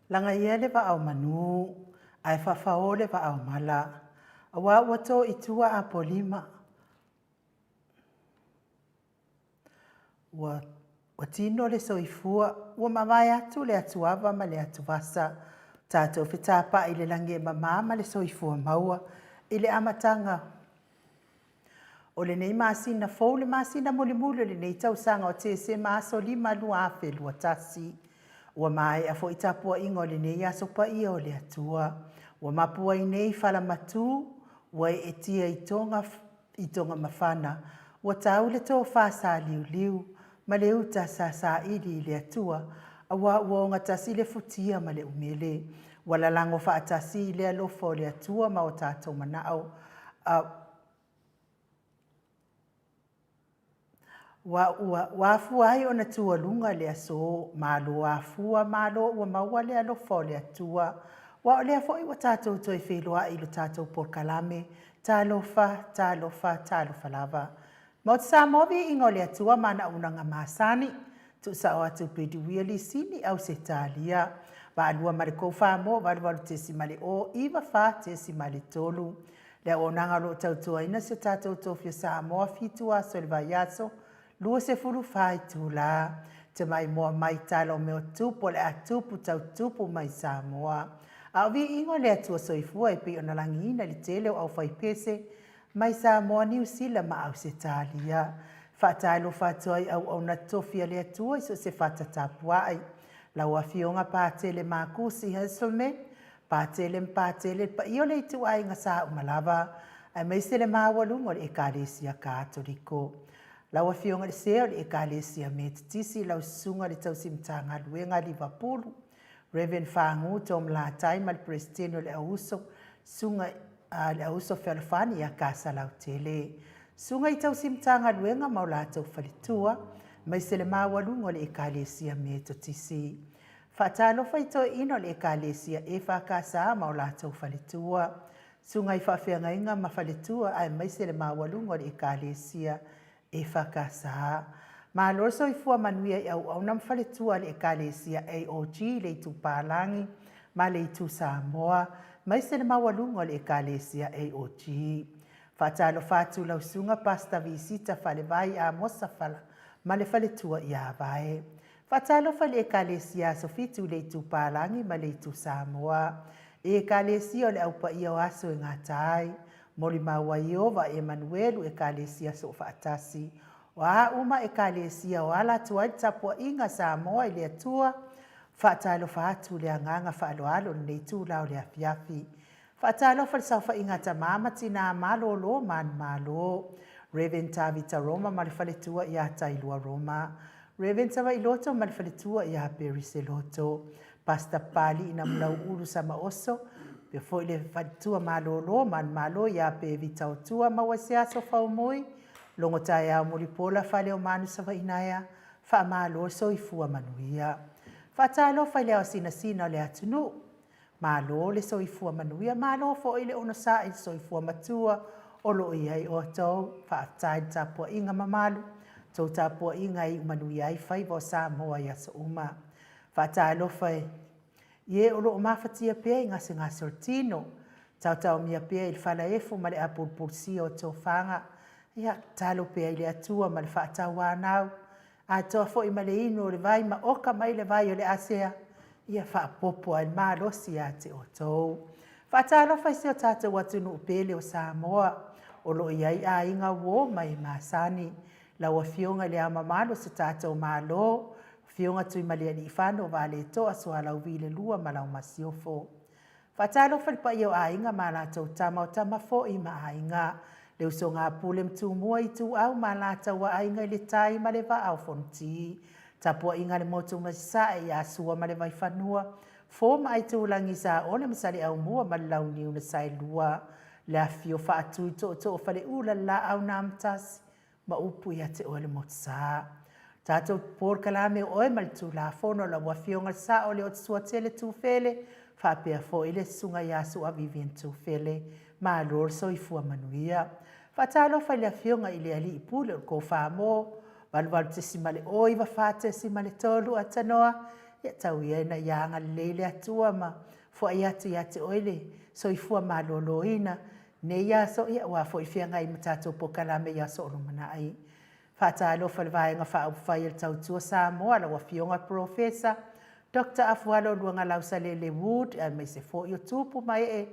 Lagaia le vaa o manu, ae fafaō le vaa o mala, auā ua tō i tua Apolima, ua ua tino le soifua, ua mavae atu le atuava ma le atuvasa, tatou fetapai i le lagi e mama ma le soifua maua i le amataga o lenei masina fou, le masina mulimuli o lenei tausaga o Tesema aso 5 2021. Ua maea foi tapuaiga o lenei aso paia o le Atua. Ua mapu ai nei falamatu, ua eetia i toga, i toga mafana, ua tau le tofa saliuliu ma le uta sa saili i le Atua, aua ua ogatasi le futia ma le umele. Ua lalago faatasi i le alofa o le Atua ma o tatou manao, a ua, ua, ua afua ai ona tualuga le aso, malo afua, malo ua maua le alofa o le Atua. Aua o lea foi ua tatou toe feiloai i le tatou polokalame, talofa, talofa, talofa lava. Maota Samoa viiga o le Atua ma ana auaunaga masani, tuusao atu Pediwia Lisini Ausetalia, Vaalua ma le Koufamoa 88.094.3. Le auaunaga o lo o tautuaina si o tatou tofi o Samoa 7 aso i le vaiaso, 24 itula. Te maimoa mai tala o mea o tupu o le a tupu tau tupu mai Samoa. A o viiga o le Atua Soifua e pei ona lagiina i le tele o aufaipese mai Samoa, Niu Sila ma Ausetalia. Faatalofa atu ai auauna tofi a le Atua i so o se fata tapuai. Lau Afioga Patele Makusi Hesselman, Patele ma Patele, le paia o le ituaiga sa uma lava, aemaise le maualuga o le Ekalesia Katoliko. Lau Afioga i le Sea o le Ekalesia Metotisi, lau Susuga i le Tausi Matagaluega a Livapulu, Rev. Fagu Tom Latai ma le Peresetene o le Auuso, Susuga i le Auuso Fealofani ia Kasalautele. Susuga i Tausi Matagaluega ma o latou faletua, aemaise le maualuga o le Ekalesia Metotisi. Faatalofa i toeaiina o le Ekalesia EFKS ma o latou faletua, susuga i faafeagaiga ma faletua aemaise le maualuga o le Ekalesia EFKS. Malo le soifua manuia i auauna ma faletua a le Ekalesia AOG i le Itu Palagi ma le Itu Samoa, aemaise le maualuga o le Ekalesia AOG. Faatalofa atu lau Susuga Pastor Visita Falevai Amosa Fala ma le faletua ia Vae. Faatalofa i le Ekalesia Aso Fitu i le Itu Palagi ma le Itu Samoa. I Ekalesia o le Au Paia o Aso e Gata ai, molimau ai Ieova Emanuelu Ekalesia Soofaatasi. O a uma Ekalesia o ala atu ai le tapuaiga a Samoa i le Atua, faatalofa atu i le agaga faaaloalo i lenei itula o le afiafi. Faatalofa i le saofaiga a tama ma tinā malōlō manumalo. Rev. Tavita Roma ma le faletua ia Tailua Roma. Rev. Savailoto ma le faletua ia Perise Loto. Pastor Papali'i Namulau'ulu Samaoso, faapea foi le faletua malōlō manumalo ia Pevita Otua Mauaseaso Faumui, Logo Taeao Mulipola Faleomanu Savainaea, faamalo le soifua manuia. Faatalofa i le ao sinasina o le atunuu, Malo le soifua manuia, malo foi le onosai i le soifua matua o lo o i ai outou. Faafetai i le tapuaiga mamalu, tou tapuaiga e iu manuia ai faiva o Samoa i aso uma. Faatalofa i e o lo o mafatia pea i gasegase o le tino, taotaomia pea i le falaefu ma le apulupulusia o tofaga. Ia, tatalo pea i le Atua ma le faatauanau Atoa foi ma le inu o le vai ma oka mai le vai o le asea, ia faaopoopo ai le malosi ia te outou. Faatalofa i si o tatou atunuu pele o Samoa, o lo o i ai aiga uo ma e masani. Lau Afioga i Le Ao Mamalu o si o tatou Malo, Afioga Tuimalealiifano Vaaletoa Sualauvi le Lua ma lau Masiofo. Faatalofa i le paia o aiga ma a latou tama, o tama foi ma aiga, le usoga a Pule ma Tumua, Ituau ma Alataua, Aiga i le Tai ma le Vaa o Fonoti, tapuaiga a le motu mai Sasae ia Sua ma le Vaifanua, Fo ma Aitulagi, Saole ma Saleaaumua ma le Launiu na Saelua, le afifio Faatui Tootoo o Faleula, le Laau na Amotasi, ma upu ia te oe le motusa. Tatou polokalame o oe ma le Tulafono, lau Afioga i le Sao Leotisuatele Tufele, faapea foi le Susuga ia Sua Vivian Tufele. Malo le soifua manuia. Faatalofa i le Afioga i le Alii Pule o le Kofamo, 88.094.3 Atanoa. Ia tau ia ina ia agalelei le Atua ma foai atu ia te oe le soifua maloloina nei aso, ia aua foi feagai ma tatou polokalame i aso o lumanai. Faatalofa i le Vaega Faaupufai a le Tautua Samoa, lau Afioga Polofesa Doctor Afualo Luagalausalele Wood, aemaise foi o tupu ma ee o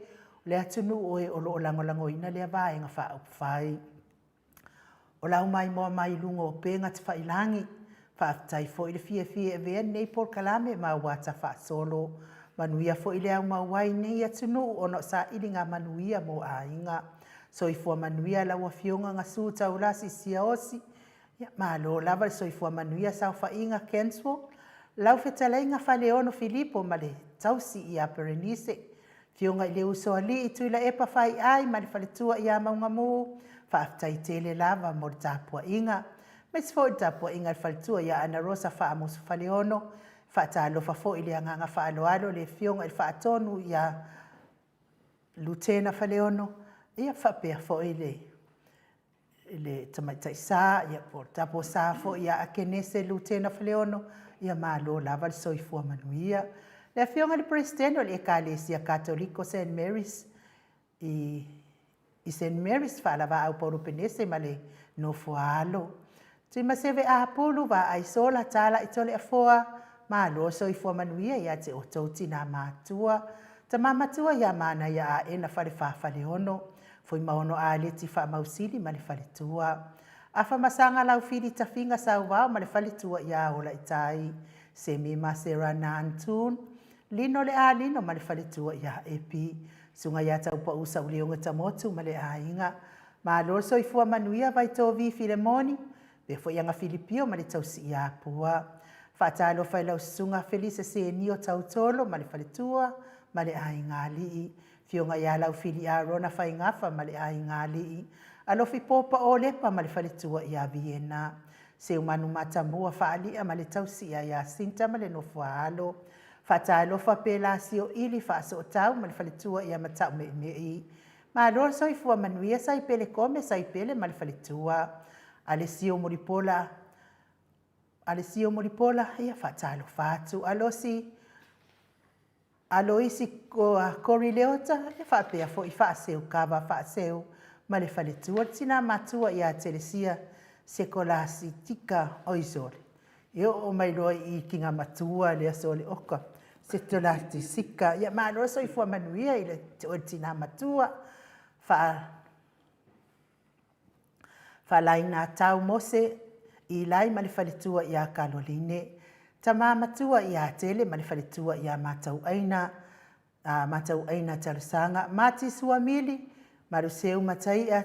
le atunuu e o lo o lagolagoina lea Vaega Faaupufai. O lau maimoa mai i luga o upega tafailagi. Faafetai foi le fiafia e avea lenei polokalame ma auata faasolo. Manuia foi le aumau ai i nei atunuu ona o sailiga manuia mo aiga. Soifua manuia lau Afioga Gasu Taulasi Siaosi, ia malo lava le soifua manuia saofaiga Kenswo, lau fetalaiga Faleono Filipo ma le tausi ia Perenise, Afioga i le Usoalii Tuilaepa Faiai ma le faletua ia Maugamu, faafetai tele lava mo le tapuaiga. Aemaise foi le tapuaiga a le faletua ia Anarosa Faamusu Faleono, faatalofa foi i le agaga faaaloalo i le Afioga i le Faatonu ia Lutena Faleono, ia faapea foi le le tamaitai sa, ia po o le tapo sa foi ia Akenese Lutena Faleono, ia malo lava le soifua manuia. Le Afioga i le Peresetene o le Ekalesia Katoliko Saint Mary's i i Saint Mary's, Faalavaau Paulo Penese ma le nofo a alo. Tuimaseve Apulu, Vaai Sola, Talai Toleafoa, malo soifua manuia ia te outou tina matua, tama matua ia Manaia Aena Falefa Faleono, Fuimaono Aleti Faamausili ma le faletua. Afamasaga Laufili Tafiga Sauvao ma le faletua ia Olaitai, Semi Masera Nantoon, Lino Le Alino ma le faletua ia Epi, Susuga ia Taupau Sauleoge Tamotu ma le aiga. Malo le soifua manuia Vaitovi Filemoni, pea foi Aga Filipio ma le tausi ia Pua. Faatalofa i lau susuga Felise Senio Tautolo ma le faletua ma le aiga alii. Afioga ia Laufili Arona Faigafa ma le aiga alii. Alofi Popa Olepa ma le faletua ia Viena. Seumanu Matamua Faalia ma le tausi ia Iasinta ma le nofo a alo. Faatalofa Pelasio Ili Faasootau ma le faletua ia Mataumeimei. Malo le soifua manuia Saipele Kome Saipele ma le faletua. Alesio Mulipola Alesio Mulipola, ia faatalofa atu. Alosi Aloisi Kori Leota, ia faapea foi Faaseu Kava Faaseu ma le faletua le tina matua ia Telesia Sekolasitika Oisole. E oo mai loa i i ki nga matua le aso o le oka. Setolatisika, ia malo le soifua manuia i le te oe le tina matua. Faa Faalaina Tau Mose, Ilai ma le faletua ia Kaloline. Tama matua ia Tele ma le faletua ia Matauaina, a Matauaina Talosaga, Mati Suamili, Maluseu Mataia,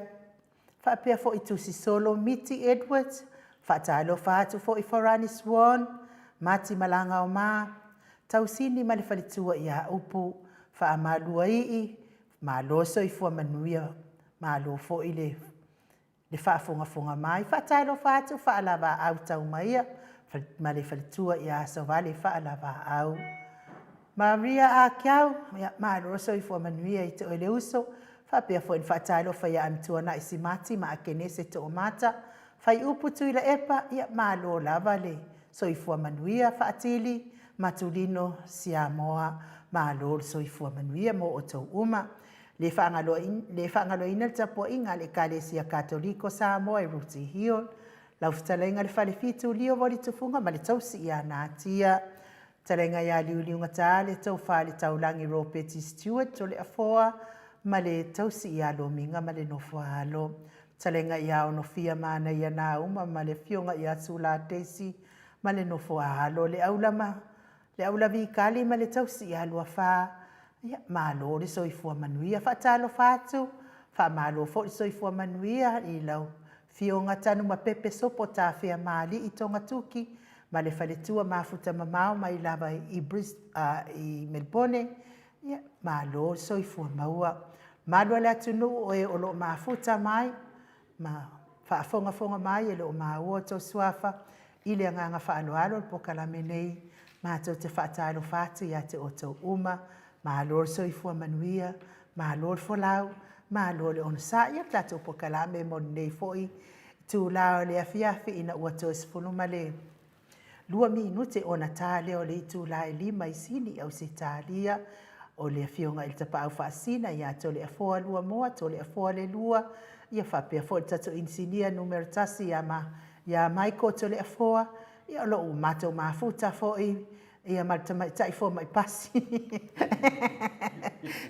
faapea foi Tusisolo Miti Edwards, faatalofa atu foi Forani Swan, Mati Malagaoma, Tausini ma le faletua ia Upu, Faamaluaii, malo soifua manuia, malo foi le le faafogafoga mai. Faatalofa atu Faalavaau Taumaia ma le faletua ia Asovale Faalavaau. Maria Akiau, ia malo le soifua manuia i te oe le uso, faapea foi ona faatalofa ia Amituanai Simati ma Akenese Toomata, Faiupu Tuilaepa, ia malo lava le soifua manuia, Faatili Matulino Siamoa, malo le soifua manuia mo outou uma. Le faagaloina le tapuaiga a le Ekalesia Katoliko Samoa i Rooty Hill, lau fetalaiga le Falefitu Lio Volitufuga ma le tausi ia Natia, fetalaiga ia Liuliugata le Tofa i le Taulagi Ropeti Stewart Toleafoa ma le tausi ia Lomiga ma le nofo a alo, fetalaiga ia Onofia Manaia Nauma ma le afioga ia Sula Daisy ma le nofo a alo, le aulama Le Aulavikali ma le tausi ia Luafa, ia, malo le soifua manuia. Faatalofa atu, faamalo foi le soifua manuia i lau Afioga Tanumapepe Sopo Tafea Maali'i Togatuki ma le faletua Mafuta Mamao mai lava i Bris, i Melebone, ia, malo le soifua maua. Malu a le atunuu o e o lo o mafuta mai, ma faafogafoga mai e le o maua outou suafa i le agaga faaaloalo le polokalame nei, matou te faatalofa atu ia te outou uma, malo le soifua manuia, malo le folau, malo le onosai. Ia le tatou polokalame mo lenei foi itula o le afiafi ina ua toe 12 2 minute ona ta lea o le itula e 5 i Sini, Ausetalia. O le afioga i le Tapaau Faasina ia Toleafoa Luamoa, Toleafoa Lelua, ia faapea foi le tatou inisinia numera 1 ia, ma, ia Michael Toleafoa, ia o lo o matou mafuta foi, ia ma le tamaitai fomai pasi.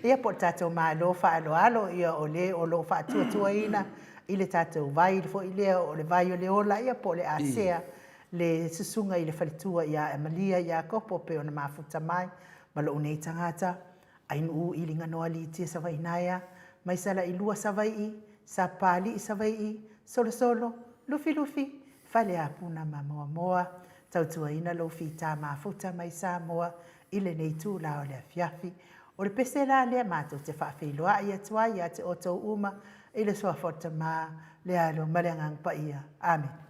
Ia po o le tatou Malo faaaloalo, ia o le o lo o faatuatuaina i le tatou vai foi lea o le vai o le ola, ia po o le asea le susuga i le faletua ia Emalia Iakopo pei ona mafuta mai ma lou nei tagata Ainuu Iliganoa Litia Savainaea mai Salailua Savaii Sapapalii Savaii Solosolo Lufilufi Faleapuna ma Moamoa. Tautuaina lou fita mafuta mai Samoa i lenei itula o le afiafi. O le pese la lea matou te faafeiloai atu ai ia te outou uma i le Suafa o le Tama, le Alo ma le Agaga Paia. Amene.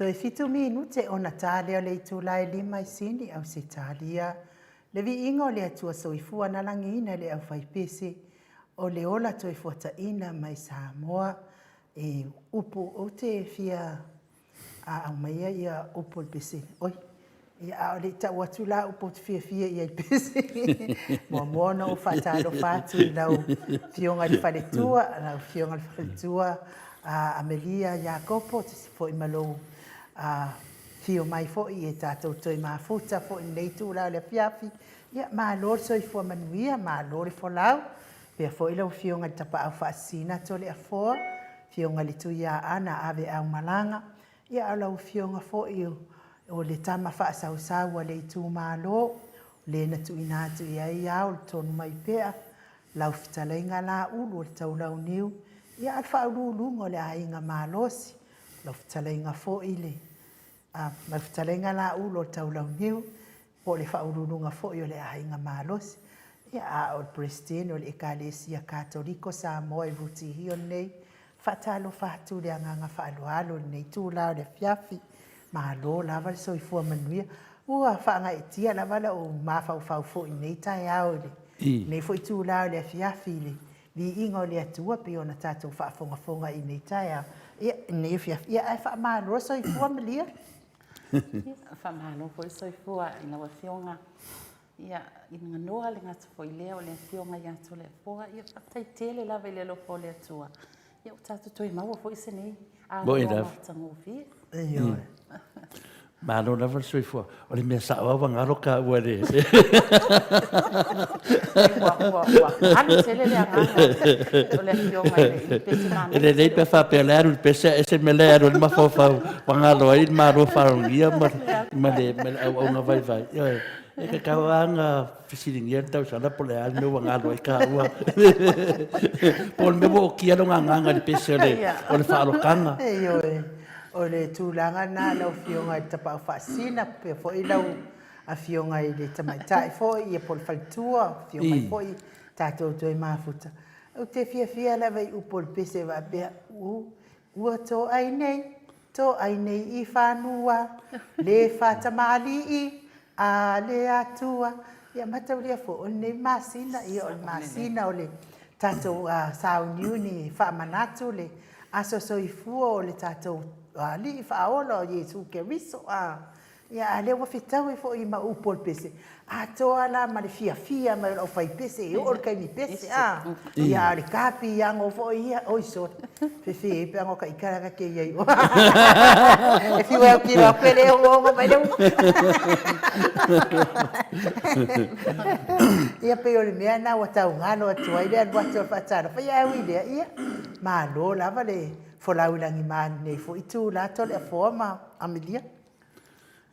Toe fitu minute ona ta lea o le itula e lima i Sini, Ausetalia. Le viiga o le Atua Soifua na lagiina i le aufaipese o le ola toe fuataina mai Samoa. E upu ou te fia a aumaia ia upu o le pese. Oi, ia a o le i tau atu la upu ou te fiafia i ai i le pese. Muamua ona ou faatalofa atu i lau Afioga i le Faletua, lau Afioga i le Faletua a Amelia Iakopo, tusa foi ma lou afio mai foi e tatou toe mafuta foi i lenei itula o le afiafi. Ia, malo le soifua manuia, malo le folau. Faapea foi lau Afioga i le Tapaau Faasisina Toleafoa, Afioga i le Tuiaana Aveau Malaga, ia a o lau Afioga foi o le tama faasausau a le itumalo, le na tuuina atu i ai ao le tonu mai pea, lau fetalaiga Laulu o le Taulauniu, ia a o le faauluuluga o le aiga malosi, lau fetalaiga foi le lau fetalaiga Laulu o le Taulauniu, po o le Faauluuluga foi o le Aiga Malosi, ia, a o le Peresetene o le Ekalesia Katoliko Samoa i Rutihio nei. Faatalofa atu i le agaga faaaloalo i lenei itula o le afiafi. Malo lava le soifua manuia. Ua faagaeetia lava lou mafaufau foi i lenei taeao i lenei foi itula o le afiafi i le viiga o le Atua pei ona tatou faafogafoga i lenei taeao, ia, i lenei afiafi. Ia, ae faamalo le soifua Malia. Faamalo foi le soifua i lau Afioga. Ia, i ganoa le gata foi lea o le Afioga ia Toleafoa. Ia, faafetai tele lava i le alofa o le Atua. Ia, ua tatou toe maua foi se nei avanoa matagofie. Ioe. Malo lava le soifua. O le mea sao lava ua galo taua i le... Ua, ua, ua alu tele le agaga o le Afioga i le pese manaia. E lelei pe a faapea o la e alu i le pese ae ese le mea la e alu ai le mafaufau ua galo ai le Malo faalogia ma le auauna vaivai. Ioe. E tatau lava ona fesiligia le tausala po o le a le mea ua galo ai taua. Po o le mea ua okia lona agaga i le pese o le faaalotaga. Ioe. O le tulaga lena lau Afioga i le Tapaau Faasisina, faapea foi lau Afioga i le Tamaitai foi ia po o le faletua, afio mai foi tatou toe mafuta. Ou te fiafia lava i upu o le pese faapea, ua toai nei, toai nei i fanua, le faatamalii a le Atua. Ia mataulia foi, o lenei masina, ia o le masina o le tatou sauniuni e faamanatu le aso soifua o le tatou Alii Faaola o Iesu Keriso. Ia, a o lea ua fetaui foi ma upu o le pese, atoa la ma le fiafia mai o le aufaipese e oo i le taimi pese, a. Ia, a o le kapiago foi ia, oi sole, fefe ai pe ana o ta ita la ta te i ai oe. E fiu e autilo atu e le ogoogo mai le upu. Ia, pei o le mea lena ua tau galo atu ai le alu atu o le faatalofa. Ia, ae ui i lea, ia, malo lava le folau i lagima i lenei foi itula Toleafoa ma Amelia.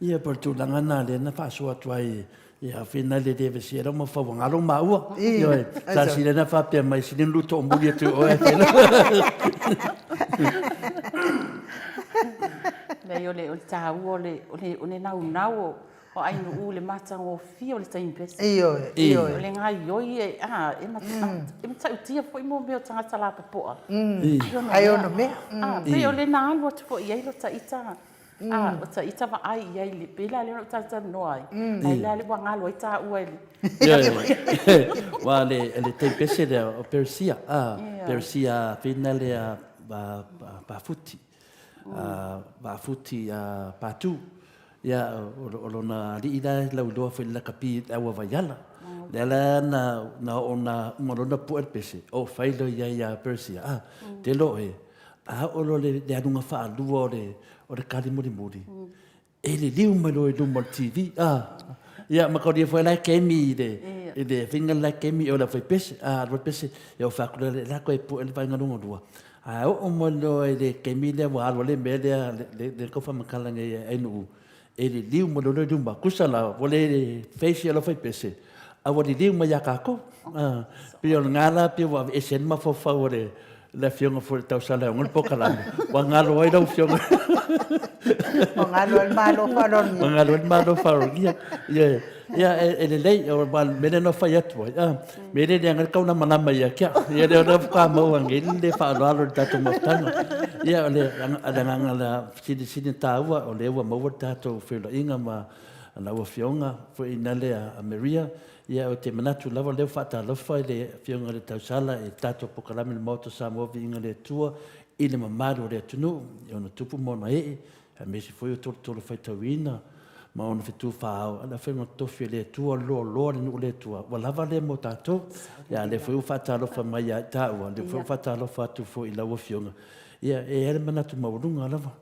Ia, po o le tulaga lena lea na faasoa atu ai ia fina le le vesia lau mafaufau ua galo maua. Ioe, sa sili na faapea mai sili na lu toomuli atu i oe. Leai, o le taua o le, o le, o le naunau o, o Ainuu i le matagofie o le taimi pese. Ioe, ioe. O le gaioi e, a, e, e matautia foi mo mea o tagata lapopoa. Ai ono mea. A, pei o le na alu atu foi i ai lo ta ita. A, o ta ita vaai i ai, pei la lea na ou talatalanoa ai, ai la ua galo ai taua i le... Aua le taimi pese lea o Peresia, a, Peresia fina lea Pafuti, Pafuti Patu. Ia, o lona alii la e lauiloa foi i le lakapi i le aua Vaiala. Lea la na oo na uma loa ona pue le pese, oo fai loa i ai ia Peresia, a, te loa e, A oo loa i le aluga faalua o le, o le kali mulimuli, e liliu mai loa i luma o le TV, a. Ia, ma kaulia foi la e kemi i le, i le faiga la e kemi o le aufaipese, a, alu le pese, ia ou fai atu lea, la toe pue le vaega lona lua. Ae oo mai loa i le kemi lea ua alu ai le mea lea, le, le tau faamatala nei e Ainuu, e liliu mai loa i luma, tusa la, ua le face e le aufaipese, a ua liliu mai ia tatou. Pei o lena la pei ua aveese ai le mafaufau o le le afioga foi i le tausala e ona le polokalame, ua galo ai lau afioga. Ua galo ai le Malo faaaloalogia. Ua galo ai le Malo faaaloalogia. Ia, ia e lelei, o le mea lea na fai atu ai, a, mea lea leaga le taulamalama ia te au. Ia lea la faatoa maua nei le faaaloalo i le tatou mafutaga. Ia, o le agaga la silisili ona taua, o lea ua maua le tatou feiloaiga ma lau Afioga foi ina lea a Maria. Ia, ou te manatu lava o lea ua faatalofa i le Afioga i le Tausala i le tatou polokalame i le Maota o Samoa Viiga i le Atua i le mamalu o le atunuu, i ona tupu ma ona ee, aemaise foi o tolotolo faitauina ma ona fetu faaao, a o le afaiga totofi a le Atua, loaloa le nuu o le Atua, ua lava lea mo tatou. Ia, a o lea foi ua faatalofa mai ia i taua, o lea foi ua faatalofa atu foi i lau Afioga. Ia, e i ai le manatu maualuga lava,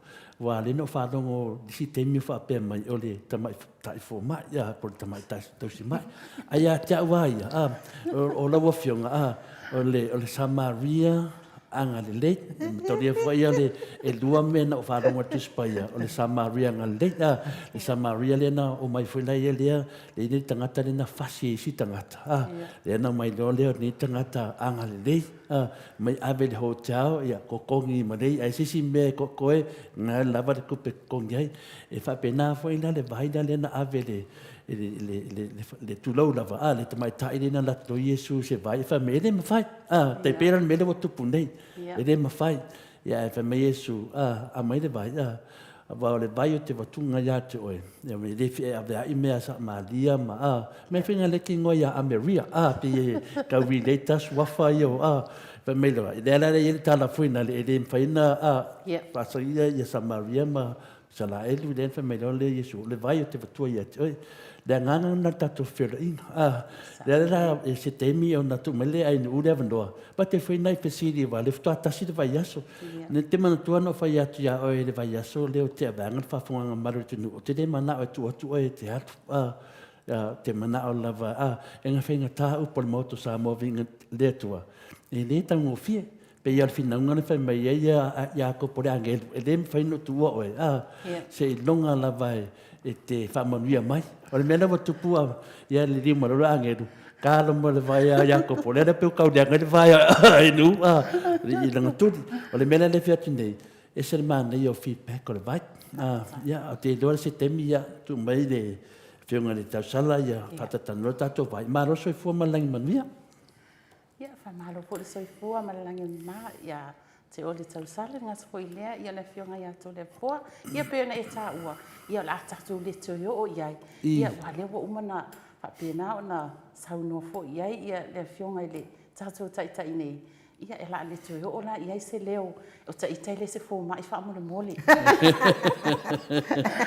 aua o lea na ou faalogo i isi taimi o faapea mai, o le tamaitai fomai, ia, po o le tamaitai tausimai. Ae ia te au lava ia, a, o lau Afioga, a, o le Samaria agalelei. E mataulia foi ia le e lua mea na ou faalogo atu i Tusi Paia, o le Samaria agalelei. A, le Samaria lea na omai foi la ia lea, le le tagata lea na fasi e isi tagata. A, lea na omai loa lea o lenei tagata agalelei. A, mai ave i le hotel, ia totogi ma lei, ae se isi mea e totoe, na lava le tupe e totogi ai. E faapena foi la le vai la lea na ave le le tulou lava, a, le tamaitai lea na alu atu loa Iesu i se vai, fai mai, e le mafai, a, tai pei la o le mea lea ua tupu nei, e le mafai. Ia, ae fai mai Iesu, a, aumai le vai, a, aua o le vai ou te avatuga ia te oe, e le fia aveai mea a Samaria ma, a, mea foi na leki igoa ia Ameria, a, pei e tau relate ta suafa ia o, a, fai mai loa, lea la e i ai le tala foi na le, e le mafai ona, a, faasaia ia Samaria ma Isaraelu, lea na fai mai loa lea Iesu, o le vai ou te avatua ia te oe. Le agaga lena o le tatou feoloaiga. A, lea la e se taimi ona tuu mai lea ainuu le avanoa, ba te fai nai fesili aua o lea faatoa tasi le vaiaso. Ne te manatua na ou fai atu ia oe i le vaiaso lea o tea vaega le faafogaga mamalu o le atunuu, ou te le manao e tuu atu oe e te alu. A, ou te manao lava, a, e na faigata upu a le Maota o Samoa viiga le Atua, e le taugofie. Pei lava o le finauga na fai mai ai ia Iakopo i le agelu, e le mafai ona ou tuua oe, a, seiloga lava e te faamanuia mai. O le mea lea ua tupu ia liliu mai loa le agelu, talo mai le vai a Iakopo, lea la pei ua tauleaga ai le vai a Inu a, i lana tuli. O le mea lea e fai atu nei, e ese le manaia o feedback o le vai. Ia, ou te iloa se taimi, ia, tuu mai le Afioga i le Tausala, ia faatatalanoa le tatou vai. Malo le soifua ma le lagi manuia. Ia, faamalo foi le soifua ma le lagi e mama ia te oe le tausala, le gata foi lea, ia le Afioga ia Toleafoa. Ia pei ona e taua, ia o le a tatou le toe oo i ai. Ia, aua o lea ua uma ona faapena ona saunoa foi i ai ia le Afioga i le tatou Taitai nei, ia o le a le toe oo la i ai se leo o ita e le se fomai faamolemole.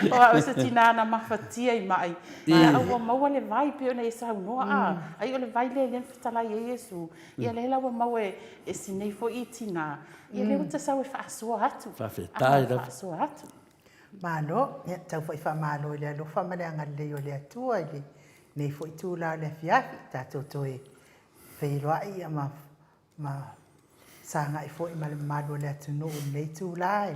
O au se tina na mafatia i mai. Ia ua maua le vai pei ona e saunoa a. Ai o le vai lea lea na fetalai ai Iesu. Ia lea la ua maua e si nei foi tina. Ia lea ua ta sau e faasoa atu. Faafetai lava. Faasoa atu. Malo, ia tau foi faamalo i le alofa ma le agalelei o le Atua i lenei foi itula o le afiafi, tatou toe feiloai ia ma ma sagai foi ma le mamalu o le atunuu i lenei itula, e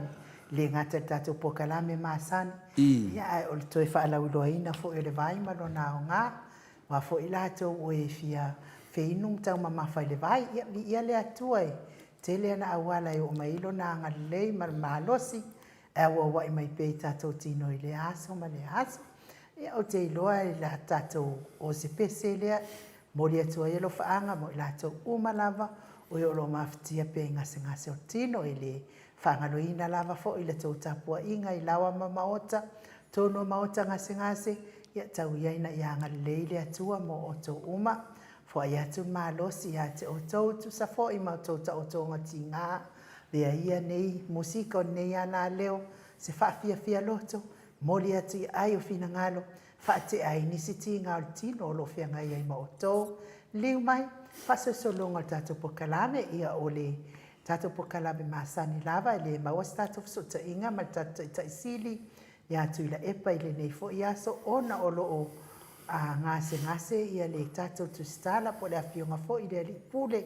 le gata i le tatou polokalame masani, ia ae o le toe faalauiloaina foi o le vai ma lona aoga, aua foi latou o e fia feinu ma taumamafa i le vai, ia viia le Atua e tele ana auala e oo mai ai lona agalelei ma le malosi e auauai mai pea i tatou tino i lea aso ma lea aso. Ia ou te iloa i la tatou osepese lea Momoli atu ai alofaaga mo i latou uma lava o e o lo o mafatia pea i gasegase o tino, e le faagaloina lava foi le tou tapuaiga i laoa ma maota, tonu o maota gasegase, ia tau ia ina ia agalelei le Atua mo outou uma. Foai atu le malosi ia te outou, tusa foi ma outou taotoga tiga, avea ia nei musika o lenei alaleo se faafiafia loto, momoli atu i ai o finagalo, Faatea ai nisi tiga o le tino o lo o feagai ai ma outou. Liliu mai, faasolosologa o le tatou polokalame, ia o le tatou polokalame masani lava e le maua se tatou fesootaiga ma le tatou Taitai Sili ia Tuilaepa i lenei foi aso ona o lo o gasegase ia le tatou Tusitala po o le Afioga foi i le Alii Pule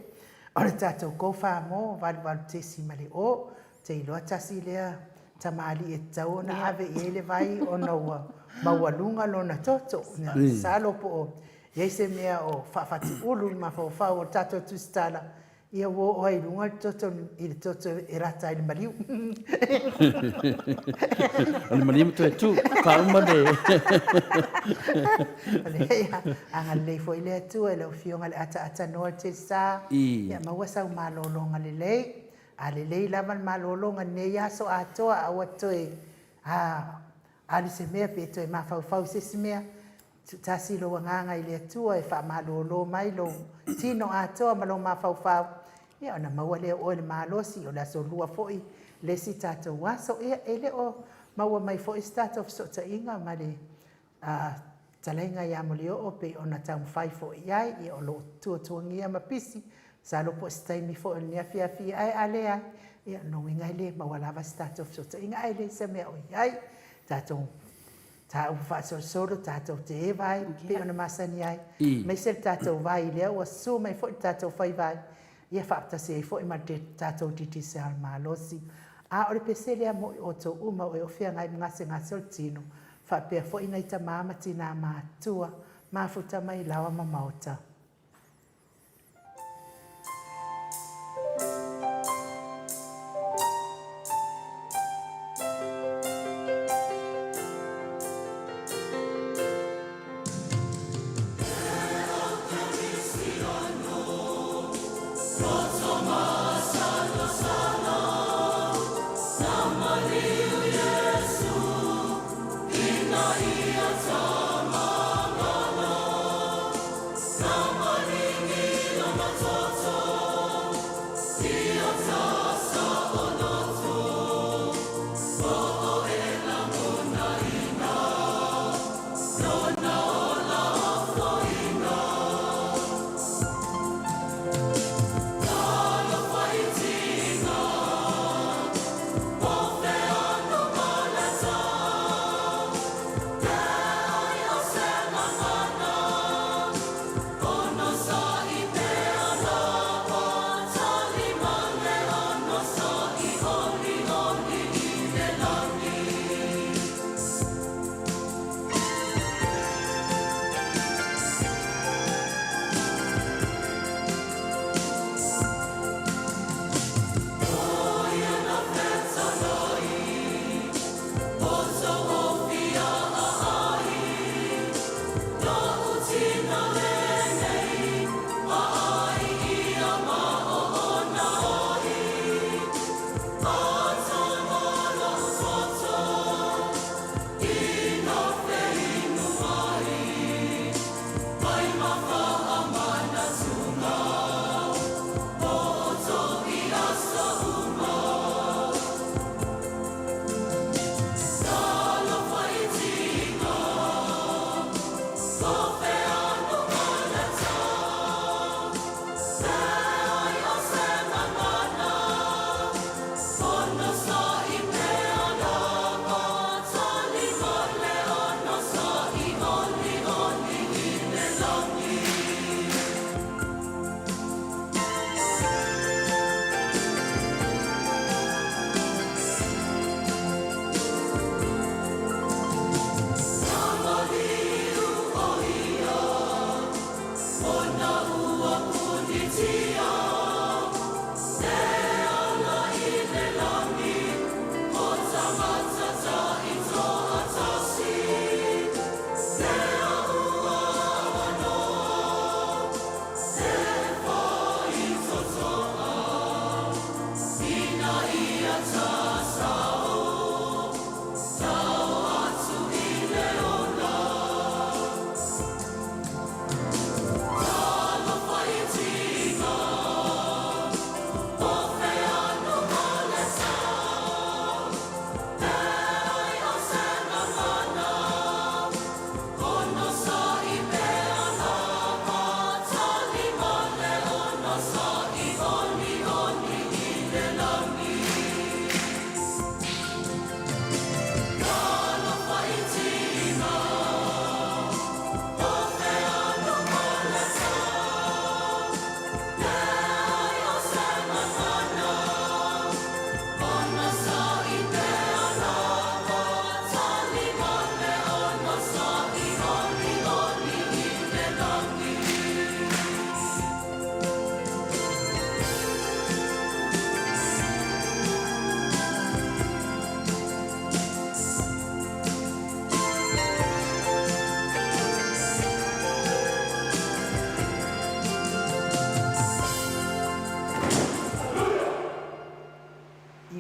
o le tatou Go-Fa-Mo 88.0. Te iloa tasi lea tamalii e tatau ona ave i ai le vai ona ua maualuga lona toto. Masalo po o i ai se mea o faafatiulu i le mafaufau o le tatou tusitala, ia ua oo ai i luga le toto i le toto e rata ai le maliu. O le maliu ma toe tu, faauma le... O lea, agalelei foi le Atua i lau Afioga i le ataata noa o le Telesa, ia maua sau malologa lelei. A lelei lava le malologa i lenei aso atoa, aua toe alu se mea pe toe mafaufau i se isi mea, tuutasi lou agaga i le Atua e faamalolo mai lou tino atoa ma lou mafaufau, ia ona maua lea o oe le malosi. O le aso Lua foi le isi tatou aso. Ia, e le o maua mai foi se tatou fesootaiga ma le fetalaiga ia Molioo pei ona taumafai foi i ai, ia o lo o tuatuagia ma pisi, masalo po o se taimi foi o lenei afiafi, ae a leai, ia o lona uiga e le maua lava se tatou fesootaiga, ae leai se mea o i ai, tatou mataupu faasolosolo tatou te eva ai pei ona masani ai, aemaise le tatou vai lea ua susu mai foi le tatou fai vai, ia faatasi ai foi ma le tatou Digicel malosi. A o le pese lea mo i outou uma o e o feagai ma gasegase o le tino, faapea foi nai tama ma tina matutua, mafuta mai laoa ma maota.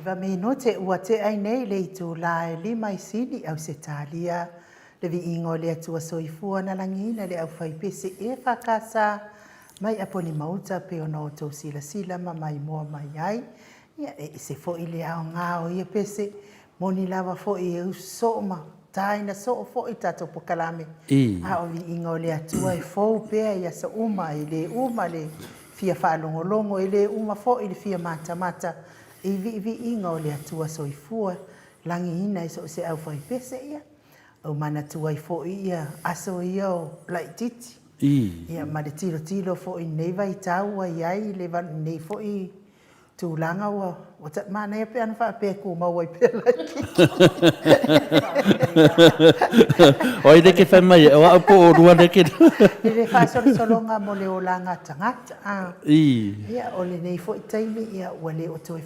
9 minute ua tea ai nei le itula e 5 i Sini, Ausetalia. Le viiga o le Atua Soifua na lagiina le aufaipese EFKS mai Aponimauta pei ona outou silasila ma maimoa mai ai. Ia, e ese foi le aoga o ia pese, moni lava foi e usu soo ma taina soo foi tatou pokalame, a o viiga o le Atua e fou pea i aso uma, e le uma le fia faalogologo, e le uma foi le fia matamata i viiviiga o le Atua Soifua lagiina i so o se aufaipese. Ia, ou manatua ai foi ia aso ia o laitiiti, ia ma le tilotilo foi i lenei vaitau ua i ai lenei foi tulaga ua manaia pe ana faapea e tumau ai pea laitiiti. O ai lea ke fai mai, o au po o olua lea ke... I le faasolosologa mo le olaga tagata. Ia, o lenei foi taimi, ia, ua le o toe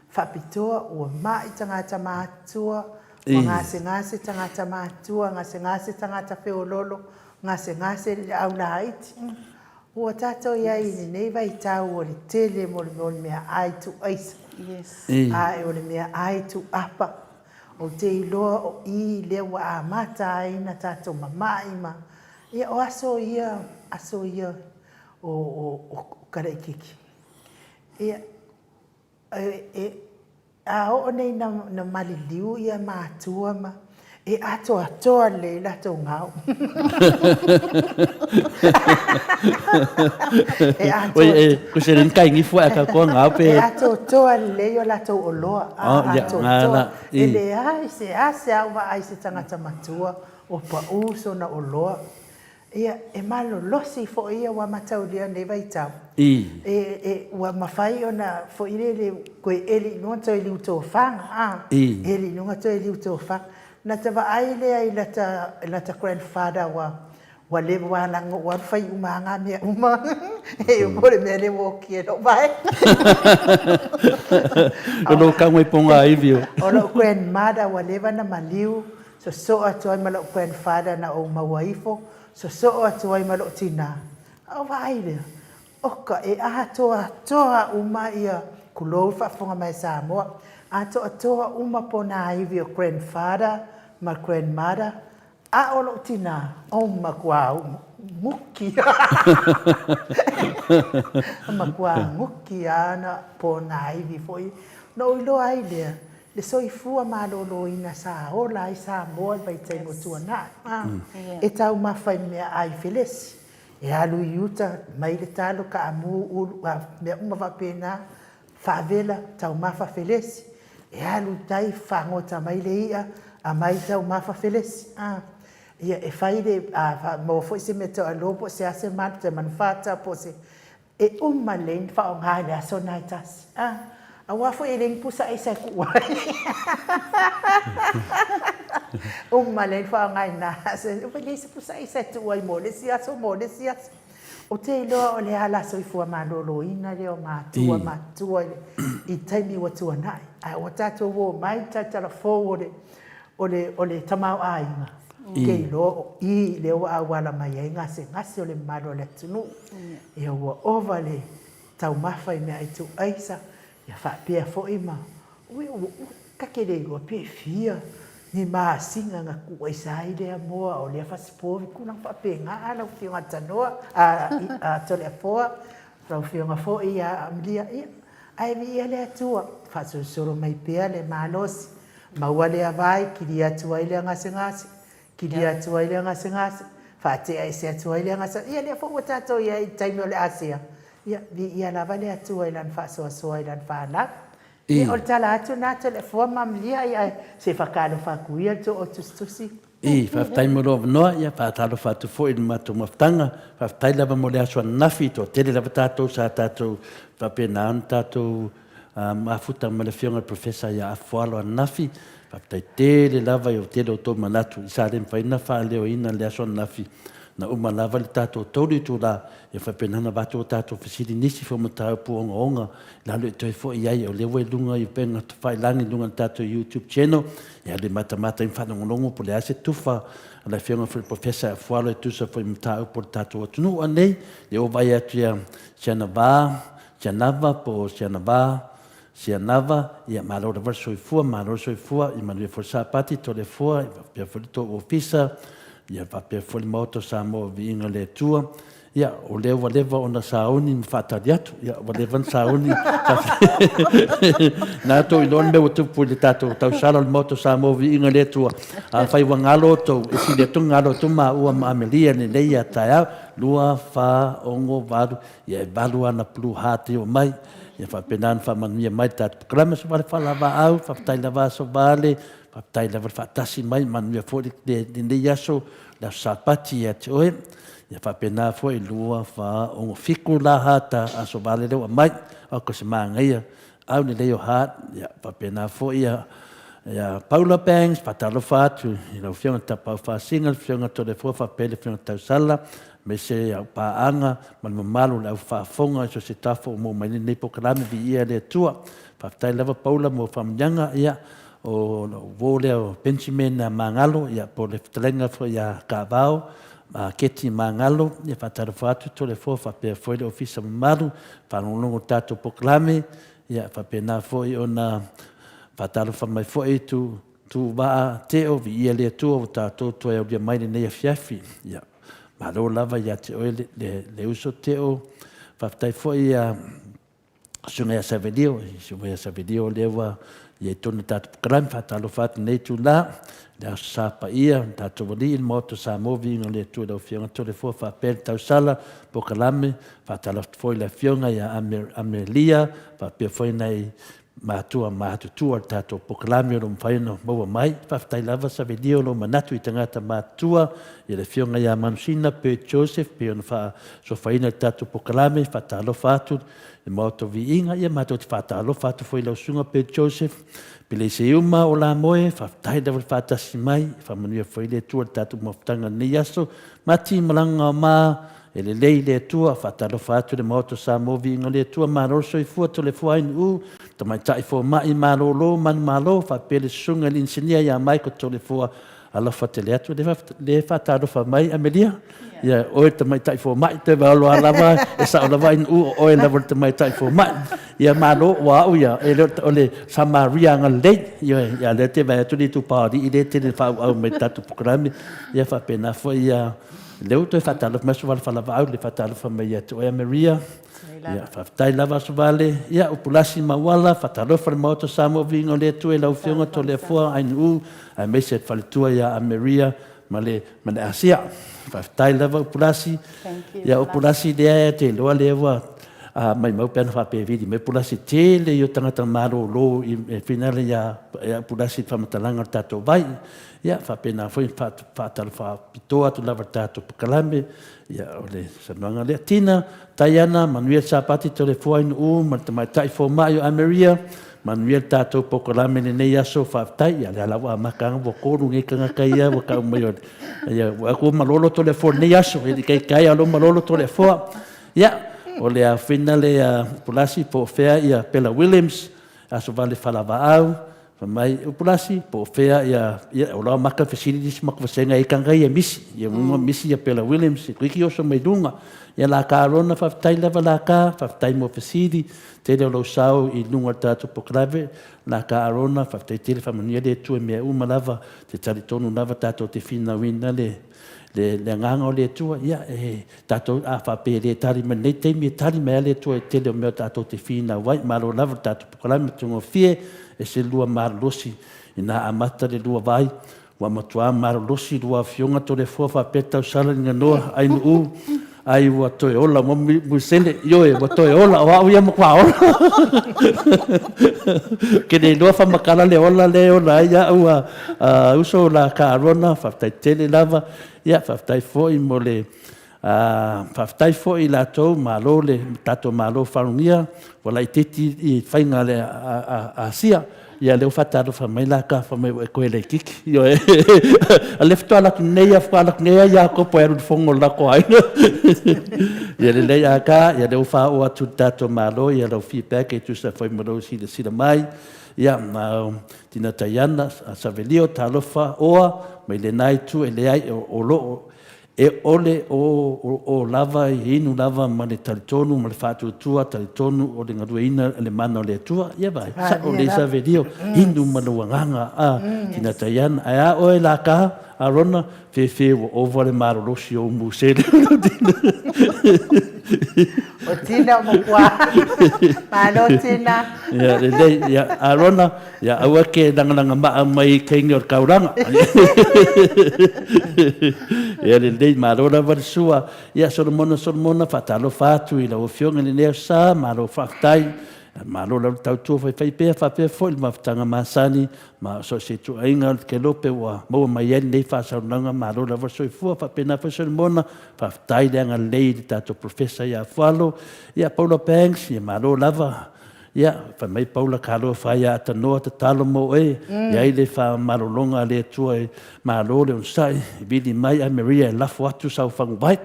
faapitoa, ua mai tagata matutua, ua gasegase tagata matutua, gasegase tagata feoloolo, gasegase le aulaiti. Ua tatou i ai i lenei vaitau o le tele mo le mea o le meaai tuuaisa, ae o le meaai tuuapa. Ou te iloa o i lea ua amata ai ona tatou mamai ma, ia o aso ia, aso ia o Kalaikiki. Ia, A oo nei ina maliliu ia matua ma e atoatoa lelei latou gao. E atoa. Ko se rin kai ngifu a ka koa ngao pe. E atoatoa lelei o latou oloa. Atoatoa. E leai se a se a o vaai se tagata matua o pau sona oloa. Ia, e malolosi foi ia ua mataulia lenei vaitau. E, ua mafai ona foi lele toe eli i luga toe liu tofaga, a. Eli i luga toe liu tofaga. Na ta vaai lea i lata, lata grandfather ua, ua leva ua laga ua alu fai uma lava mea uma. E po o le mea lea ua oti ai lou vae. O lou kau mai pogaivi o. O lou grandmother ua leva ona maliu Sosoo atu ai ma lou grandfather na ou maua ifo, sosoo atu ai ma lou tina. Ou vaai lea, oka, e atoatoa uma ia, tulou le faafofoga mai a Samoa, atoatoa uma ponaivi o grandfather ma grandmother, a o lou tina, o matua guki lava. Matua guki lava ona ponaivi foi. Ona ou iloa ai lea, Le soifua maloloina sa ola ai Samoa i le vaitaimi o tuanai. E taumafa i meaai felesi, e alu i uta, mai le talo, kaamu, ulu, mea uma faapena, faavela, taumafa felesi, e alu i tai, fagota mai le i'a, aumai taumafa felesi. Ia, e fai le, a maua foi se meataualo po o se a se malu, se manufata po o se E uma lelei ona faaaoga i le aso lena e tasi. A, aua foi e leai ni pusa aisa e tuu ai. Uma lelei ona faaaoga i lena aso, e leai se pusa aisa e tuu ai mo le isi aso, mo le isi aso. Ou te iloa o le ala soifua maloloina lea o matua matutua i taimi ua tuanai. Ae ua tatou omai i le tautala fou o le, o le, o le tamaoaiga, ou te iloa o i lea ua auala mai ai gasegase o le mamalu o le atunuu. Ia ua ova le taumafa i meaai tuuaisa, ia faapea foi ma, ui, ua, ta te le iloa pe fia ni masina na tuuaisa ai lea moa o lea fasipovi, tulaga faapena a lau Afioga Tanoa, a Toleafoa, lau Afioga foi ia Amelia, ia, ae viia le Atua, faasolosolo mai pea le malosi, Maua lea vai, kilia atu ai lea gasegase, kilia atu ai lea gasegase, faatea ese atu ai lea gasegase. Ia lea foi ua tatou i ai i le taimi o le Asia, ia, viia lava le Atua i Lana faasoasoa i Lana fanau. Ia, o le tala atu lena, Toleafoa ma Amalia, ia, ae se whakaalofa atu ia le too tusitusi. I, faafetai mo lou avanoa, ia faatalofa atu foi i le matou mafutaga. Faafetai lava mo le aso ananafi, toatele lava tatou sa tatou faapena ona tatou mafuta ma le Afioga i le Professor ia Afualo ananafi. Faafetai tele lava i o tele o outou manatu i sa le mafai ona faaleoina i le aso ananafi. Na uma lava le tatou 3 itula, ia faapena ona avatu a tatou fesili nisi foi o mataupu ogaoga i lalo e toe foi ai, o lea ua i luga i upega tafailagi i luga o le tatou YouTube channel, ia le matamata i faalogologo po o le a se tufa a le Afioga foi i le Professor Afualo e tusa foi i mataupu o le tatou atunuu anei, lea ua vaai atu ia Sianava, Sianava po o Sianava. Sianava, ia malo lava le soifua, malo le soifua, ia manuia foi le Sapati, Toleafoa, ia faapea foi le tou ofisa, ia faapea foi le Maota o Samoa, viiga i le Atua. Ia, o lea ua leva ona sauni ma faatali atu, ia ua leva ona sauni. Na tou iloa le mea ua tupu i le tatou tausala o le Maota o Samoa, viiga i le Atua. Afai ua galo outou, e sili atu ona galo atu maua ma Amelia i lenei a taeao. 2, 4, 6, 8, ia e 8 ana blue heart e oo mai. Ia faapena ona faamanuia mai le tatou polokalame. Sovale faalaavaau, faafetai lava Sovale, faafetai lava le faatasi mai, manuia foi lenei aso, le aso Sapati ia te oe. Ia faapena foi 2, 4, 6, 7 la hata a Sovale lea ua aumai. O se manaia, au lelei o heart, ia faapena foi ia ia Paula Banks, faatalofa atu i lau Afioga Tapaau Faasiga, le Afioga Toleafoa faapea le Afioga Tausala, aemaise au paaga ma le mamalu o le au faafofoga i so o se tafa ua maua mai ai lenei polokalame, viia le Atua. Faafetai lava Paula mo faamanuiaga, ia o lou uo lea o Benjamin Magalo, ia po o le fetalaiga foi ia Kaavao, Keti Magalo, ia faatalofa atu Toleafoa faapea foi le ofisa mamalu, faalogologo i le tatou polokalame, ia faapena foi ona faatalofa mai foi tu Tuuvaa Teo, viia le Atua ua tatou toe aulia mai lenei afiafi. Ia, malo lava ia te oe le, le, le uso Teo. Faafetai foi ia Susuga ia Savelio, Susuga ia Savelio lea ua i ai tonu tatou polokalame, faatalofa atu lenei itula, le Aso Sa paia, le tatou Alii, le Maota o Samoa, viiga o le Atua i lau Afioga Toleafoa faapea le tausala, polokalame, faatalofa atu foi i le Afioga ia Amelia, faapea foi nai matua matutua o le tatou polokalame o lo o mafai ona maua mai. Faafetai lava Savelio lou manatu i tagata matutua, i le Afioga ia Manusina Bert Joseph pei ona faasofaina i le tatou polokalame. Faatalofa atu i le Maota o Viiga, ia matou te faatalofa atu foi i lau Susuga Bert Joseph, Peleseuma o Lamoe, faafetai lava le faatasi mai, faamanuia foi le Atua i le tatou mafutaga i lenei aso. Mati Malagaoma, E lelei le Atua, faatalofa atu le Maota o Samoa, viiga o le Atua, malo le soifua, Toleafoa Ainuu, Tamaitai Fomai malolo, manumalo, faapea le Susuga i le Inisinia ia Michael Toleafoa, alofa tele atu. Le faatalofa mai Amelia, ia oe le Tamaitai Fomai, toe vaealoa lava, e sao lava Ainuu o oe lava le Tamaitai Fomai. Ia malo, ua au ia, e le o le Samaria agalelei, ioe, ia lea te vaai atu le itupa o alii lea e tele faaauau mai le tatou polokalame, ia faapena foi ia Lea ua toe faatalofa mai Asovale Falavaau, le faatalofa mai ia te oe Maria. Ia, faafetai lava Asovale. Ia, Upulasi ma Uala, faatalofa le Maota o Samoa Viiga o le Atua i lau Afioga Toleafoa Ainuu, aemaise le faletua ia Maria ma le, ma le Asia. Faafetai lava Upulasi. Ia, Upulasi lea e te iloa lea ua a maimau pe ana faapea e vili mai Pulasi tele i o tagata malolo i e finale ia, ia Pulasi i le faamatalaga o le tatou vai. Ia, faapena foi faatalofa pitoa atu lava i le tatou polokalame, ia, o le saunoaga lea. Tina, Taiana, manuia le Sapati Toleafoa Ainuu ma le Tamaitai Fomai o Ameria, manuia le tatou polokalame i lenei aso, faafetai. Ia, lea la ua amata ua 3 nei tagata ia ua tau mai o le, ia, ua atu ua malolo Toleafoa i lenei aso, e le i taitai a o lea ua malolo Toleafoa. Ia, o le afina lea Pulasi po o fea ia Pela Williams, Aso Vale Falavaau, Fai mai, Upulasi, po o fea ia, ia o la maka fesili nisi maka vasenga e kanga ia misi, ia munga misi ia Pela Williams, e kuiki oso mai lunga. Ia la ka rona faafetai lava la ka, faafetai mo fesili, tele o lou sao i lunga o le tatou polokalame, la ka Arona, faafetai tele faamanuia le Atua i mea uma lava, te talitonu lava tatou te finauina le, le, le agaga o le Atua, ia e Tatou, a faapea e le tali mai lenei taimi, e tali mai lava le Atua i le tele o mea tatou te finau ai. Malo lava le tatou polokalame matagofie, e se lua malolosi ina amata le lua vai, ua matua malolosi lua afioga Toleafoa faapea Tausala Niganoa Ainuu, ai ua toe ola uma Muisele, ioe, ua toe ola, o au ia matua ola. Ke le iloa faamatala le ola lea e ola ai au a uso la ka Arona, faafetai tele lava. Ia, faafetai foi mo le faafetai foi i latou, malo le tatou Malo faalogia, ua laitiiti i faiga a le Asia. Ia lea ua faatalofa mai la ka fai mai ua e toe laitiiti. Ioe. A lea faatoa alu atu nei lava, faatoa alu atu nei lava Iakopo e alu i le fono o le latou aiga. Ia lelei a ka, ia lea ua faaoo atu i le tatou Malo ia lau feedback e tusa foi ma lou silasila mai. Ia, ma Tina Taiana, Savelio, talofa, oa, mai lena itu e leai, o lo o E ʻole o, o, o lava i inu lava ma le talitonu ma le faatuatua talitonu o le galueina le mana o le Atua. Ia vai, sa'o lei Savelio, inu ma lou agaga, a, tina Taiana. Ae a oe la ka, Arona, fefe ua ova le malolosi o ou musele. O Tina o Mokua. Malo Tina. Ia, lelei, ia, Arona, ia, aua ke lagalaga maa mai i kaingi o le kaulaga. Ia, lelei, malo lava le sua. Ia, Solomona, Solomona, faatalofa atu i lau Afioga i lenei aso sa, malo faafetai. Malo lau tautua faifaipea faapea foi le mafutaga masani ma so o se ituaiga o le kelope ua maua mai ai lenei faasaunaga. Malo lava le soifua. Faapena foi Solomona, faafetai le agalelei i le tatou Professor ia Fualo. Ia, Paula Banks, ia malo lava. Ia, fai mai Paula, Talofa ia Atanoa, tatalo mo oe, i ai le faamalologa a le Atua e malo le onosai, vili mai a Maria e lafo atu sau faguvai.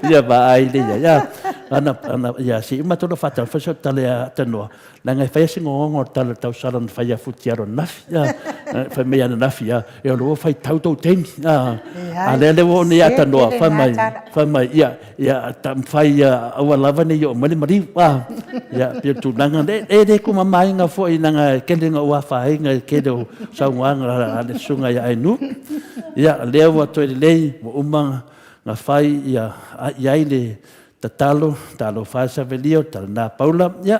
Ia vaai le ia, ia, ana, ana, ia, se i uma atu lou faatalofa sau tala ia Atanoa, leaga e fai lava si gogogo o le tala o le tausala na fai ia Futialo ananafi. Ia, fai mai ananafi, ia, e o lou faitau tou taimi. A, a lea lea ua oo nei ia Atanoa, fai mai, fai mai, ia, ia, taumafai ia aua lava ne i oo mai le maliu. A, ia, pei o le tulaga lea, e le kumamaina foi leaga e tele ina ou afaina i le tele o saunoaga a le susuga ia Ainu. Ia, lea ua toe lelei, ua uma ona fai ia, i ai le tatalo, talofa e Savelio, talana Paula, ia,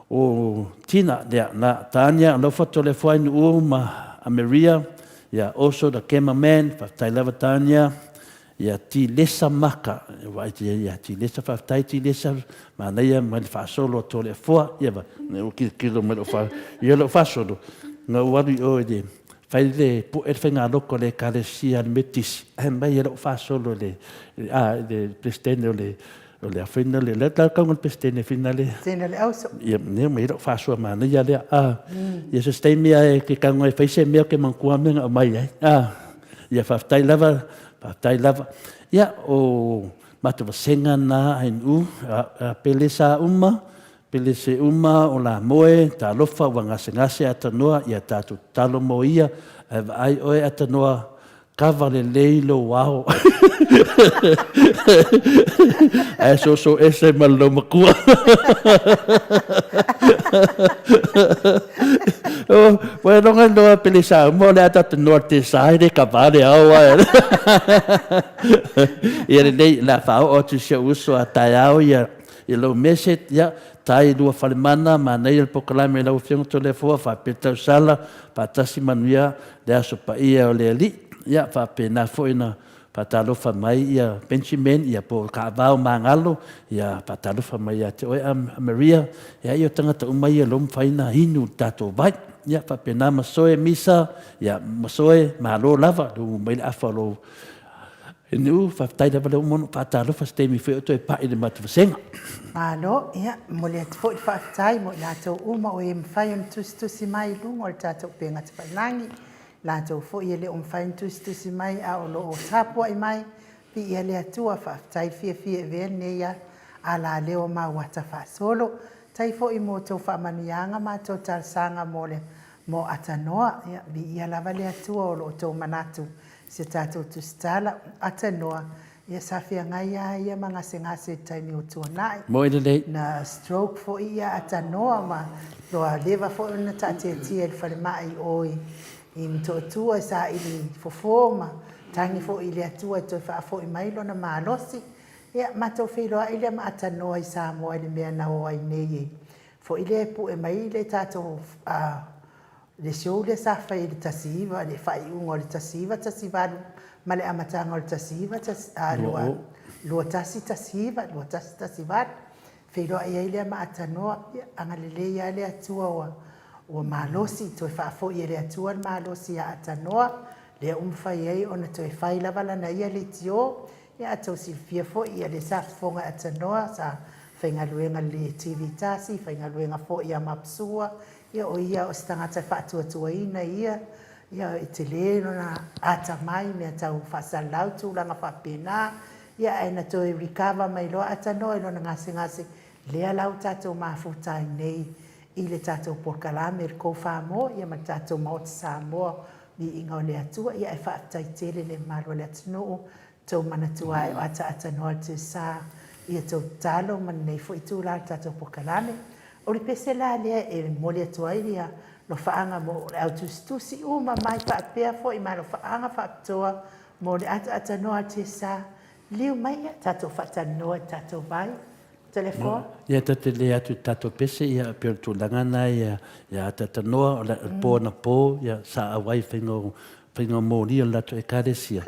o Tina, ia, na Tania, alofa Toleafoa Nu'u ma Maria, ia, also the cameraman, faafetai lava Tania, ia Tilesa Maka, vaai tia ia Tilesa, faafetai Tilesa, manaia mai le faasolo a Toleafoa, ia, va, ua tilotilo mai lou fa, ia lou faasolo, na ou alu i o i le fai le pu'e le faigaloko a le Ekalesia a le Metotisi, ae mai e lou faasolo i le, a, i le Peresetene o le, o le a foi le, le tau le Peresetene foi le. Peresetene o le Auso. Ia, ne mai lou faasoa manaia lea, a, ia so se taimi lava e ke tago e fai se mea ou te manatua mea na aumai ai, a, ia faafetai lava, faafetai lava. Ia, o matou vasega na a NU, a, a pele sa uma, Pele se uma o la moe, talofa ua gasegase Atanoa, ia tatou tatalo mo ia, ae vaai oe Atanoa, kava lelei lou ao. Ae soso ese ma lou makua. Ua iloga loa pele sa uma o le ata Atanoa te sa e le kava le ao ae. Ia lelei, la faaoo atu i si ou uso a taeao ia I lou message, ia, tai Luafalemana, manaia le polokalame i lau Afioga Toleafoa, faapea Tausala, faatasi manuia le Aso Paia o le Alii. Ia, faapena foi ona faatalofa mai ia Benjamin, ia po o Kaavao Magalo, ia faatalofa mai ia te oe a Maria, ia ia o tagata uma ia lo mafai ona inu le tatou vai. Ia, faapena Masoe Misa, ia Masoe, malo lava, le mai le afa o lou Inu, faafetai lava le uma ona faatalofa se taimi foi o toe pai le matou vasega. Malo, ia, momoli atu foi le faafetai mo i latou uma o e mafai ona tusitusi mai i luga o le tatou upega tafailagi, latou foi e le o mafai ona tusitusi mai a o lo o tapuai mai, viia le Atua, faafetai le fiafia e avea lenei alaleo o maua ata faasolo. Faafetai foi mo tou faamanuiaga ma tou talosaga mo le mo Atanoa, ia, viia lava le Atua o lo o tou manatu i se tatou tusitala. Atanoa, ia sa feagai lava ia ma gasegase i le taimi ua tuanai. Moe lelei. Na stroke foi ia Atanoa ma ua leva foi ona taatiatia i le falemai i o i Motootua e saili fofo ma tagi foi i le Atua e toe faafoi mai lona malosi. Ia, matou feiloai lea ma Atanoa i Samoa i le mea na o ai nei e Foi lea e pue mai le tatou le show lea sa fai i le 19 le faaiuga o le 1918 ma le amataga o le 19 2119 2118 feiloai ai lea ma Atanoa. Ia, agalelei lava le Atua ua ua malosi, toe faafoi e le Atua le malosi ia Atanoa, lea ua mafai ai ona toe fai lava lana ia leitio. Ia, a tou silafia foi, ia lea sa fofoga e Atanoa, sa faigaluega i le TV tasi, faigaluega foi ia Mapsua, ia o ia o se tagata e faatuatuaina ia, ia e tele lona atamai i mea tau faasalalau tulaga faapena, ia ae na toe recover mai loa Atanoa i lona gasegase, lea la ua tatou mafuta ai nei i le tatou polokalame le Go Far More, ia ma le tatou Maota Samoa. Viiga o le Atua, ia ae faafetai tele le mamalu o le atunuu, tou manatua ae o ataatanoa le Tusa ia tou tatalo ma lenei foi itula o le tatou polokalame. O le pese la lea e momoli atu ai le alofaaga mo le au tusitusi uma mai faapea foi ma alofaaga faapitoa mo le ataatanoa a le Tusa. Liliu mai ia tatou faatalanoa i le tatou vai. Toleafoa. Ia ta te le atu i tatou pese ia pei o le tulaga na ia ia atatanoa o le po na po ia sa auai faiga o faiga o moli o le latou ekalesia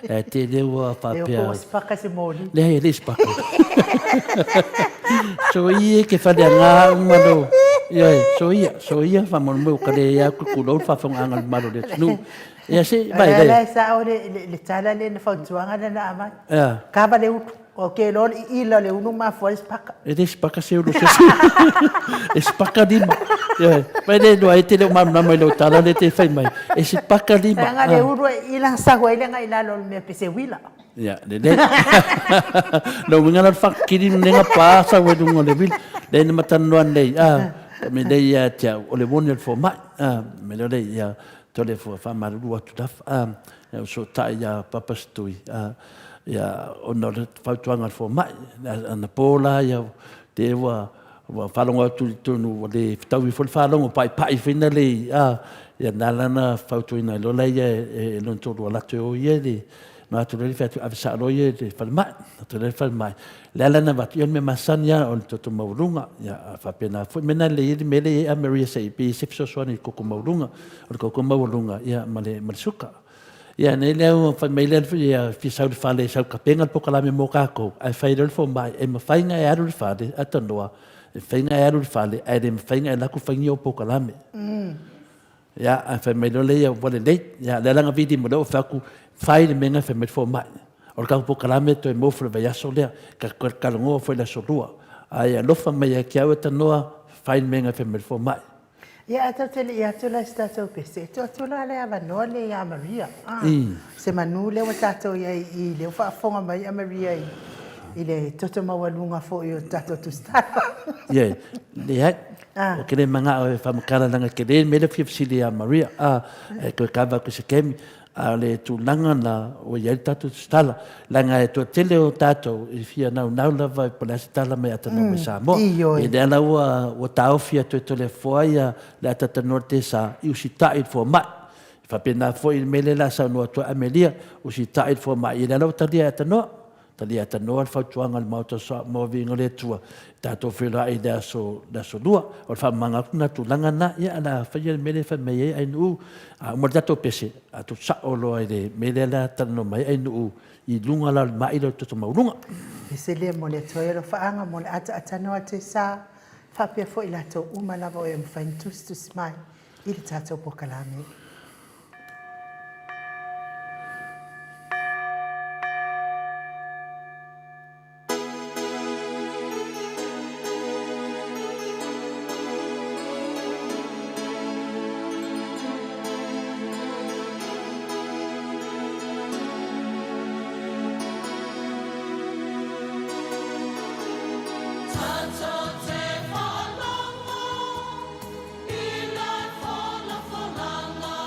ae tele ua faapea. E o sipaka se moli. Leai e le sipaka. So ia ke fale anga uma lo ia so ia so ia faamolemole ka le ia ku ku lo faafofoga le malo le atunuu. Ia se vai le. La sa o le le tala le na fautuaga lea na aumai. Kava le ulu. O ke loa le iila o le ulu mafua ai le sipaka. E le sipaka se ulu se E sipaka lima. Ioe. Mai le lua e te le o malamalama i lau tala lea te fai mai. E sipaka lima. Leaga le ulu e iila sau ai le agai i lalo o le mea pe se uila. Ia, lelei. Lou uiga la o le faakili lenei pa sau ai luga o le uila. Lea na ma talanoa nei, a, me lei ia te au, o le moni o le fomai. A, me lea o le ia, tole fua faamalulu atu lava. A, Ia fesootai ia Papa Setui, ia, ona o le fautuaga a le fomai. Anapo la ia, te ua, ua faalogo atu i totonu ua le fetaui foi le faalogo, paipai foi na le, a, ia na ala na fautuaina ai loa laia e lona toalua latou e o ia i le, na atu loa fai atu, ave sao loa ia i le falemai, atu loa i le falemai. Le ala na avatu, ia o le mea masani lava o le toto maualuga, ia faapena foi. Mea na lelei ai le mea lea e i ai Maria se i pei se fesoasoani i le koko maualuga, o le koko maualuga ia ma le, ma le suka. Ia nei lea ua fai mai lea ia fia sau i le fale e sau tapena le polokalame mo tatou, ae fai loa le fomai, e mafai ona e alu i le fale, atanoa, e mafai ona e alu i le fale, ae le mafai ona e alu atu fai ni ou polokalame. Ia, ae fai mai loa lea, ua lelei. Ia, lea la na vili mai loa ou fai atu, fai le mea na fai mai le fomai. O le tatou polokalame toe maua foi le vaiaso lea, ta toe talanoa foi i le aso Lua. Ae alofa mai ia te au e tanoa, fai le mea na fai mai le fomai. Ia, ae tatou te le i atu la i se tatou pese, e tuu atu la le avanoa lea ia Maria. Ah, se manu lea ua tatou i ai i i, lea ua faafofoga mai a Maria i, i le toto maualuga foi o le tatou tusitala. Ia, leai. Ah. Ou te le manao e faamatala leaga tele le mea lea ou fia fesili ia Maria. Ah, e toe kava atu i se taimi. A o le tulaga la ua i ai le tatou tusitala, leaga e toatele o tatou e fia naunau lava po o le a se tala mai atalanoa mai Samoa. Ioe. Lea la ua, ua taofi atu e Toleafoa ia le atatanoa le tesa i usitai i le fomai. E faapena foi i le mea lea o le a saunoa atu ai Amelia, usitai i le fomai. Ia lea la ua talia e Atanoa. Talia tanoa le fautuaga a le Maota mo Viiga o le Atua, tatou feiloai i le aso, le aso Lua. O le faamamaga atu lena tulaga lena, ia o le a faia le mea lea e fai mai ai Ainuu. A uma le tatou pese, a tou sao loa i le mea lea o le a talanoa mai ai Ainuu i luga la o le mai lea o le toto maualuga. Pese lea mo le Atua i alofaaga mo le ataatanoa te sa, faapea foi latou uma lava o e mafai ona tusitusi mai i le tatou polokalame. Tatou te faalogo I le folafolaga.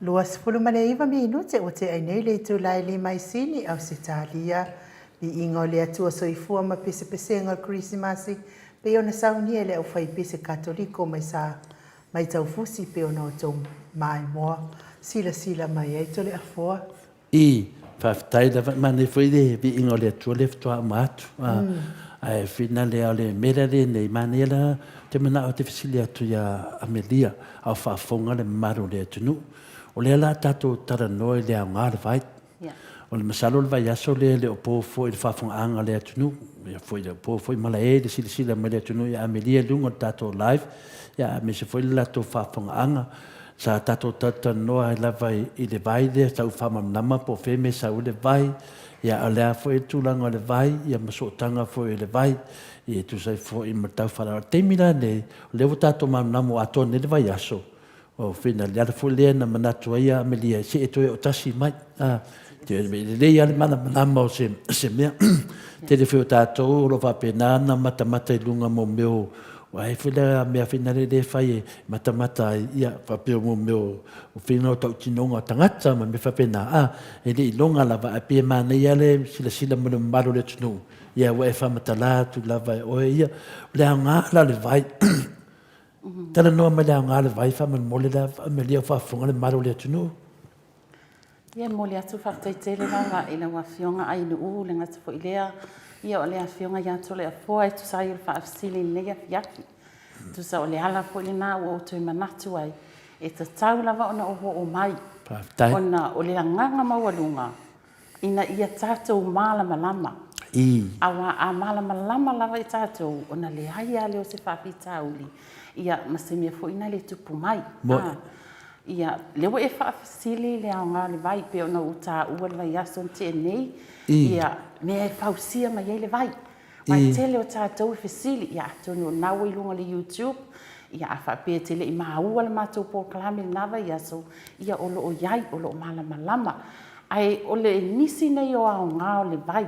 29 minute ua tea ai nei le itula e lima i Sini, Ausetalia. Viiga o le Atua Soifua ma Pesepesega o le Kerisimasi pei ona saunia e le aufaipese Katoliko mai sa mai Taufusi pei ona outou maimoa silasila mai ai Toleafoa. I, faafetai lava, manaia foi le viiga o le Atua lea faatoa uma atu. Ae finale o le mea lea lenei, manaia la, ou te manao ou te fesili atu ia Amelia, a o faafofoga le mamalu o le atunuu. O lea la tatou talanoa i le aoga o le vai. O le masalo o le vaiaso lea e le o po foi i le faafofogaaga a le atunuu, ia foi e le o po foi malae i le silasila mai le atunuu ia Amelia i luga o le tatou live, ia aemaise foi le latou faafofogaaga. Sa tatou talatalanoa ai lava i le vai lea, sa ou faamalamalama po o fea mea e sau ai le vai, ia a o le a foi le tulaga o le vai, ia ma sootaga foi o le vai, ia e tusa ai foi ma le tau faalala. O le taimi la lenei, o lea ua tatou malamalama ua atoa nei le vaiaso, O fina le ala foi lea na manatu ai Amelia se e toe o tasi mai. A, te lelei lava le malamalama o se, se mea. Tele foi o tatou o lo o faapena ona matamata i luga mo mea o ai foi le mea fina le le fai e matamata ai, ia, faapea mo mea o fina o tautinoga o tagata ma mea faapena. A, e le iloga lava, ae pei e manaia le silasila mo le mamalu o le atunuu, ia ua e faamatala atu lava e oe ia. O le aoga la o le vai. Talanoa mai le aoga o le vai faamolemole la Amelia o faafofoga le mamalu o le atunuu. Ia e momoli atu le faafetai tele lava i lau Afioga Ainuu, le gata foi lea ia o le Afioga ia Toleafoa e tusa ai o le faafesili i lenei afiafi. Tusa o le ala foi lena ua ou toe manatu ai, e tatau lava ona ou oo mai. Faafetai. Ona o le agaga maualuga ina ia tatou malamalama. Aua a malamalama lava i tatou, ona leai lava lea o se faafitauli, ia, ma se mea foi lena e tupu mai. Moni. Ia, lea ua e faafesili i le aoga o le vai, pei ona ou taua i le vaiaso na tea nei, ia, mea e fausia mai ai le vai. Aua e tele o tatou e fesili, ia atonu o lena ua i luga o le YouTube, ia a faapea e te le i maua le matou polokalame i lena vaiaso, ia o lo o i ai, o lo o malamalama. Ae o le nisi nei o aoga o le vai,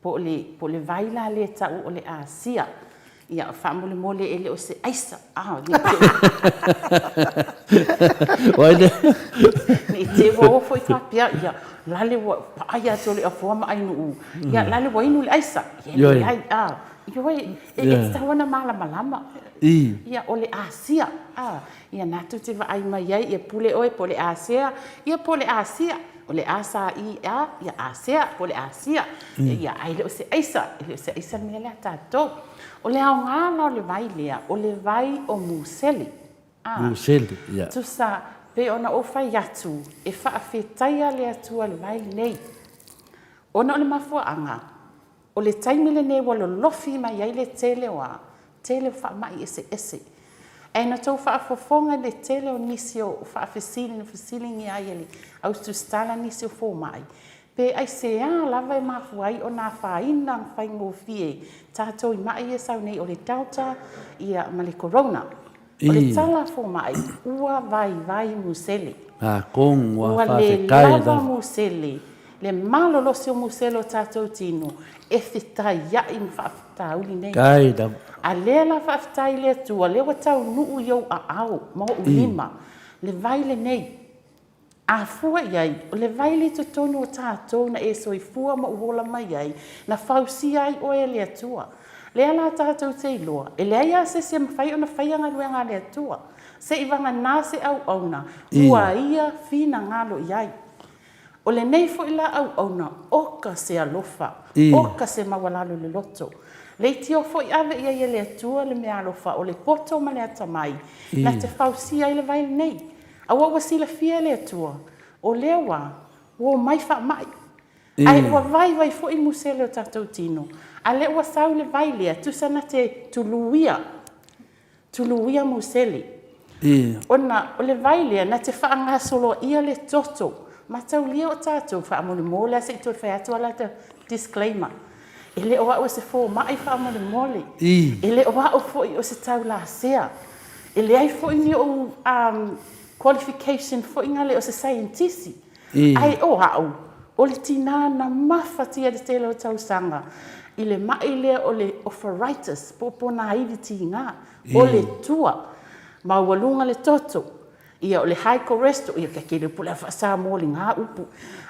po o le, po o le vai la lea e tau o le Asia. Ia, faamolemole e le o se aisa, a, ne i te O ai lea? Ne i te i ua o foi faapea, ia, lale ua paai ia Toleafoa ma Ainuu, ia, lale ua inu le aisa. Ia, e leai, a, ioe, e tatau ona malamalama. Ia, o le Asia, a, ia, na tou te vaai mai ai, ia pule oe po o le Asea, ia po o le Asia. O le A sa I A, ia Asea, po o le Asia. Ia, ae le o se aisa, e le o se aisa le mea lea a tatou. O le aoga la o le vai lea, o le vai o musele. A. Musele, ia. Tusa, pei ona ou fai atu, e faafetaia le Atua i le vai lenei. Ona o le mafuaaga, O le taimi lenei ua lolofi mai ai le tele o a tele o faamai eseese. Ae na tou faafofoga i le tele o nisi o faafesili na fesiligia ai e le autusitala nisi o fomai, pe aisea lava e mafua ai ona afaina faigofie tatou i mai ia e sau nei o le Delta ia ma le Corona. O le tala a fomai, ua vaivai musele. Atonu ua Ua le faafetai lava lava. musele, le malolosi o musele o tatou tino e fetaiai ma faafitauli nei. Kai lava. A lea la faafetai i le Atua, lea ua taunuu i ou aao ma ou lima le vai lenei. A fua i ai, o le vai lea i totonu o tatou na e soifua ma ou ola mai ai, na fausia ai oe e le Atua. Lea la tatou te iloa, e leai lava se isi e mafai ona faia galuega a le Atua, seiavagana se auauna ua Ia finagalo i ai. O lenei foi la auauna, oka se alofa, oka se maualalo i le loto. Leitio foi ave i ai e le Atua le meaalofa o le poto ma le atamai, na te fausia ai le vai lenei. Aua ua silafia e le Atua, o lea ua omai faamai, ae ua vaivai foi musele o tatou tino, a lea ua sau le vai lea, tusa na te tuluia, tuluia musele. Ona o le vai lea na te faagasoloaia le toto. Mataulia o tatou, faamolemole lava se i toe fai atu a lata disclaimer, e le o au o se fomai faamolemole, e le o au foi o se taulasea. E leai foi ni ou qualification foi na o se saienitisi, ae o au, o le tinā na mafatia i le tele o tausaga i le ma'i lea o le arthritis po o ponaivi tiga, o le tua, maualuga le toto. Ia, o le high cholesterol, ia, ke le po le a faa-Samoa le upu.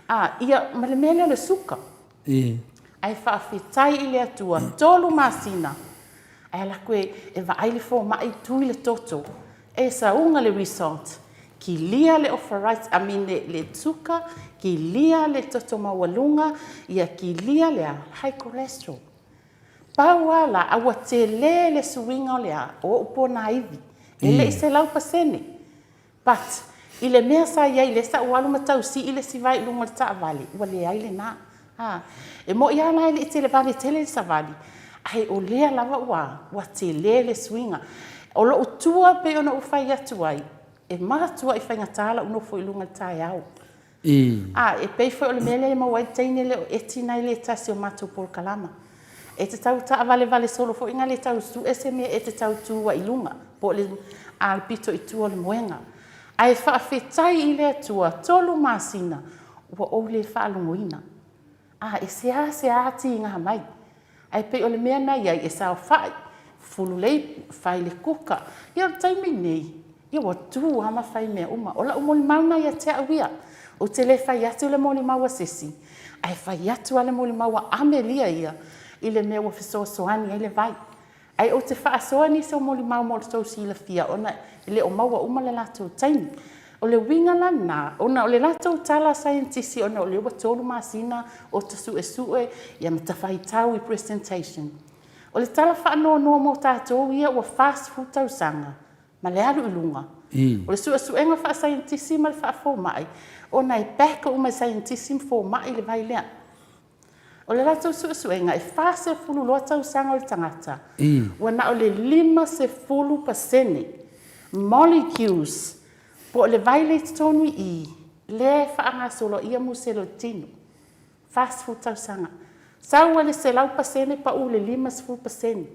A, ia, ma le mea lea o le suka. Ae faafetai i le Atua, 3 masina, ae alu atu e vaai le fomai, tui le toto, e sauga le result, kilia le arthritis, I mean le suka, kilia le toto maualuga, ia kilia le a? High cholesterol. Pau lava la, a ua tele le suiga o le a? O ou ponaivi. E le i 100%. But, i le mea sa i ai lea sa ou alu ma tau sii le isi vae i luga o le taavale, ua leai lena. A, e moni lava la e le i televave tele le savali, ae o lea lava ua, ua tele le suiga. O lou tua pei ona ou fai atu ai, e matuai faigata lou nofo i luga i le taeao. A, e pei foi o le mea lea e maua ai le teine lea o Eti na e le tasi o matou polokalama. E te tau taavalevale solo foi na le tau sue se mea e te tau tu ai i luga, po o le, a, le pito i tua o le moega. Ae faafetai i le Atua, 3 masina ua ou le faalogoina. A, e seasea tiga mai. Ae pei o le mea na i ai, e saofai, fufulu le ipu, fai le kuka. Ia o le taimi lenei, ia ua tu lava ma fai mea uma. O lau molimau lena ia te au ia. Ou te le fai atu le molimau a se isi, ae fai atu lava le molimau a Amelia ia i le mea ua fesoasoani ai le vai. Ae ou te faasoa nisi o molimau mo le tou silafia ona e le o maua uma le latou taimi. O le uiga la lena, ona o le latou tala a saienitisi ona o lea ua 3 masina o ta suesue ia ma ta faitau i presentation. O le tala faanoanoa mo tatou ia ua 40 tausaga ma le alu i luga, o le suesuega faasaienitisi ma le faafomai ona e back uma e saienitisi ma fomai le vai lea. O le latou suesuega, e 42 tausaga o le tagata, ua na o le 50% molecules po o le vai lea i totonu i i, lea e faagasoloia musele o le tino. 40 tausaga. Sau ai le 100% pau i le 50%.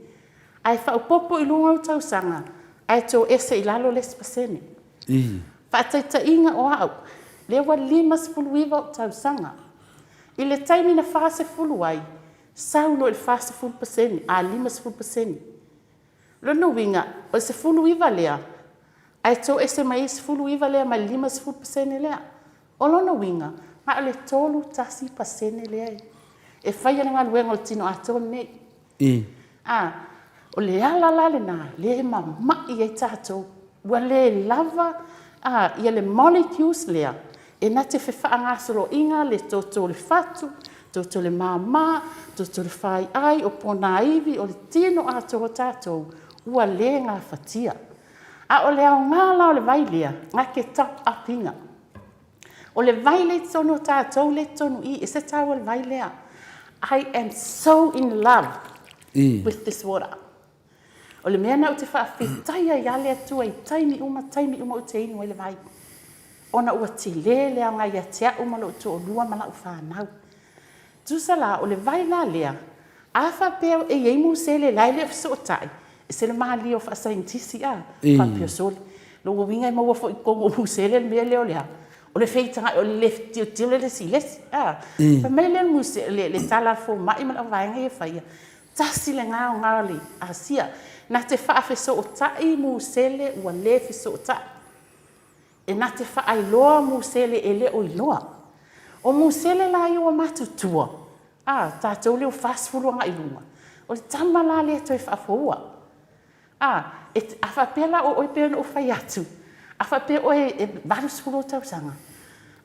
Ae faaopoopo i luga ou tausaga, ae toese i lalo le isi pasene. Faataitaiga o au, lea ua 59 ou tausaga. I le taimi na 40 ai, sau loa i le 40%, a 50%. Lona uiga, o le 19 lea, ae toese mai ai le 19 lea mai le 50% lea. O lona uiga, na o le 31% lea e faia le galuega o le tino atoa lenei. A, o le ala la lena lea e mamai ai tatou, ua le lava a, ia le molecules lea e na te fefaagasoloiga le toto o le fatu, toto o le mama, toto o le faiai, o ponaivi, o le tino atoa o tatou, ua le gafatia. A o le aoga la o le vai lea, na te top up ina. O le vai lea i totonu o tatou lea i totonu i i, e se taua le vai lea. I am so in love with this water. O le mea lena ou te faafetai ai lava le Atua i taimi uma, taimi uma ou te inu ai le vai. Ona ua tele le aoga ia te au ma lou toalua ma lau fanau. Tusa la, o le vai la lea, a faapea e i ai musele la e le o fesootai, e se le malie o faasaienitisi a, faapea sole. Lona uiga e maua foi i totonu o musele le mea lea o le a? O le feitagai, o le le tilotilo le isi i le isi a. Fai mai le musele, le tala a le fomai ma le auvaega ia e faia, tasi le gaoga o le Asia, na te faafesootai musele ua le fesootai. E na te faailoa musele e le o iloa. O musele la ia ua matutua, a, tatou lea ua 40 agai i luga, o le tama la lea e toe faafoua. A, e, a faapea la o oe pei ona ou fai atu, a faapea oe e 80 ou tausaga,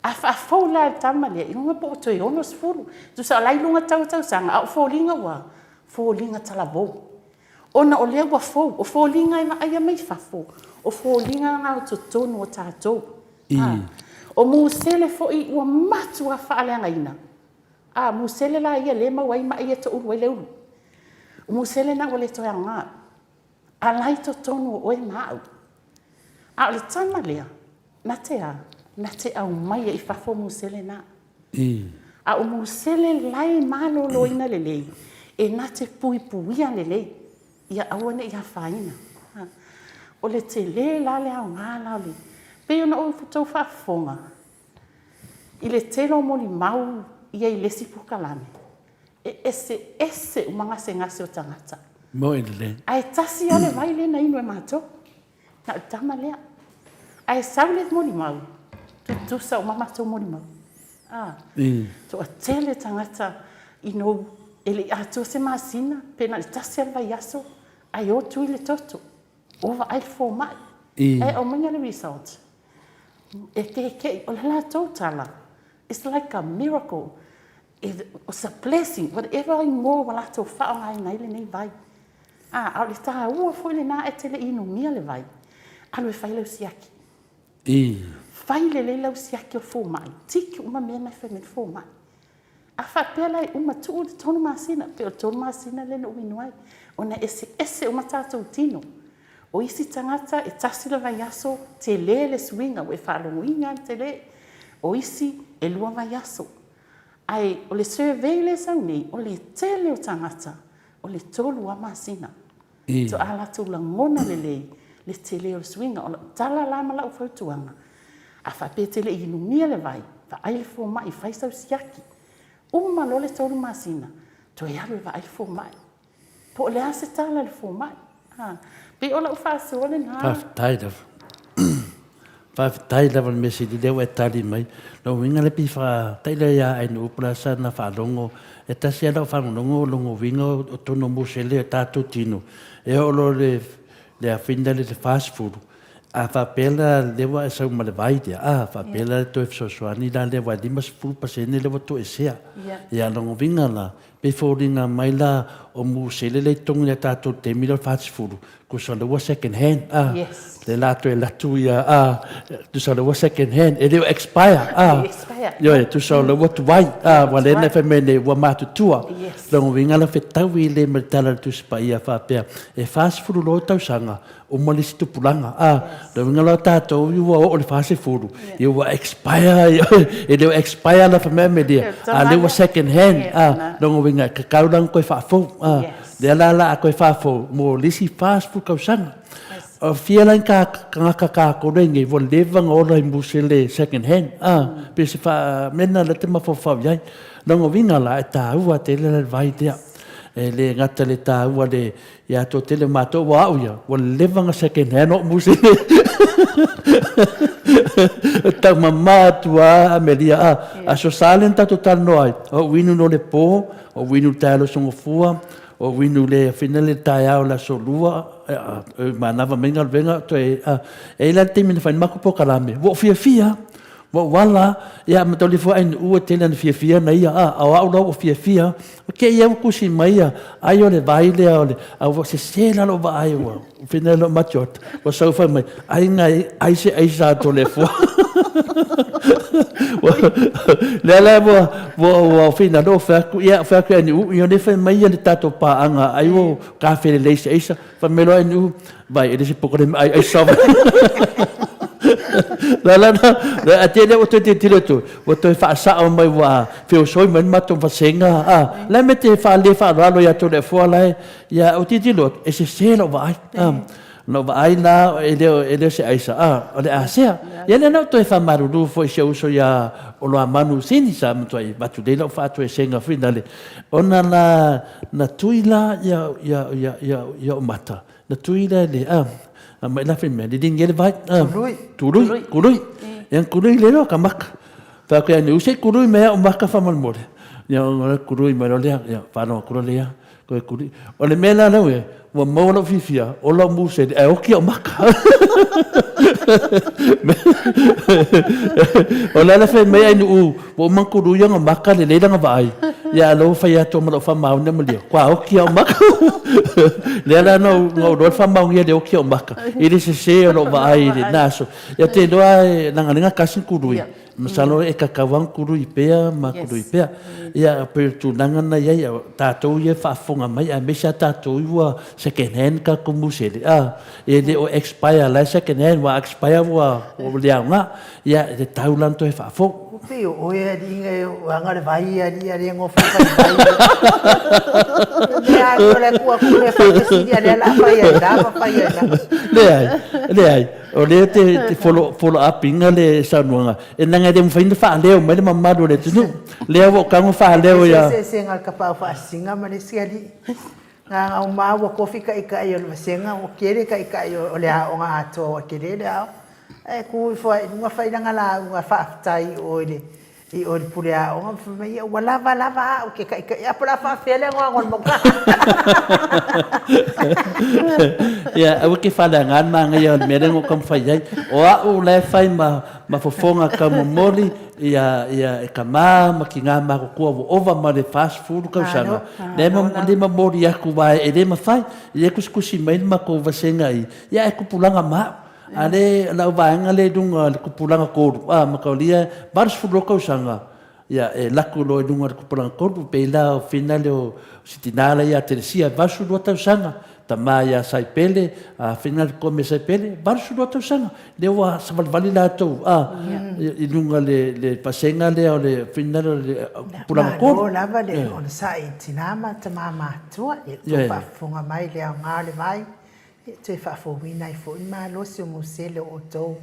a faafou la e le tama lea, i luga po o toe 60. Tusa o la e i luga tau o tausaga, a o foliga ua foliga talavou. Ona o lea ua fou, o foliga e vaaia mai fafo, o foliga na o totonu o tatou. A, o musele foi ua matua faaleagaina. A, musele la ia lea e maua ai mai ia e toulu ai le ulu. O musele na ua le toe aoga. A la i totonu o oe ma au. A o le tama lea, na te a? Na te aumaia i fafo musele na. A o musele la e maloloina lelei, e na te puipuia lelei, ia aua ne i afaina. O le tele la le aoga la o le... Pei ona outou faafofoga i le tele o molimau ia i le isi polokalame, e eseese uma gasegase o tagata. Moi lelei. Ae tasi lava le vai lea na inu e matou. Na o le tama lea. Ae sau le molimau, tutusa uma matou molimau. A, toatele tagata inou e le i atoa se masina pe na o le tasi lava le vaiaso ae o tui le toto, o vaai le fomai, ae aumaiga le result. E keke'i, o le latou tala, it's like a miracle, it's a blessing, whatever igoa ua latou faaaogaina ai lenei vai. A, a o le taua foi lena ae te le i inumia le vai, alu e fai lau siaki. Fai lelei lau siaki o le fomai, tiki uma mea na e fai mai le fomai. A faapea la e uma, tuu le 3 masina, pei o le 3 masina lea na ou inu ai, ona e eseese uma tatou tino. O isi tagata e tasi le vaiaso, tele le suiga, ua e faalogoina lava le tele. O isi e 2 vaiaso. Ae o le survey lea e sau nei, o le tele o tagata, o le 3 lava masina. Faatoa latou lagona lelei le tele o le suiga. O lau tala la ma lau fautuaga, a faapea e te le i inumia le vai, vaai le fomai, fai sau siaki. Uma loa le 3 masina, toe alu e vaai le fomai. Po o le a se tala a le fomai. Ha, pei o lau faasoa lena. Faafetai lava. Faafetai lava i le mea sili lea ua e tali mai. Lou uiga lea pei faataila ia Ainuu po o le a sana faalogo. E tasi lava lau faalogologo o lona uiga o totonu o musele o tatou tino, e oo loa i le afina lea i le 40, a faapea la lea ua e sau ma le vai lea, a faapea la e toe fesoasoani la lea aua e 50% lea ua toesea. Ia, lona uiga la, Pei foliga mai la o musele lea i totonu ia tatou i le taimi lea o le 40, tusa lea ua second hand a. Yes. Lea la toe alu atu ia a, tusa lea ua second hand, e le o expire a. Expire. Ioe, tusa o lea ua tuai a, aua lea na fai mai nei ua matutua. Yes. Lona uiga la fetaui le ma le tala a le Tusi Paia faapea, e 40 loa tausaga uma le isi tupulaga. A, lona uiga la o tatou ua oo i le 40, ia ua expire, e le o expire la fai mai Amelia, a lea ua second hand. A, lona uiga e tatau la ona toe faafou. A, lea la o le a toe faafou mo le isi 40 tausaga. O fia la ni tagata tatou lea i inei ua leva ona ola i musele second hand, a, pei o se mea lena o lea e te mafaufau i ai. Lona uiga la, e taua tele la le vai lea. E le gata i le taua le Ia toatele o matou ua au ia, ua leva ona second hand o'u musele. Taumama atu a Amelia a, aso sa lea na tatou talanoa ai, o'u inu no le po, o'u inu le taeao le aso Gafua, o'u inu le afina le taeao le aso Lua, manava mai galuega toe a, e i ai la le taimi na fai ai le matou polokalame, ua ou fiafia. Ua ou ala, ia ma tauli fua ainuu e tele ana fiafia na ia, a, a o au la ua fiafia, o kēia ua tusi mai ia, ai o le vai lea o le, a ua sese la lou vaai ua, fina lou matiota, ua sau fai mai, ai ngai, ai se aisa a Toleafoa. Lea la ua, ua, ua fina lou fai atu, ia fai atu i ainuu, ia le fai mai ia le tatou paaga, ai ua kafe lelei se aisa, Fai mai loa Ainuu, vai, e le se polokalame ai aisa mai. La la la, la a te lea ua toe tilotilo atu, ua toe faasao mai ua feosoi mai le matou vasega, a, la e mea te faale faaaloalo ia Toleafoa la e, ia ou tilotilo atu, e sese lau vaai, a, lau vaai la e le o, e le o se aisa, a, o le asea. Ia lea la ua toe faamalulu foi i si ou uso ia Oloamanu Sini sa matuai avatu nei lau faatoesega foi lale, ona la Na tui la ia ia ia ia ia o mata, na tui la le a a mai la fai mea, lili nge le vai a Tului. tului, kului. Ia kului le loa ka maka. Fa ku ia ni use kului me o maka fa mal mole. Ia o le kului mai lo lea, ia fa no kulu lea, koe kului. O le mea la lau e, ua maua lou fiafia, o lau musele, ae oki au maka. O le ala fai mai ai nuu, ua uma ona kului ona maka lelei lana vaai. Ia a lou fai atu ma lou faamaoni ma lia, kua oki au maka. Lea la na ou iloa le faamaonia le oki au maka, i le sese o lou vaai i lena aso. Ia te iloa e leaga kasi kului. Masalo e tatau lava ona tului pea ma tului pea. Ia, pei o le tulaga lena e i ai, o tatou ia e faafofoga mai aemaise lava tatou ua second hand tatou musele, a, e le o expire la e second hand, ua expire ua le aoga. Ia, e tatau la ona toe faafou. Ua pei o oe alii e aga le vai alii a le gofo fai vai. Mea o le atu atu le fai fesili a lea la fai ai la ma fai ai la. Leai, leai. O lea te follow, follow up ina le saunoaga, e leaga e le mafai ona faaleo mai le mamalu o le atunuu. Lea ua ou tago faaleo ia. Se eseesega o le tapaau faasisiga ma le isi alii. Na ona uma ua tofi taitai o le vasega, ua tele taitai o le aoga atoa ua tele le aoga. Ae tu ifo ai i luga fai lana lauga faafetai i o i le i o i le pule aoga ma fai mai, ia ua lava lava au ke taʻitaʻi a po o le a faafefea le anoano o le mau Ia, aua ke faaleaga le manaia o le mea lea na ou taumafai ai. O au la e fai ma, ma fofoga taumomoli, ia, ia e tama ma tinā matutua ua ova ma le 40 tausaga, lea e momoli atu aua e le mafai, e le tusitusi mai le matou vasega i, ia ae tupulaga ma au. A le, lau vaega lea i luga o le tupulaga tolu, a, mataulia, 82 tausaga, ia, e laku loa i luga o le tupulaga tolu, pei la o Fina lea o si tinā la ia Telesia, 82 tausaga, tama ia Saipele, a Fina le Kome Saipele, 82 tausaga, lea ua savalivali latou, a, i luga le, le vasega lea o le Fina lea o le tupulaga tolu. Malo lava le onosai i tinā ma tamā matutua, ia outou faafofoga mai i le aoga o le vai. E toe faafouina ai foi le malosi o Mosele o outou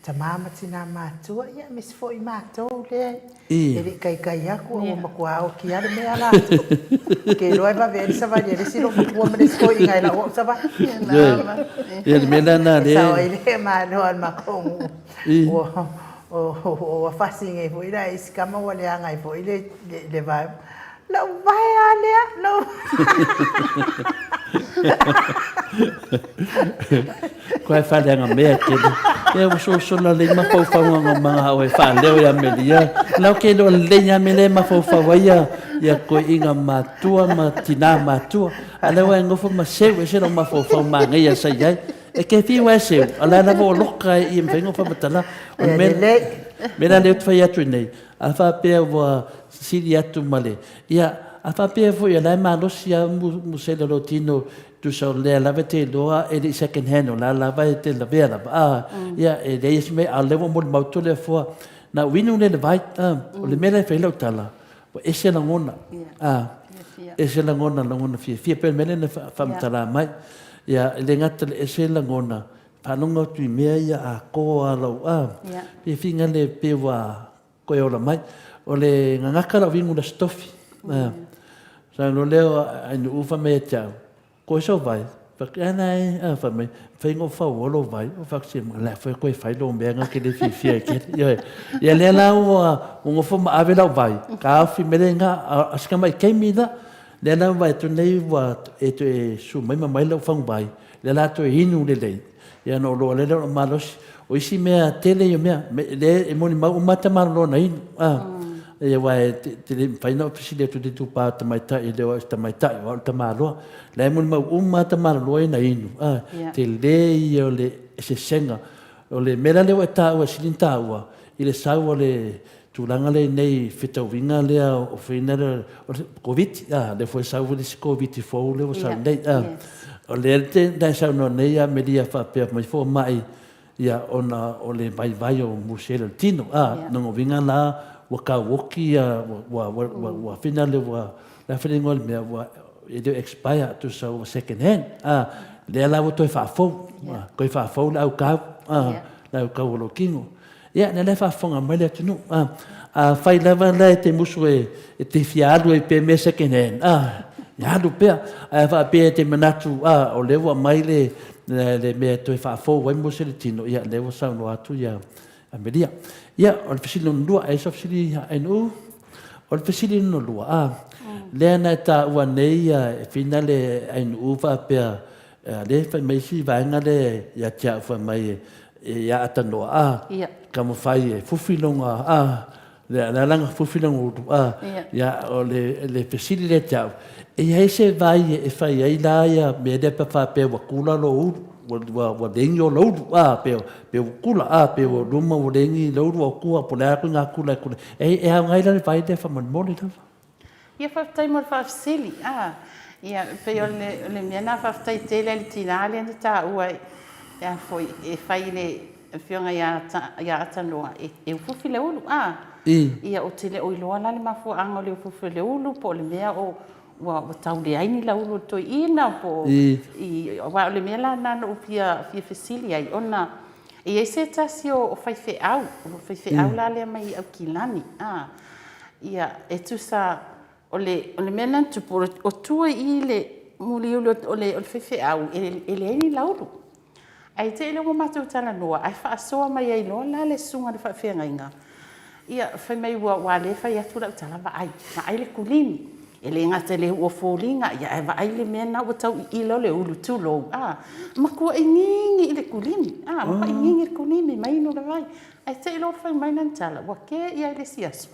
tama ma tina matua, ia aemaise foi matou lea e le i taitai atu a ua matua oti lava le mea latou. Ou te iloa e vave ai le savali a le isi loomatua ma le isi toeaina e lau au savali. Ia le mea lena lea. E sao ai le malo a le matou nuu. Ua fasi nei foi la e isi tama ua leaga ai foi le vae. Lou vae a lea, lou Koe faleaga mea tele. Ia ua sosola lelei mafaufauga o maga oe faaleo ia Melia. Lau ke iloa lelei lava mea lea e mafaufau ai ia ia toeaiina matua ma tina matua. A o lea ua e nofo ma seu ese lou mafaufau manaia sa i ai. E te fiu lava e seu, a o la e lava ua loka e i e mafai ona faamatala. O le mea mea la lea ou te fai atu ai nei, a faapea ua sili atu ma le, ia, a faapea foi o la e malosi lava musele o lou tino, tusa o lea lava e te iloa e le i second hand, o la lava e te lavea lava, a, ia, e leai se mea, a o lea ua molimau atu le Afoa, na ou inu lea i le vai, a, o le mea la e fai ai lau tala, ua ese lagona, a, ese lagona, lagona fiafia, pei o le mea lea na faamatala mai. Ia, e le gata i le ese lagona, faalogo atu i mea ia atoa lou, a, fiafiaga lea pei ua Koe ola mai. O le gagaka lau vigu le stofi. Sa lo leo ai nu ufa me te au. Koe so vai. Fa ana e a fa mai. Fai ngo fa o lo vai. O fa se mo la fa koe fai lo mea nga ke le fi fi ke. Yo. Ya le la ua ngo fa ma ave lau vai. Ka fi mele nga a sika mai ke mi la. Le la vai tu nei ua e tu e su mai ma mai lau fang vai. Le la tu inu le lei. Ia na ou loa lea o malosi. O isi mea tele ia mea, lea e molimau uma lava tamaloa na inu. Ia aua e te le mafai ona fesili atu i le itupa o tamaitai e le o au o se tamaitai o au o le tamaloa. La e molimau uma lava tamaloa ia na inu. Tele ia o le eseesega. O le mea la lea ua e taua e sili ona taua, i le sau o le tulaga lea i nei fetauiga lea o feina lea o le Koviti, a, lea foi sau le isi Koviti fou lea ua sau nei, a. O lea te na e saunoa nei ia Melia faapea mai fomai, ia, ona o le vaivai o musele o le tino, a, lona uiga la ua tauoki ia, ua, ua, ua, ua feina lea ua, le a foi le igoa o le mea, ua, e le o expire, tusa ua second hand, a, lea la ua toe faafou, toe faafou le aukau, a, le aukau o lou tino. Ia, lea la e faafofoga mai le atunuu. A, afai lava la e te musu e, e te fia alu ai pea mea second hand, a, ia alu pea. Ae a faapea e te manatu, a, o lea ua aumai le, le, le mea e toe faafou ai mo se le tino, ia, lea ua saunoa atu ia Amelia. Ia, o le fesili lona lua, ai sau fesili NU? O le fesili lona lua, a, lea na e taua nei ia, e whina le NU faapea, lea e fai mai isi vaega lea ia te au fai mai e, Ia atanoa a, taumafai e fufi lona a, le a lana fufi lona ulu a, ia o le le fesili lea te au, e i ai se vai e fai ai la ia mea lea pe faapea ua kula lou ulu, ua ua ua legi o lou ulu a, pe pe ua kula a, pe ua luma ua legi lou ulu o kua po o le a koe ngā kula e kula, e e aoga ai la le vai lea faamolemole lava. Ia faafetai mo le faafesili. A, ia, e pei o le, o le mea lena faafetai tele i le tina lea na taua e a foi, e fai i le afioga ia, ia Atanoa, e, e ufufi le ulu. A, ia, ou te le o iloa la le mafuaaga o le ufufi o le ulu, po o le mea o, ua, ua tau leai ni lauulu o le toeaina, po o, i, aua o le mea la lena na ou fia, fia fesili ai, ona e i ai se tasi o, o faifeau, o faifeau la lea mai Aukilani, a, Ia, e tusa, o le, o le mea lena na tupu, o tua i i le muliuli o le, o le faifeau, e, e leai ni laulu. Ae te i lea ua matou talanoa ae faasoa mai ai loa la le susuga i le faafeagaiga, ia fai mai ua aua lea e fai atu lau tala vaai, vaai le kulimi. E le gata i le uu o foliga, ia ae vaai le mea lena ua tau iila o le ulu, tulou, a, matuai gigi i le kulimi, a, matuai gigi i le kulimi ma inu le vai. Ae te i loa ua fai mai lana tala, ua kē ia i le isi aso,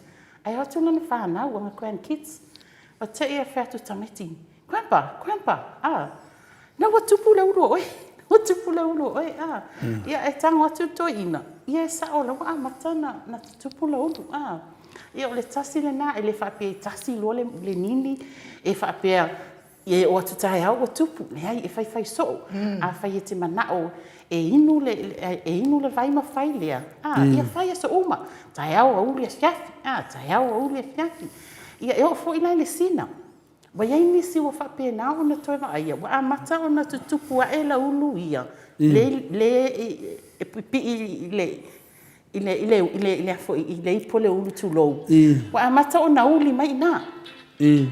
ae o atu lana fanau, ana grandkids, ua te i ae fai atu tamaiti, Grandpa, grandpa, a, na ua tupu le ulu o oe, ua tupu le ulu o oe, a. Ia, e tago atu le toeaina, ia e sao o la ua amata ona tutupu le ulu, a. Ia, o le tasi lena, e le faapea e tasi loa le nini e faapea e oo atu taeao ua tupu. Leai, e faifai soo. Afai e te manao e inu le, e inu le vai ma fai lea, a, ia fai aso uma, taeao, aoauli, afiafi, a, taeao, aoauli, afiafi. Ia, e oo foi la i le sina. Ua i ai nisi ua faapena ona toe vaaia, ua amata ona tutupu ae laulu ia, le, le e pipii i le, i le, i le, i le, i le, i le ipu o le ulu tulou, ua amata ona uli mai i ina.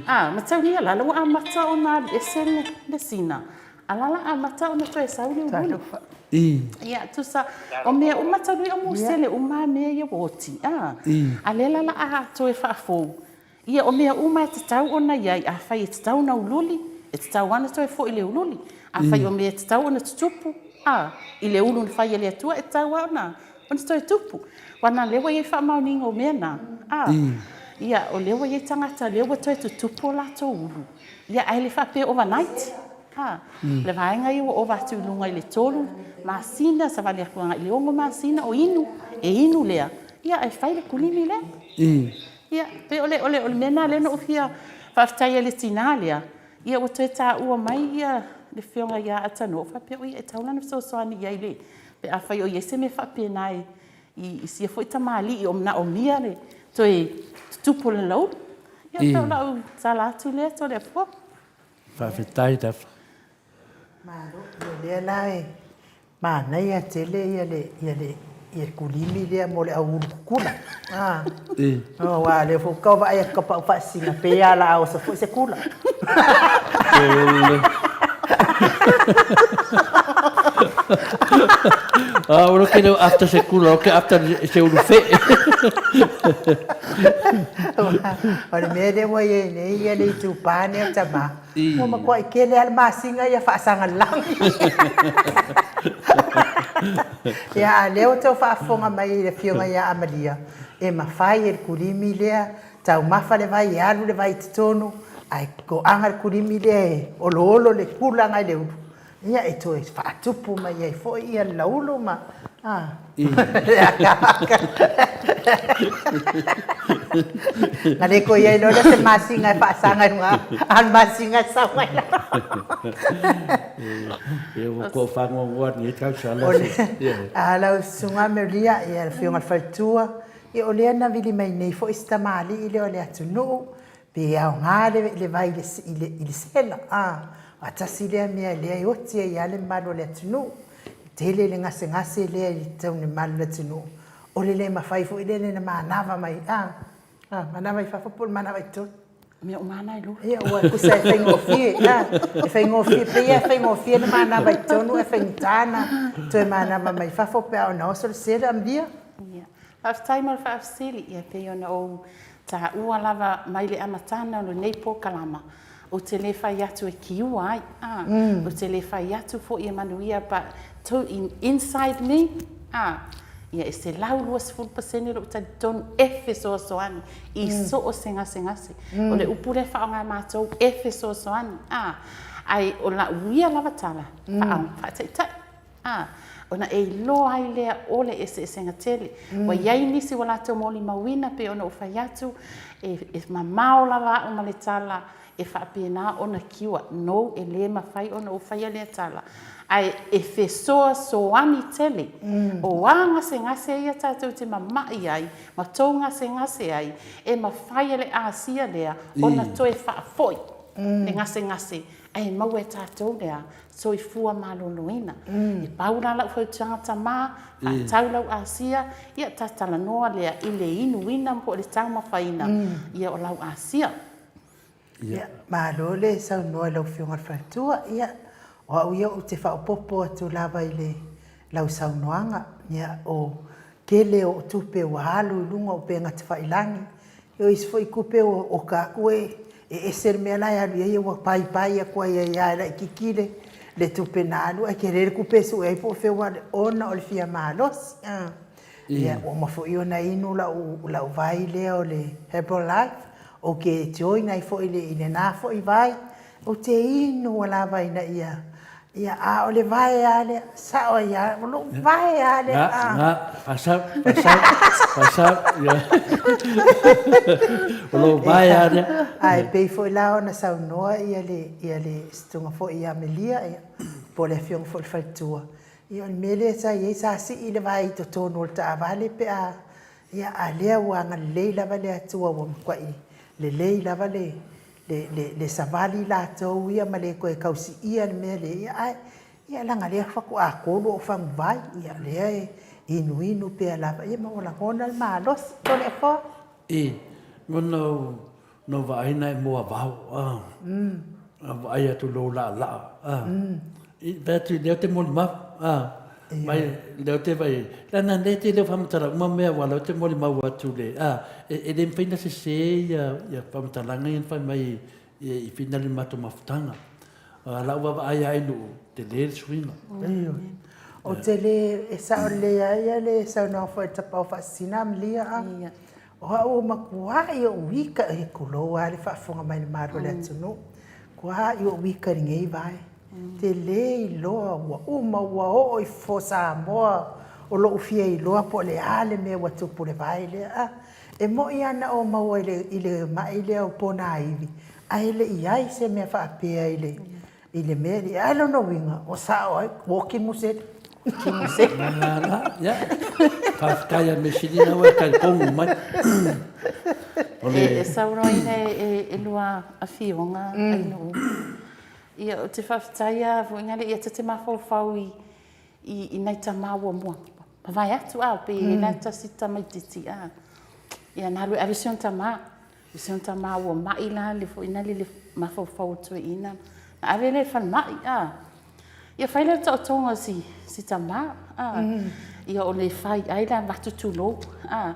A, mataulia la, ua amata ona alu ese le, le sina, a la la amata ona toe sau le uluulu. Ia, tusa, o mea uma talu ai o musele uma a mea ia ua oti, a, a lea la la a toe faafou, Ia, o mea uma e tatau ona i ai, afai e tatau ona uliuli, e tatau lava ona toe foi i le uliuli. Afai o mea e tatau ona tutupu, a, i le ulu na fai e le Atua, e tatau lava ona, ona toe tupu. Aua na o lea ua i ai faamaoniga o mea na, a, ia, o lea ua i ai tagata o lea ua toe tutupu o latou ulu, ia, ae le faapea overnight, a. O le vaega ia ua ova atu i luga i le 3 masina, savali atu agai i le 6 masina o inu, e inu lea, ia, ae fai le kulimi lea. Ia, pei o le, o le, o le mea lena lea na ou fia faafetai ai i le tinā lea, ia ua toe taua mai ia le Afioga ia Atanoa, ou faapea, oi, e tatau la ona fesoasoani i ai le, pe afai o i ai se mea faapena i, i sia foi tamalii o manaomia le toe tutupu o le lalaulu. Ia, pei o lau tala atu lea Toleafoa. Faafetai lava. Malo, ia o lea la e manaia tele ia le ia le ia le kulimi lea mo le au ulu kukula. Ah. Oh, aua o lea foi ua vaai atu ka pau faasina pe a la oso foi se kula. Ah, ua ke leo after se kula, o ke after se ulu fe. O le mea lea ua i ai nei ia le itupa nei o tama, ua matuai tele lava le masiga ia faasaga lagi. Ia, a o lea ua tau faafofoga mai i le Afioga ia Amalia, e mafai e le kulimi lea, taumafa le vai, e alu le vai i totonu, ae toaga le kulimi lea e oloolo le tulaga i le ulu, Ia e toe faatupu mai ai foi ia le laulu ma a Na le toe i ai loa lea se masina e faasaga i luga, a o le masina e sau ai lava. Ia ua tou faanoanoa i lenei tausaga. A lau Susuga Melia, ia le Afioga i le Faletua, ia o lea na vili mai nei foi si tamalii lea o le atunuu, Pe aoga le vai i le sela, a, aua tasi lea mea lea e oti ai lava le mamalu o le atunuu. E tele le gasegase lea i totonu o le mamalu o le atunuu, o le le mafai foi lele ona manava mai, a, a, manava i fafo po o le manava i totonu. Mea uma lava na e lua. Ia, ua tusa e faigofie, a, e faigofie, pei lava e faigofie le manava i totonu ae faigata ona toe manava mai fafo pe a ona oso le sela, Maria. Ia. Faafetai mo le faafesili. Ia, pei ona ou taua lava mai le amataga o lenei polokalama, ou te le fai atu e kiua ai, a, ou te le fai atu foi e manuia, but to inside me, a, ia e 120% lou talitonu e fesoasoani i so o se gasegase. O le upu lea e faaaoga e matou, e fesoasoani, a, ae o lau ia lava tala, faataitai. A, ona e iloa ai lea o le eseesega tele. Ua i ai nisi ua latou molimauina pei ona ou fai atu, e, e mamao lava au ma le tala e faapena ona cure. No, e le mafai ona ou faia lea tala, ae e fesoasoani tele. O a gasegase ia tatou te mamai ai ma tou gasegase ai, e mafai e le asia lea ona toe faafoi le gasegase ae maua e tatou le a? Soifua maloloina. E pau la lau fautuaga tama, faatau lau asia, ia ta talanoa lea i le inuina po o le taumafaina ia o lau asia. Ia, malo le saunoa i lau Afioga i le Faletua. Ia, o au ia ou te faaopoopo atu lava i le. lau saunoaga, ia, o tele o tupe ua alu i luga o upega tafailagi, ia o isi foi tupe ua oka atu e ese le mea la e alu i ai, ia ua paipai atu ai ai lava e laitiiti le le tupe na alu ae tele le tupe e sue ai po o fea ua alu ona o le fia malosi. Ia, ua uma foi ona inu lau lau vai lea o le Herbalife, ou te join ai foi i lena foi vai, Ou te inu lava ina ia, ia, a o le vae lava lea, sao ai lava, o lou vae lava lea. Na, na, faasau, faasau, faasau, ia. O lou vae lava lea. Ae pei foi la ona saunoa ia le, ia le susuga foi ia Melia, ia, po o le afioga foi i le faletua, ia o le mea lea sa i ai, sa sii le vae i totonu o le taavale pe a, ia, a lea ua agalelei lava le Atua ua matuai lelei lava le, le, le, le savali latou ia ma le toe tausiia le mea lea, ia, ae, ia, leaga lea faatoa 3 ou faguvai, ia, lea e inuinu pea lava, ia ma ua lagona le malosi. Toleafoa. I, ona ou, na ou vaai na e moavao, a, a vaai atu i lou laalaa, a, i, vaai atu lea ou te molimau, a, mai, lea ou te vaai, leaga lea e te le o faamatala uma mea aua lea ou te molimau atu i le, a, e le mafai ona sese ia faamatalaga ia na fai mai i fina le matou mafutaga. A lau vaavaai lava i nuu, tele le suiga. Ioe. Ou te le, e sao lelei lava ia le saunoaga foi a le Tapaau Faasisina Amelia a. O au ua matuai ou ika, e tulou lava le faafofoga mai a le mamalu o le atunuu, matuai ou ika i lenei vae. Ou te le iloa ua uma ua oo i fo Samoa o lou fia iloa po o le a le mea ua tupu i le vae lea. A, e moni lava na ou maua i le mai lea o ponaivi, ae le i i ai se mea faapea i le i le mea lea. Ae lona uiga, ua sao ai, ua oti musele. Oti musele. Ia, faafetai a Mesilina ua e talitonu mai. O le... E saunoaina e lua afioga Ainuu. Ia, ou te faafetai lava foi na le, ia ta te mafaufau i i nai tama ua mua mavae atu, a, pei e la tasi tamaitiiti, a, ia na alu e ave si ona tama, si ona tama ua mai la le foi na le mafaufau o toeaina, na ave lea i le falemai, a, ia fai lea o le taotoga o si, si tama, a, ia o le fai ai la avatu tulou, a,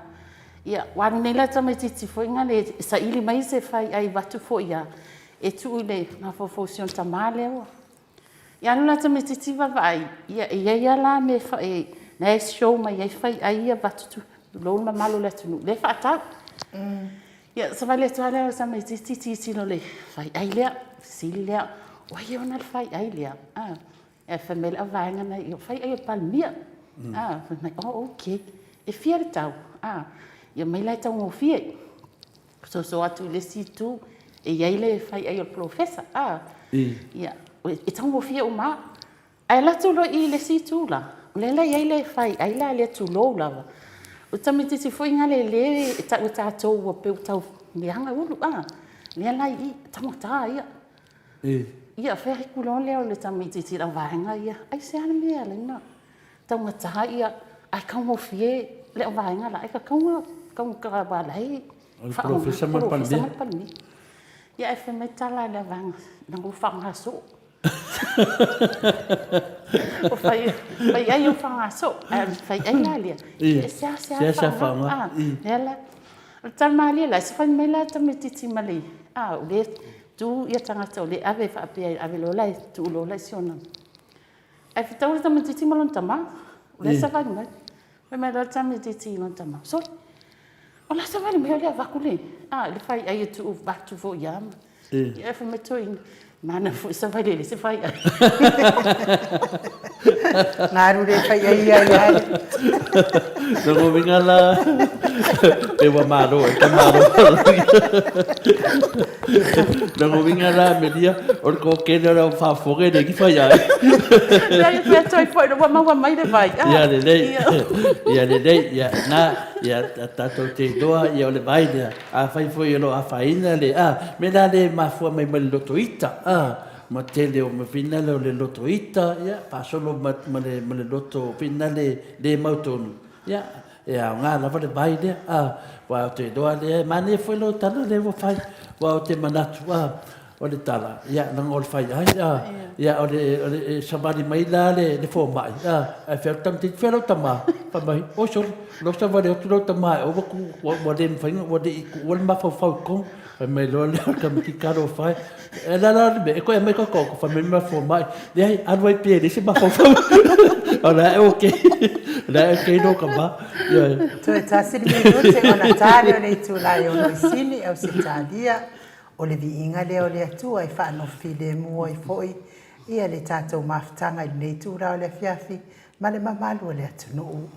ia ua alu nei la tamaitiiti foi na le saili mai se fai ai avatu foi a, e tuu i le mafaufau o si ona tama lea ua Ia alu la tamaitiiti vaavaai, ia e i ai lava la mea e, na e show mai ai fai ai ia vaeatu tulou le mamalu o le atunuu, lea e faatau. Ia savali atu lava lea o le tamaitiiti tilotilo i le faiai lea, fesili lea, o ai e ona le faiai lea? A, ae fai mai le auvaega na i, o faiai o le Palemia. A, fai mai, oh okay, e fia le tau? A, ia aumai la e taugofie. Soso atu i le isi itu, e i ai le faiai o le polofesa, a, ia, e taugofie uma lava. Ae alu atu loa i le isi itu la, o lea la e i ai le faiai la lea tulou lava, o le tamaitiiti foi lea lea e tau e tatou ua pei ua tau leaga ulu, a, lea la e i i, e taugata ia. Ia, fai atu loa lea o le tamaitiiti i lau vaega ia, aisea le mea e ala ai ona taugata ia, ae taugofie le auvaega la, ae tatau ona aua la e faaaoga le polofesa ma le Palemia. Ia ae fai mai tala a le auvaega, leaga ua faaaoga soo. Ua fai fai ai ua faaaoga soo, ae o le fai ai la lea, e seasea faaaoga. Lea la, o le tala malie la, se fai mai la le tamaitiiti ma le, a o lea tu ia tagata o lea e ave faapea e ave loa la e tuu loa la i si ona Ae fetau le tamaitiiti ma lona tama, o lea e savali mai. Fai mai loa le tamaitiiti i lona tama, sole, o le a savali mai o lea avatu le, a, le faiai e tuu avatu foi ia ma. Ia ae fai mai toeaina, mana foi savali e leai se faiai. Galu le faiai ia ia. Lona uiga la, pe ua malo ai ka malo. Lona uiga la Amelia, o le toatele o le au faafofoga e le ki fai ai. Leai, e fai atu ai foi, ua maua mai le vai. Ia lelei, ia lelei, ia na, ia tatou te iloa, ia o le vai lea. Afai foi o lo o afaina le, a, mea la lea e mafua mai mai le loto ita, a, ma tele o mea finale o le loto ita, ia, faasolo ma, ma le, ma le loto finale le mautonu, ia, e aoga lava le vai lea, a, aua ou te iloa lea, e manaia foi lau tala lea ua fai, aua ou te manatu, a. O le tala, ia, leaga o le faiai, a, ia, o le, o le, e savali mai la le, le fomai, a, ae fai atu tamaitiiti, fea lau tama? Fai mai, oi sole, o lea ua savali atu lau tama e ova ku, ua, ua le mafai ona, ua le i tuua le mafaufau i totonu. Fai mai loa lea o le tamaitiiti, talofa e, o le a la le mea, e toe aumai ta toto? Fai mai le fomai, leai, alu ai pea e leai se mafaufau. O la e okay, o la e okay lou tama. Ioe. Toe tasi le minute ona ta lea o le itula e ono i Sini, Ausetalia. O le viiga lea o le Atua e faanofo filemu ai foi ia le tatou mafutaga i lenei itula o le afiafi ma le mamalu o le atunuu.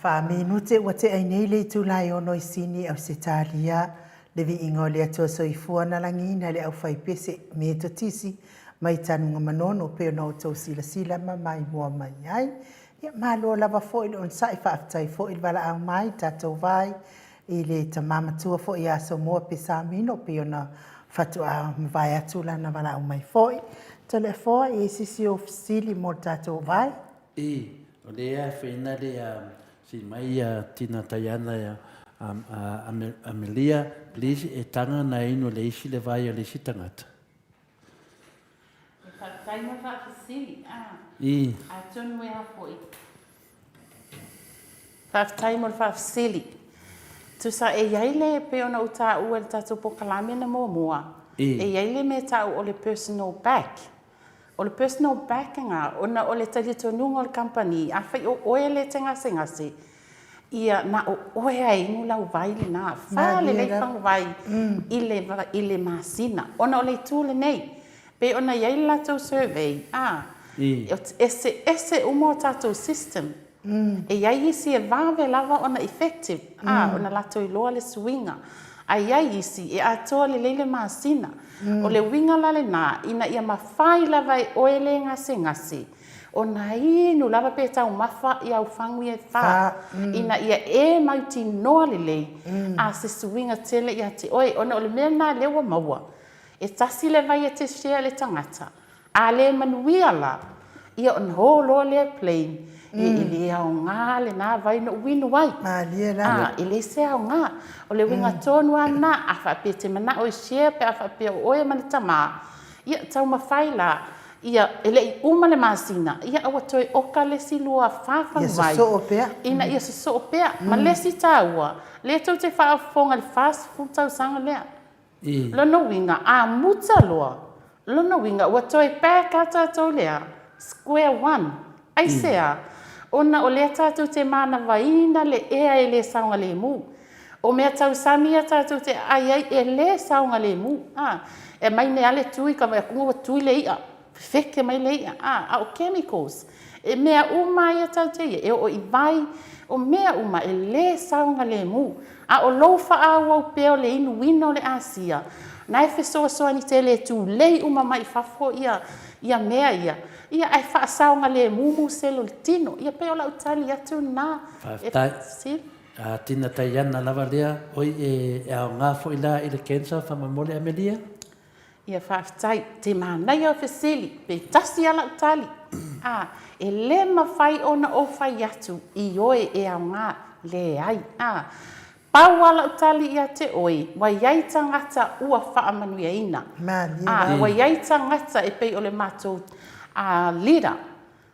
Faaminute ua tea ai nei le itula e ono i Sini, Ausetalia, le viiga o le Atua Soifua na lagiina le aufaipese Metotisi mai Tanugamanono pei ona outou silasila ma maimoa mai ai. Ia, malo lava foi le onosai, faafetai foi le valaau mai tatou vai i le tama matua foi ia Asomoa Pesamino pei ona faatoa mavae atu lana valaau mai foi. Toleafoa, e i ai se isi ou fesili mo le tatou vai? I, o lea e whaina le si mai a Tina Taiana ia Amelia, please e tanga na inu le isi le vai o le isi tangata. E faafetai mo le faafesili. I. Atonu e a foi. Faafetai mo le faafesili. Tusa e i ai le, pei ona ou taua i le tatou polokalame na muamua, e i ai le mea e tau o le personal back. O le personal back lena, ona o le talitonuga o le kamupani, afai o oe lea e te gasegase, ia na o oe lava e inu lau vai lena, fa lelei faguvai i le, i le masina. Ona o le itu lenei, pei ona i ai le latou survey, a, e eseese uma o tatou system. E i ai isi e vave lava ona effective, a, ona latou iloa le suiga. Ae i ai isi e atoa lelei le masina. O le uiga la lena, ina ia mafai lava e oe le gasegase ona inu lava pe taumafa i au fagu ia e fa, ina ia e mautinoa lelei a se suiga tele ia te oe. Ona o le mea lena lea ua maua, e tasi le vai e te share i le tagata, A le manuia la, ia ona o loa lea plane, e le aoga lena vai na ou inu ai. Malie la. A, e leai se aoga. O le uiga tonu lava lena, a faapea e te manao e share pe a faapea o oe ma le tama, ia taumafai la, ia e le i uma le masina, ia aua toe oka le isi lua fa faguvai. Ia sosoo pea. Ina ia sosoo pea. Ma le isi taua, lea tou te faafofoga i le 40 tausaga lea. Lona uiga, a muta loa, lona uiga ua toe back lava tatou i le a? Square one. Aisea? Ona o lea tatou te manavaina le ea e le saogalemu. O mea tausami ia tatou te aai ai e le saogalemu. A, e aumai nei lava le tui, ka vaai atu ua tui le i'a. Feke mai le i'a, a, a o chemicals, e mea uma ia tatou te ia, e oo i vai, o mea uma e le saogalemu. A o lou faaauau pea o le inuina o le asia, na e fesoasoani tele e tulei uma mai i fafo ia, ia mea ia, ia ae faasaogalemu musele o le tino. Ia pei o lau tali atu lena e Faafetai. A Tina Taiana lava lea, oi e aoga foi la i le cancer faamolemole Amelia? Ia faafetai. Te manaia o fesili, pe tasi a lau tali. A, e le mafai ona ou fai atu i oe e aoga, leai. A, pau a lau tali ia te oe, ua i ai tagata ua faamanuiaina. A, ua i ai tagata e pei o le matou a, leader,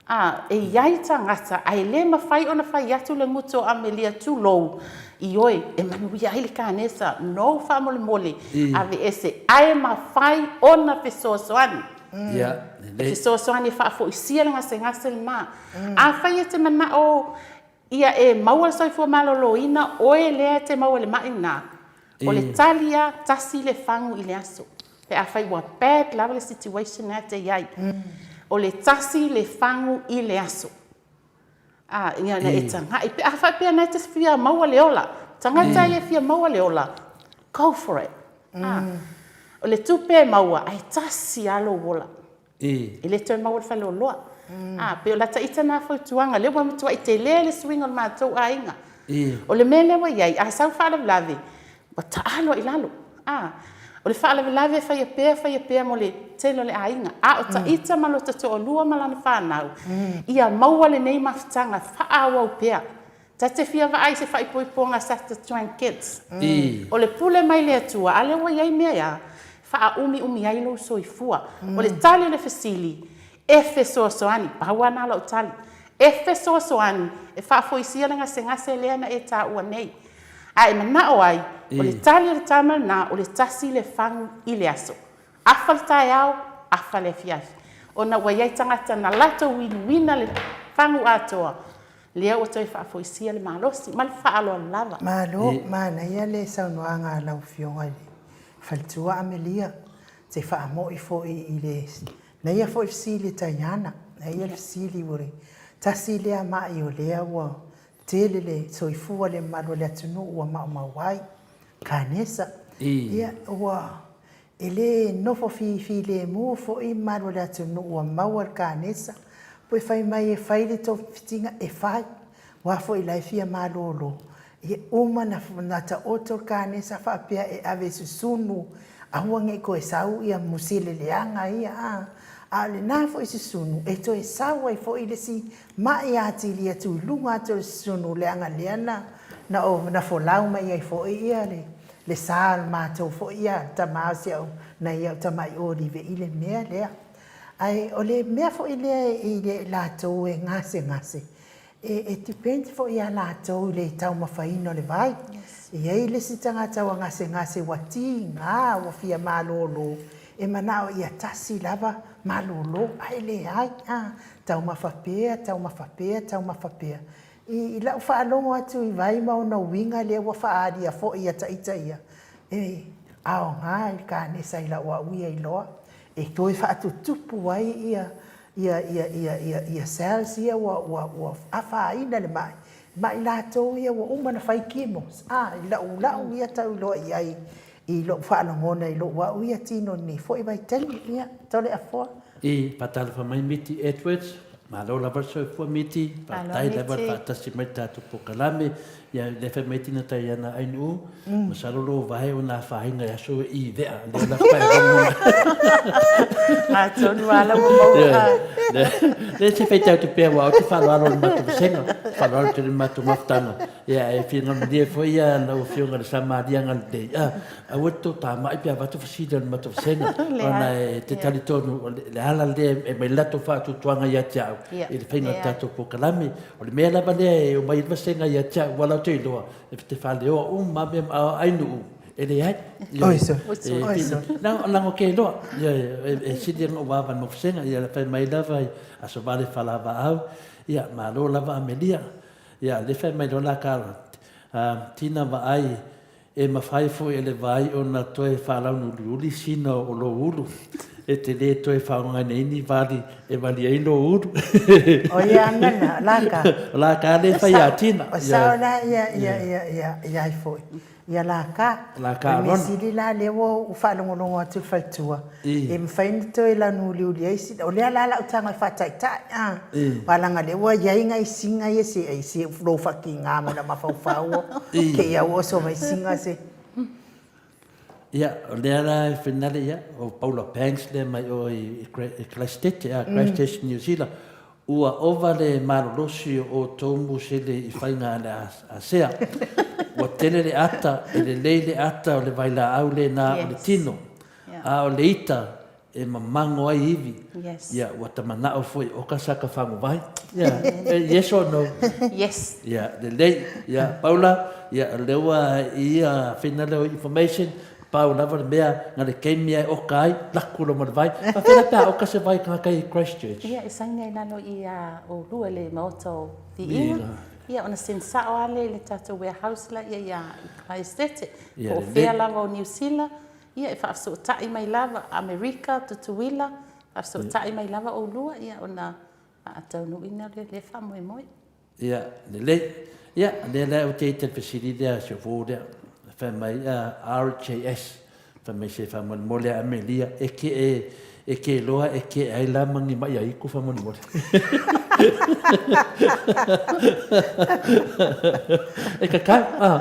Ā, e i ai tagata, ae le mafai ona fai atu le gutu o Amelia, tulou, ioe, e manuia ai le kanesa, no faamolemole, aveese, ae mafai ona fesoasoani. E fesoasoani e faafoisia le gasegase lena. Afai e te manao ia e maua le soifua maloloina, oe lea e te maua i le ma'i lena, o le tali lava, tasi le fagu i le aso. Pe afai ua bad lava le situation lena e te i ai, o le tasi le fagu i le aso. A, ina e tagai, pe a faapea na e te fia maua le ola, tagata ia e fia maua le ola, go for it. A, o le tupe e maua, ae tasi lava lou ola. E le toe maua le faleoloa. A, pei o lata ita na fautuaga, lea ua matuai tele le suiga o le matou aiga. O le mea lea ua i ai, a sau faalavelave, ua taalo i lalo. A, o le faalavelave e faia pea, faia pea mo le tele o le aiga. A o ta ita ma lota toalua ma lana fanau, ia maua lenei mafutaga faaauau pea. Ta te fia vaai i se faaipoipoga sa ta join kids. O le pule mai le Atua, a lea ua i ai mea ia, faaumiumi ai lou soifua. O le tali o le fesili, e fesoasoani, pau lava na o lau tali, e fesoasoani e faafoisia le gasegase lea na e taua nei. A e manao ai, o le tali o le tama lena, o le tasi le fagu i le aso. Afa le taeao, afa le afiafi. Ona ua i ai tagata na latou inuina le fagu atoa, Lea ua toe faafoisia le malosi. Ma le faaaloalo lava. Malo, manaia le saunoaga a lau Afioga i le Faletua Amelia. Te faamoi foi i le naia foi fesili e Taiana. Naia le fesili ua le tasi lea ma'i o lea ua Tele le soifua le mamalu o le atunuu ua maumau ai kanesa. Ia, ua e le nofo filemu foi mamalu o le atunuu ua maua le kanesa. Pe fai mai e fai le togafitiga, e fai. Aua foi o la e fia malolo. Ia uma ona taoto le kanesa faapea e ave e susunu, aua ne i toe sau ia musele leaga ia a. A o lena foi susunu, e toe sau ai foi le isi ma'i atili atu i luga atu o le susunu leaga lea na na folau mai ai foi ia le sa o le matou foi ia tama o si au nai au tamai olive i le mea lea. Ae o le mea foi lea i latou e gasegase, e depend foi ia latou i le taumafaina o le vai. E i ai le isi tagata ua gasegase ua tiga ua fia malolo, e manao ia tasi lava malolo, ae leai, a, taumafa pea, taumafa pea, taumafa pea. I lau faalogo atu i vai ma ona uiga lea ua faaalia foi ia ita ia, e aoga i le kanesa i lau au ia iloa, e toe faatutupu ai ia ia ia ia ia ia cells ia ua ua ua afaina le mai ma i latou ia ua uma ona fai chemos a i lau lau ia tau iloa i ai i lou faalogona i lou au ia tino i lenei foi vaitaimi. Ia, Toleafoa. I faatalofa mai Miti Edwards, malo lava le soifua Miti, faafetai lava le faatasi mai i le tatou polokalame. Ia lea fai mai tina Taiana Ainuu, masalo lou vae ona afaina i aso i vea, lea la fae Atonu lava la ua maua. Lea se faitau atu pea aua ou te faaaloalo i le matou vasega, faaaloalo tele i le matou mafutaga. Ia e fia malie foi ia lau Afioga i le Samaliaga lelei, a, aua le tou tamai pe avatu fesili a le matou vasega, ona e te talitonu o le ala lea e aumai le latou faatuatuaga ia te au i le faiga o le tatou polokalame. O le mea lava lea e omai ai le vasega ia te au, aua latou te iloa, e te faaleoa uma lava mea, a o Ainuu, e leai. Oi sole, oi sole. Leaga ou te iloa, e sili ona ou ava i le mau vasega, ia fai mai lava i Aso Vale Falavaau, ia malo lava Amelia. Ia, lea fai mai loa la ka tina vaai, e mafai foi e le vaai ona toe faalaunuliuli sina o lou ulu, e te le toe faaaogaina ai ni vali e vali ai lou ulu. O ia ana lena, o la ka. O la ka lea e fai ia Tina. O sao la ia, ia, ia, ia, ia ai foi. Ia la ka. La ka O le mea sili la lea ua ou faalogologo atu i le faletua, e mafai ona toe lanuliuli ai sina, o lea la lau tago e faataitai a, aua leaga o lea ua i ai nai siga ia se se lou faakiga ma le mafaufau ke ia ua oso mai siga se. Ia, o lea la e finale ia, o Paula Banks lea mai o i Christchurch, Christchurch, New Zealand. Ua ova le malolosi o outou musele i faiga a le asea. Ua tele le ata, e lelei le ata o le vailaau lena o le tino, a o le ita e mamago ai ivi. Ia, ua ta manao foi oka sa ka faguvai. Ia, yes or no? Yes. Ia, lelei. Ia, Paula, ia, o lea ua i ia finale o information, Pau lava le mea, na le keimi e oka ai, laku loa ma le vai. Faafetai pe a oka se vai kanaka i Christchurch. Ia, e saini ai lalo i a oulua i le Maota o Viiga. Ia, ona send sao lava lea i le tatou warehouse la ia ia i Christchurch. Po o fea lava o Niu Sila, ia e faafesootai mai lava, Amerika, Tutuila, faafesootai mai lava oulua, ia ona faataunuuina lea o lea faamoemoe. Ia, lelei. Ia, lea la ou te ita i le fesili lea a si ou fou lea, fai mai, RJS, fai mai se faamolemole a Amelia, e ke e, e ke loa e ke ai la ma ni mai aiku faamolemole. E kakau, a,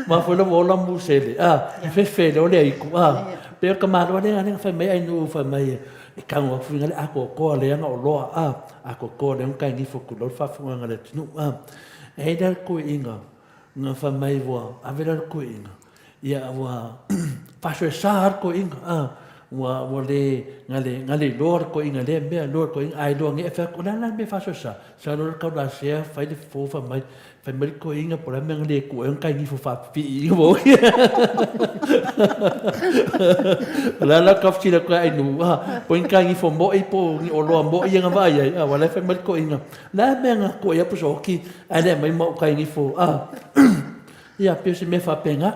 ma foi la ua ola musele, a, e fefe le ole aiku, a, pe o ka malo lea lea fai mai ai nu fai mai e kago aku le akoakoa leaga o loa, a, akoakoa leaga kai nifo tulou le faafofoga a le atunuu, a. E ai la le toeaina na fai mai ua ave la le toeaina, ia ua faasoesa lava le toeaina, a, ua, ua le, na le, na le iloa le toeaina i lea mea, iloa le toeaina, ae iloa nei ae fai atu, o le a la le mea faasoesa? Sau loa le taulasea fai le fofo fai mai, fai mai le toeaina po o le a le mea na le tuu ai ona tai nifo faapipii i O le a la ka fesili atu ai nu, a, po o ni tai nifo moi po o ni oloa moi ia na vaai ai, a, aua o la e fai mai le toeaina, o le a le mea na tuu ai au pusaoti ae le aumai ma ou tai nifo, a, ia, pei o se mea faapena.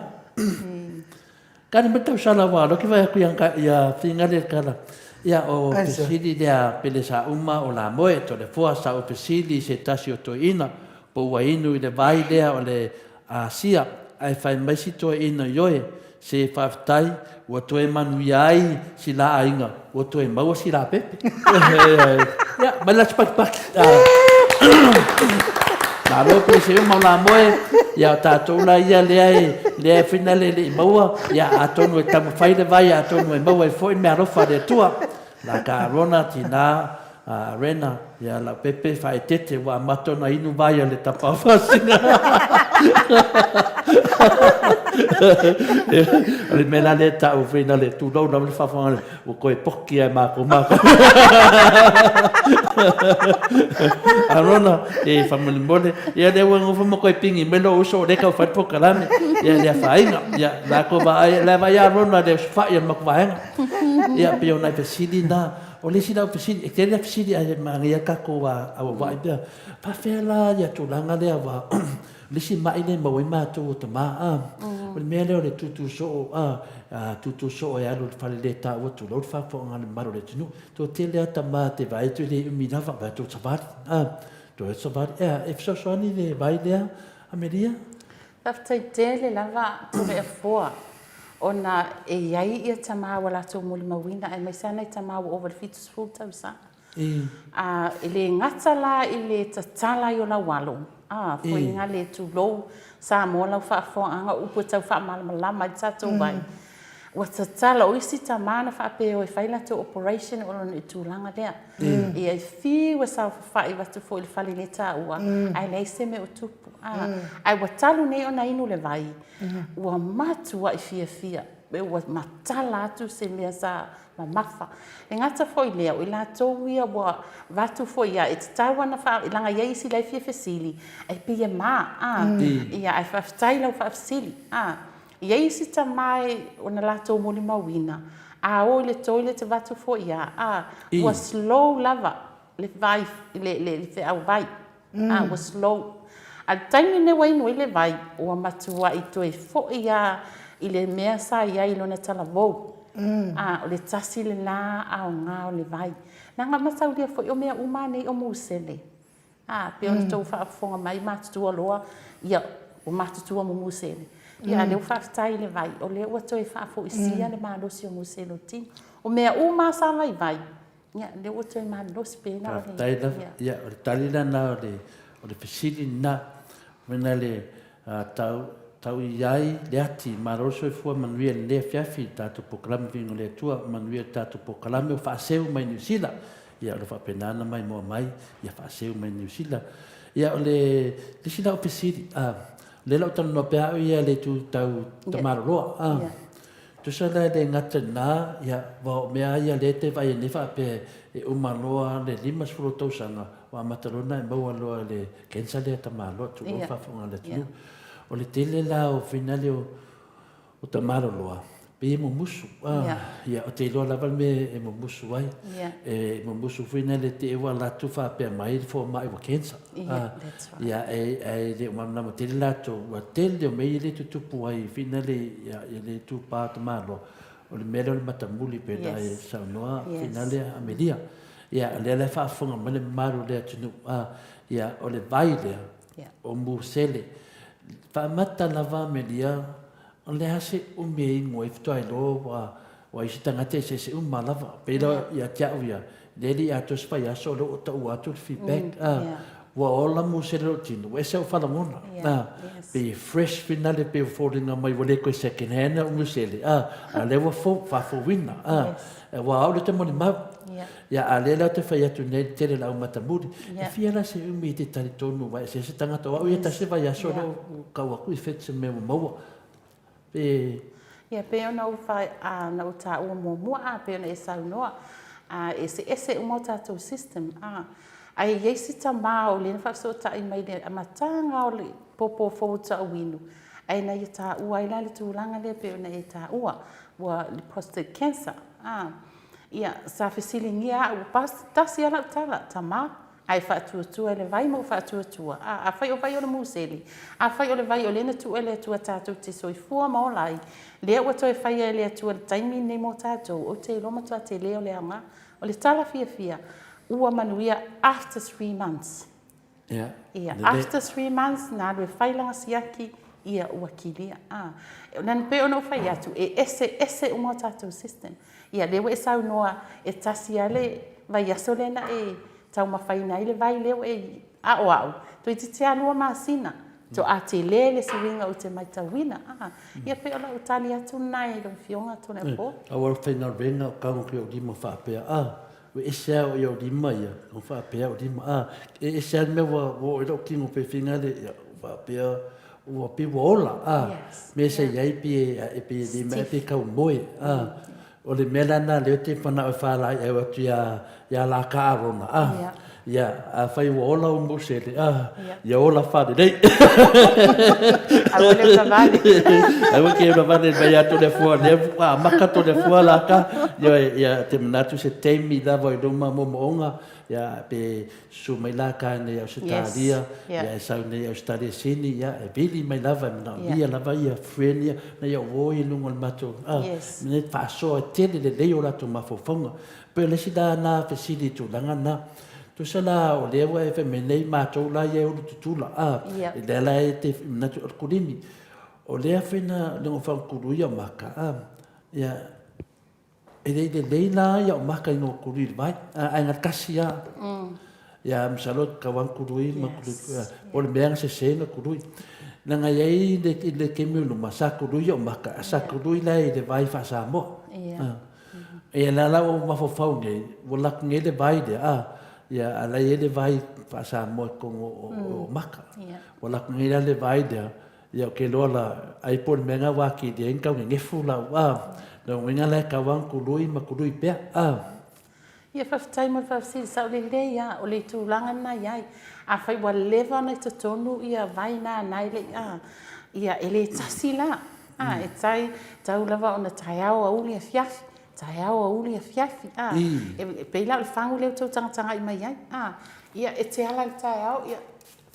Kali mai tausala ua alo ki vai aku ia ia finale le kala. Ia o fesili lea pele sa uma o la moe to le foa sa o fesili se tasi o toeina. Po ua inu i le vai lea o le Asia, ae fai mai si toeaina ioe, Se faafetai, ua toe manuia ai si la aiga, ua toe maua si la pepe. Ia, mai la si pakipaki. Malo pe se uma o la moe, ia o tatou la ia lea e, lea e whina le le i maua, ia atonu e taumafai le vai, atonu e maua ai foi le meaalofa a le Atua. La ka Arona, tina, a Rena, ia lau pepe faaeteete ua amata ona inu vai a le tapa o Faasina. O le mea la lea e taua foi na le tulou lava le faafofoga ua toe poki lava e matou matou. Arona, e faamolemole, ia lea ua nofo ma toe pigi mai lou uso o lea e tau fai le polokalame, ia le afaina. Ia, la tou vaai, la e vaai Arona i le osofai o le matou vaega. Ia, pei o nai fesili na. O le isi la au fesili, e tele lava fesili ae manaia le tatou auauai pea. Faafefea la ia tulaga lea aua o le isi mai lea e maua ai matou o tama a, o le mea lea o le tutu soo a, tutu soo e alu i le fale le taua tulou le faafofogaaga a le mamalu o le atunuu. Toatele lava tama e te vaai atu e le umi lava, vaai atu o le savali a, toe o le savali. Ea, e fesoasoani le vai lea Amelia? Faafetai tele lava Toleafoa ona e i ai ia tama ua latou molimauina aemaise lava nai tama ua ova i le 70 tausaga. A, e le gata la i le tatala ai o lau alo, a, foiga le tulou Samoa lau faafofoga o upu e tau faamalamalama ai le tatou vai. Ua tatala, o isi tama na faapea e o e fai latou operation ona o le tulaga lea. Ia e fiu e saofafai avatu foi i le fale le taua, ae leai se mea o tupu. Ae ua talu nei ona inu le vai, ua matuai fiafia, ua matala atu se mea sa mamafa. E gata foi i lea, o i latou ia ua avatu foi ia, e tatau lava ona faa, leaga e i ai isi la e fia fesili, e pei e ma, a, ia, ae faafetai i lau faafesili, a. E i ai isi tama e ona latou molimauina, a o i le toilet avatu foi ia, a, ua slow lava le vai, le, le, le feau vai. A, ua slow. A o le taimi lenei ua inu ai le vai, ua matuai toe foi lava i le mea sa i ai i lona talavou. A, o le tasi lena aoga o le vai. Leaga mataulia foi o mea uma lava nei o musele. A, pei ona outou faafofoga mai, matutua loa, ia, ua matutua ma musele. Ia, a o lea ua faafetai i le vai, o lea ua toe faafoisia le malosi o musele o le tino. O mea uma lava sa vaivai, Ia, lea ua toe malolosi pe na o le... Faafetai lava. Ia, o le tali lena o le, o le fesili lena. Mena le tau, tau i ai le ati, malo le soifua manuia i lenei afiafi i le tatou polokalame Viiga o le Atua, manuia le tatou polokalame o faaseu mai Niu Sila. Ia, o lo o faapena ona maimoa mai, ia faaseu mai Niu Sila. Ia, o le isi la au fesili, o lea la ou talanoa pea au ia i le itu tau tamaloloa. Tusa la e le gata i lena, ia, aua o mea lava ia lea e te vaai ai nei faapea e uma loa le 50 o tausaga, ua amata loa ona e maua loa i le cancer lea tamaloa, tulou le faafofoga a le atunuu. O le tele la o finale o tamaloloa, pei e mumusu. Ia, ou te iloa lava le mea e mumusu ai. E mumusu foi lea te i ua alu atu faapea mai le fomai ua cancer. Ia, ae le o malamalama tele latou, ua tele o mea ia lea e tutupu ai finale ia le itupa o tamaloa, o le mea lea o le matamuli pei ona e saunoa finale Amelia. Ia, o lea la e faafofoga mai le mamalu o le atunuu, ia, o le vai lea o musele. Faamata lava Amelia, o le a se umi e inu ai faatoa iloa ua Ua isi tagata eseese uma lava. Pei la ia te au ia, lea e le i atoa se vaiaso o lea ua taua atu le feedback. Ua ola musele lou tino, ua ese au falagona. Pei e fresh finale pei ua foliga mai ua le toe second hand au musele, a o lea ua fou, faafouina. Aua o au lea ou te molimau. Ia, a o lea la ou te fai atu nei i le tele o le au matamuli, e fia la se umi e te talitonu aua e eseese tagata. O au ia tasi le vaiaso lea ua tau atu effect se mea ua maua. Pe. Ia, pei ona ou fai, a, na ou taua muamua, a, pei ona e saunoa, a, e eseese uma o tatou system, a. Ae i ai si tama o lea na faafesootai mai i le amataga o le pōpō fou o Taʻuinu, ae na ia taua ai la le tulaga lea pei ona e taua, ua le prostate cancer, a. Ia, sa fesiligia au, tasi lava lau tala, tama, Ae faatuatua e le vai ma ou faatuatua. A, afai o vai o le musele, afai o le vai o lea na tuu e le Atua tatou te soifua ma ola ai, lea ua toe faia e le Atua le taimi lenei mo tatou, ou te iloa matua tele o le aoga. O le tala fiafia, ua manuia after 3 months. Ia, after 3 months na alu e fai lana siaki, ia ua kilia. Lana pei ona ou fai atu, e ese ese uma o tatou system. Ia, lea ua e saunoa e tasi lava le vaiaso lea na e taumafaina ai le vai lea ua e aoao, toeitiiti lava 2 masina, toa tele le suiga ou te matauina. Ia pei o lau tali atu lena i lau Afioga Toleafoa. Aua le faigaluega o kau ki ou lima faapea, a, ua ese lava i ou lima ia, ua faapea ou lima, a, e ese lava le mea ua oo i lou tino pe figale, ia, ua faapea, ua pei ua ola, a, mea sa i ai pei e pei e le mea pei e tau moe, a, O le mea la lena lea ou te manao e faalaeiau atu ia, ia la ka Arona, a, ia, afai ua ola ou musele, a, ia ola faalelei. Aua le ulavale. Aua ke ulavale mai ia Toleafoa, lea ua amata Toleafoa la ka. Ioe, ia, te manatu se taimi lava i luma moomooga, ia, pe Susu mai la ka nei Ausetalia, ia e sau nei Ausetalia Sini, ia e vili mai lava, e manaomia lava ia friend ia, na ia uo i luga o le matou, ah, mea faasoa e tele lelei o latou mafaufauga. Pei o le isi la na fesili i tulaga na, tusa la o lea ua e fai mai nei matou la ia e ulu tutula, ah, lea la e te manatu o le kulimi. O lea foi na luga o fagukulu ia o maka, ah, ia, E le i lelei la ia o maka i kului i le vai, ae na tasi lava. Ia, masalo e tatau lava ona kului ma kului, po o le mea na sese na kului. Leaga e i ai le taimi o luma, sa kului ou maka, ae sa kului la i le vai faa-Samoa. Ia la la ua ou mafaufau nei, ua laki nei le vai lea, a, ia, a o la e i ai le vai faa-Samoa i totonu o maka. Ua laki nei la le vai lea, Ia ou te iloa la, ai po o le mea lena ua atili ai ona tau nenefu lau, a, lona uiga la e tatau lava ona tului ma tului pea, a. Ia faafetai mo le faafesili, sao lelei lava, o le tulaga lena e i ai. Afai ua leva ona i totonu ia vai na na e le i, a, ia e le tasi la, a, e tai, tau lava ona taeao, aoauli, afiafi, taeao, aoauli, afiafi, a. E pei la o le fagu lea ua tou tagatagai mai ai, a, ia e te ala i le taeao, ia,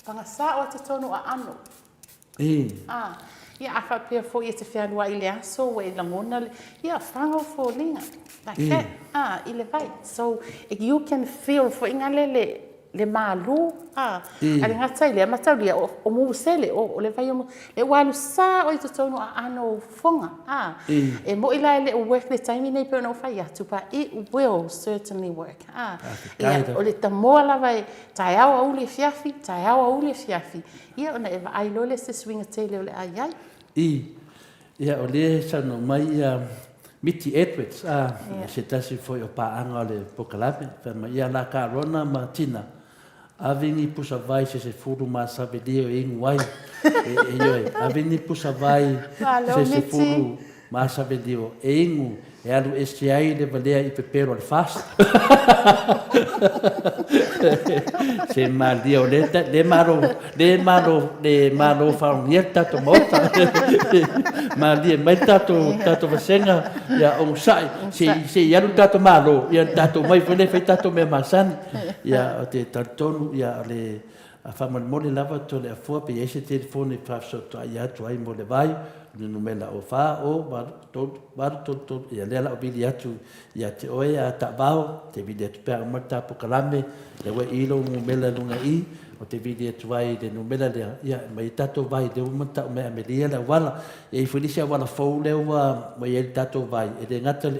faga sao lava totonu o aano. A, ia a faapea foi e te fealuai i le aso ua e lagona le, ia faga ou foliga, like that, a, i le vai. So, you can feel foi na le le le malu, a, a le gata i lea, mataulia, o musele, o le vai o musele, lea ua alu sao i totonu o aano o ou fofoga, a. E moi la e le o work le taimi nei pei ona ou fai atu, but it will certainly work, a. Ia, o le tamoa lava e taeao, aoauli, afiafi, taeao, aoauli, afiafi, Ia, ona e vaai loa lea i se suiga tele o le a i ai. I, ia, o lea e saunoa mai ia Miti Edwards, a, se tasi foi o paaga o le polokalame, fai mai, ia la Carona ma Tina, ave ni pusa vai se sefulu ma savelia e inu ai. E, e, ioe, ave ni pusa vai se sefulu ma savelio e inu e alu ese ai le valea i pepelo a le FAST. Se malia o le, le malo, le malo, le malo faalogia le tatou Maota. Malie mai le tatou, tatou vasega, ia onosai, se, se i alu le tatou Malo, ia le tatou mai foi lea fai tatou mea masani. Ia, o te talitonu, ia, o le, A faamolemole lava Toleafoa pe i ai se telefoni e faafesootai atu ai mo le vai, o le numera o 4 o 8 3 8 3 3, ia lea la o vili atu ia te oe a taavao, te vili atu pea uma le ta pokalame, lea ua i lou numera i luga i, o te vili atu ai i le numera lea, ia e mai ai tatou vai, lea ua matau mai Amelia le auala, e i ai foi le isi auala fou lea ua i ai le tatou vai, e le gata i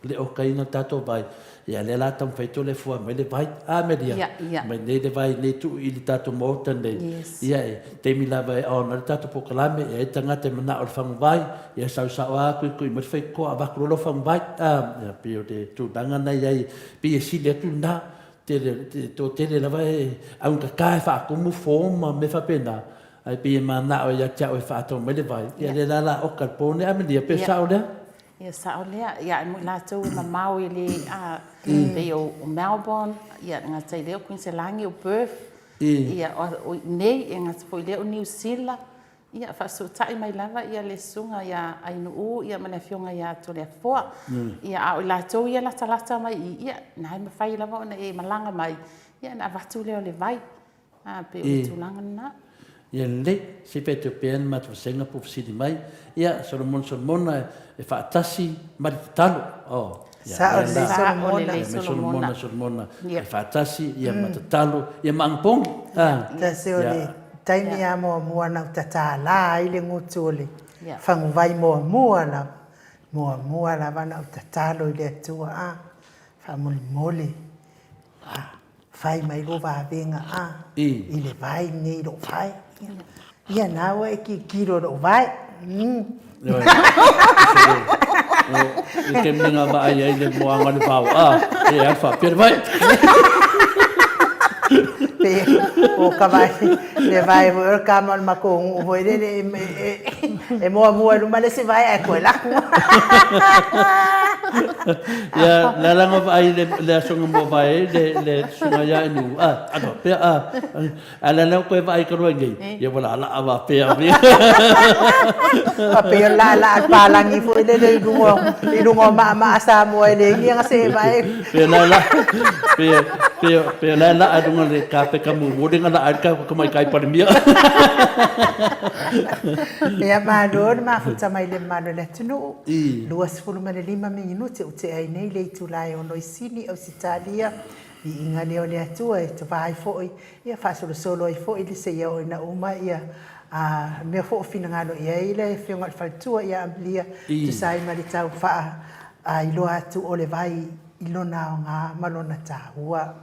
le okaina o le tatou vai, Ia lea la taumafai Toleafoa mai le vai. A Melia, Ia, ia. mai nei le vai nei tuu i le tatou maota nei. Yes. Ia e taimi lava e on ai le tatou polokalame, e ai tagata e manao i le fagu vai, ia sau sao lava kuikui mai le faitotoa avatu loa lau fagu vai. A, ia pei o le tulaga na i ai, pei e sili atu lena, tele, toatele lava e augata e faatumu form ma mea faapena, ae pei e manao ia te au e faatau mai le vai, ia lea la la oka i le po nei. A Melia, pe sao lea? Ia sao lea, ia e mo i latou e mamao e le a pei o Melbourne, ia e gata i lea o Kuiniselani, o Perth, ia o i inei, e gata foi i lea o Niu Sila, ia faasootai mai lava ia le susuga ia Ainuu ia ma le afioga ia Toleafoa. Ia a o i latou ia latalata mai i i, ia na e mafai lava ona e malaga mai, ia ona avatu lea o le vai. A pei o le tulaga lena. Ia lelei, se i faitio pea le matou vasega po o fesili mai. Ia, Solomona Solomona e faatasi ma le tatalo. Oh, ia, Sao lea lelei la. Sao Solomona. lelei Ia, mai Solomona. Solomona Solomona e faatasi, ia ma tatalo, ia ma agapogi. Ah, Tasi o le ia. taimi Ia. lava muamua na ou tatala ai le gutu o le Ia. faguvai muamua lava, muamua lava na ou tatalo i le Atua, a, faamolemole, a, Fai mai lou vavega a i le vai lenei i lou vae. Ia na ua e tilotilo i lou vae. I le taimi na vaai ai le moaga o le vao a, e alu faapea le vae. Pe o ka vae, le vae foi o le kama o le matou nuu foi lele e muamua i luma le isi vae ae toe alu atu. Ia, le ala na vaai le le aso na mua vae ai le le susuga ia Enu, a, alu faapea, a, a le ala toe vaai talu ai nei, ia ua laalaa faapea. Faapea o le laalaa o le palagi foi lele i luga i luga o maamaa Samoa e le igia na see vae. Pe la la pe pe pe la laa i luga le kapeka mumu le na laa ai le tamaitai Palemia. Ia malo le mafuta mai le mamalu o le atunuu. 25 minute ua tea ai nei le itula e ono i Sini, Ausetalia, viiga lea o le Atua e tova ai foi, ia faasolosolo ai foi le seia oo ina uma ia mea foi o finagalo i ai le Afioga i le Faletua ia Amelia, tusa ai ma le tau faailoa atu o le vai i lona aoga ma lona taua.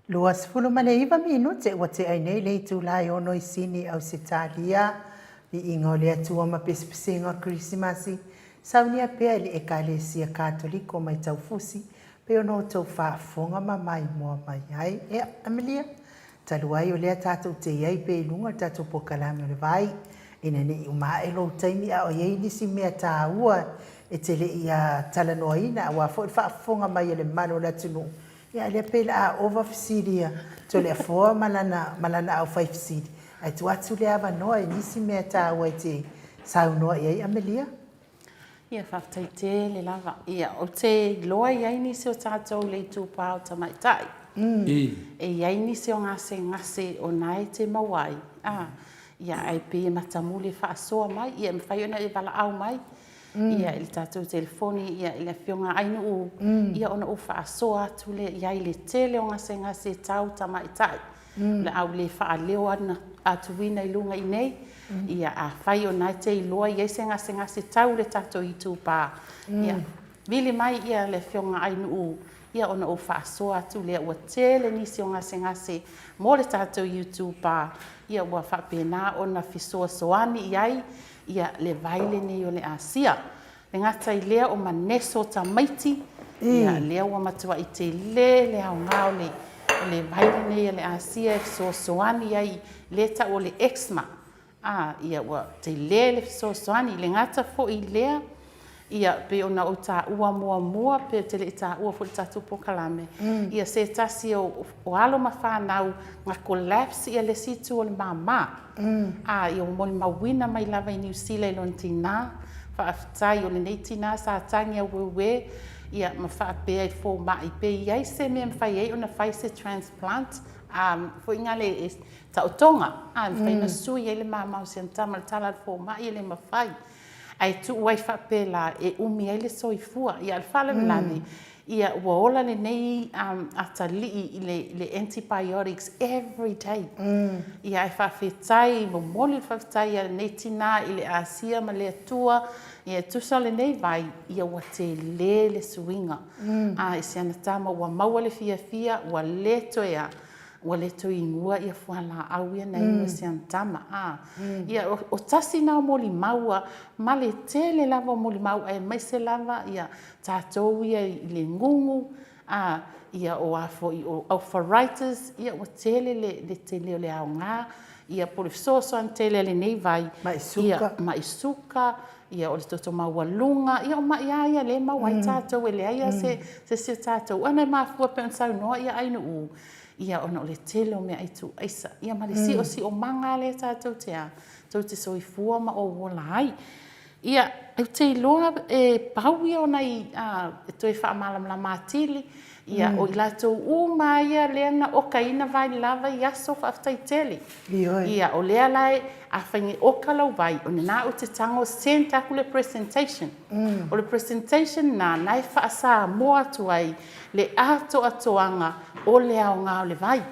29 minute ua tea ai nei le itula e ono i Sini, Ausetalia. Viiga o le Atua ma pesepesega o le Kerisimasi, saunia pea i le Ekalesia Katoliko mai Taufusi, pei ona outou faafofoga ma maimoa mai ai. Ea, Amelia, talu ai o lea tatou te i ai pea i luga o le tatou polokalame o le vai, ina ne i uma ae lou taimi a o i ai nisi mea taua e te le i talanoaina aua foi le faafofoga mai a le mamalu o le atunuu, Ia, lea pei o le a ova fesili a Toleafoa ma lana, ma lana aufai fesili, ae tuu atu le avanoa i nisi mea taua e te saunoa i ai Amelia. Ia, faafetai tele lava. Ia, ou te iloa e i ai nisi o tatou le itupa o tamaitai. E i ai nisi o gasegase o na e te maua ai, a, ia, ae pei e matamuli e faasoa mai, ia, e mafai ona e valaau mai, ia i le tatou telefoni ia i le Afioga ia Ainuu ia ona ou faasoa atu lea i ai i le tele o gasegase tau tamaitai o le a ou le faaleo atuina i luga i inei. Ia afai o na e te iloa e i ai se gasegase tau i le tatou itupa, ia vili mai ia le Afioga Ainuu ia ona ou faasoa atu lea. Ua tele nisi o gasegase mo le tatou itupa ia ua faapena ona fesoasoani i ai Ia, le vai lenei o le Asia. E gata i lea o maneso o tamaiti, ia, lea ua matuai tele le aoga o le, o le vai lenei a le Asia e fesoasoani ai, lea e tau o le eczema. A, ia, ua tele le fesoasoani. E le gata foi i lea, ia, pei ona ou taua muamua, pe ou te le i taua foi i le tatou polokalame, ia, se tasi o, o alo ma fanau na collapse le isi itu o le māmā. A, ia ua molimauina mai lava i Niu Sila i lona tinā, faafetai o lenei tinā sa tagi aueuē, ia, ma faapea i le fomai, pe i ai se mea e mafai ai ona fai se transplant, a, foi na le taotoga, a, e mafai ona sui ai le māmā o si ana tama. O le tala a le fomai e le mafai, ae tuu ai faapelā e umi ai le soifua. Ia, a o le faalavelave, Ia, ua ola lenei atalii i le antibiotics every day. Ia, ae faafetai, momoli le faafetai a lenei tina i le Asia ma le Atua, ia e tusa o lenei vai, ia ua tele le suiga. A i si ana tama ua maua le fiafia, ua le toe a, ua le toe inua ia fualaau ia na inu e si ana tama. A, ia, o tasi na o molimau ma le tele lava o molimau aemaise lava ia tatou ia i le gugu, a, ia o a foi o arthritis, ia ua tele le, le tele o le aoga, ia po o le fesoasoani tele a lenei vai, Mai suka. ia, mai suka, ia o le toto maualuga, ia o mai lava ia lea e maua ai tatou, e leai lava se, se isi o tatou. Ona e mafua pei ona saunoa ia Ainuu, ia ona o le tele o meaai tuuaisa, ia ma le siosiomaga lea tatou te a, tou te soifua ma ou ola ai. Ia, ou te iloa e pau ia o nai e toe faamalamalama atili, ia, o i latou uma lava ia lea na okaina vai lava i aso faafetai tele. Ioe. Ia, o lea la e, afai e oka lau vai, o lena ou te tago send aku le presentation. O le presentation lena, na e faa-Samoa atu ai le atoatoaga o le aoga o le vai.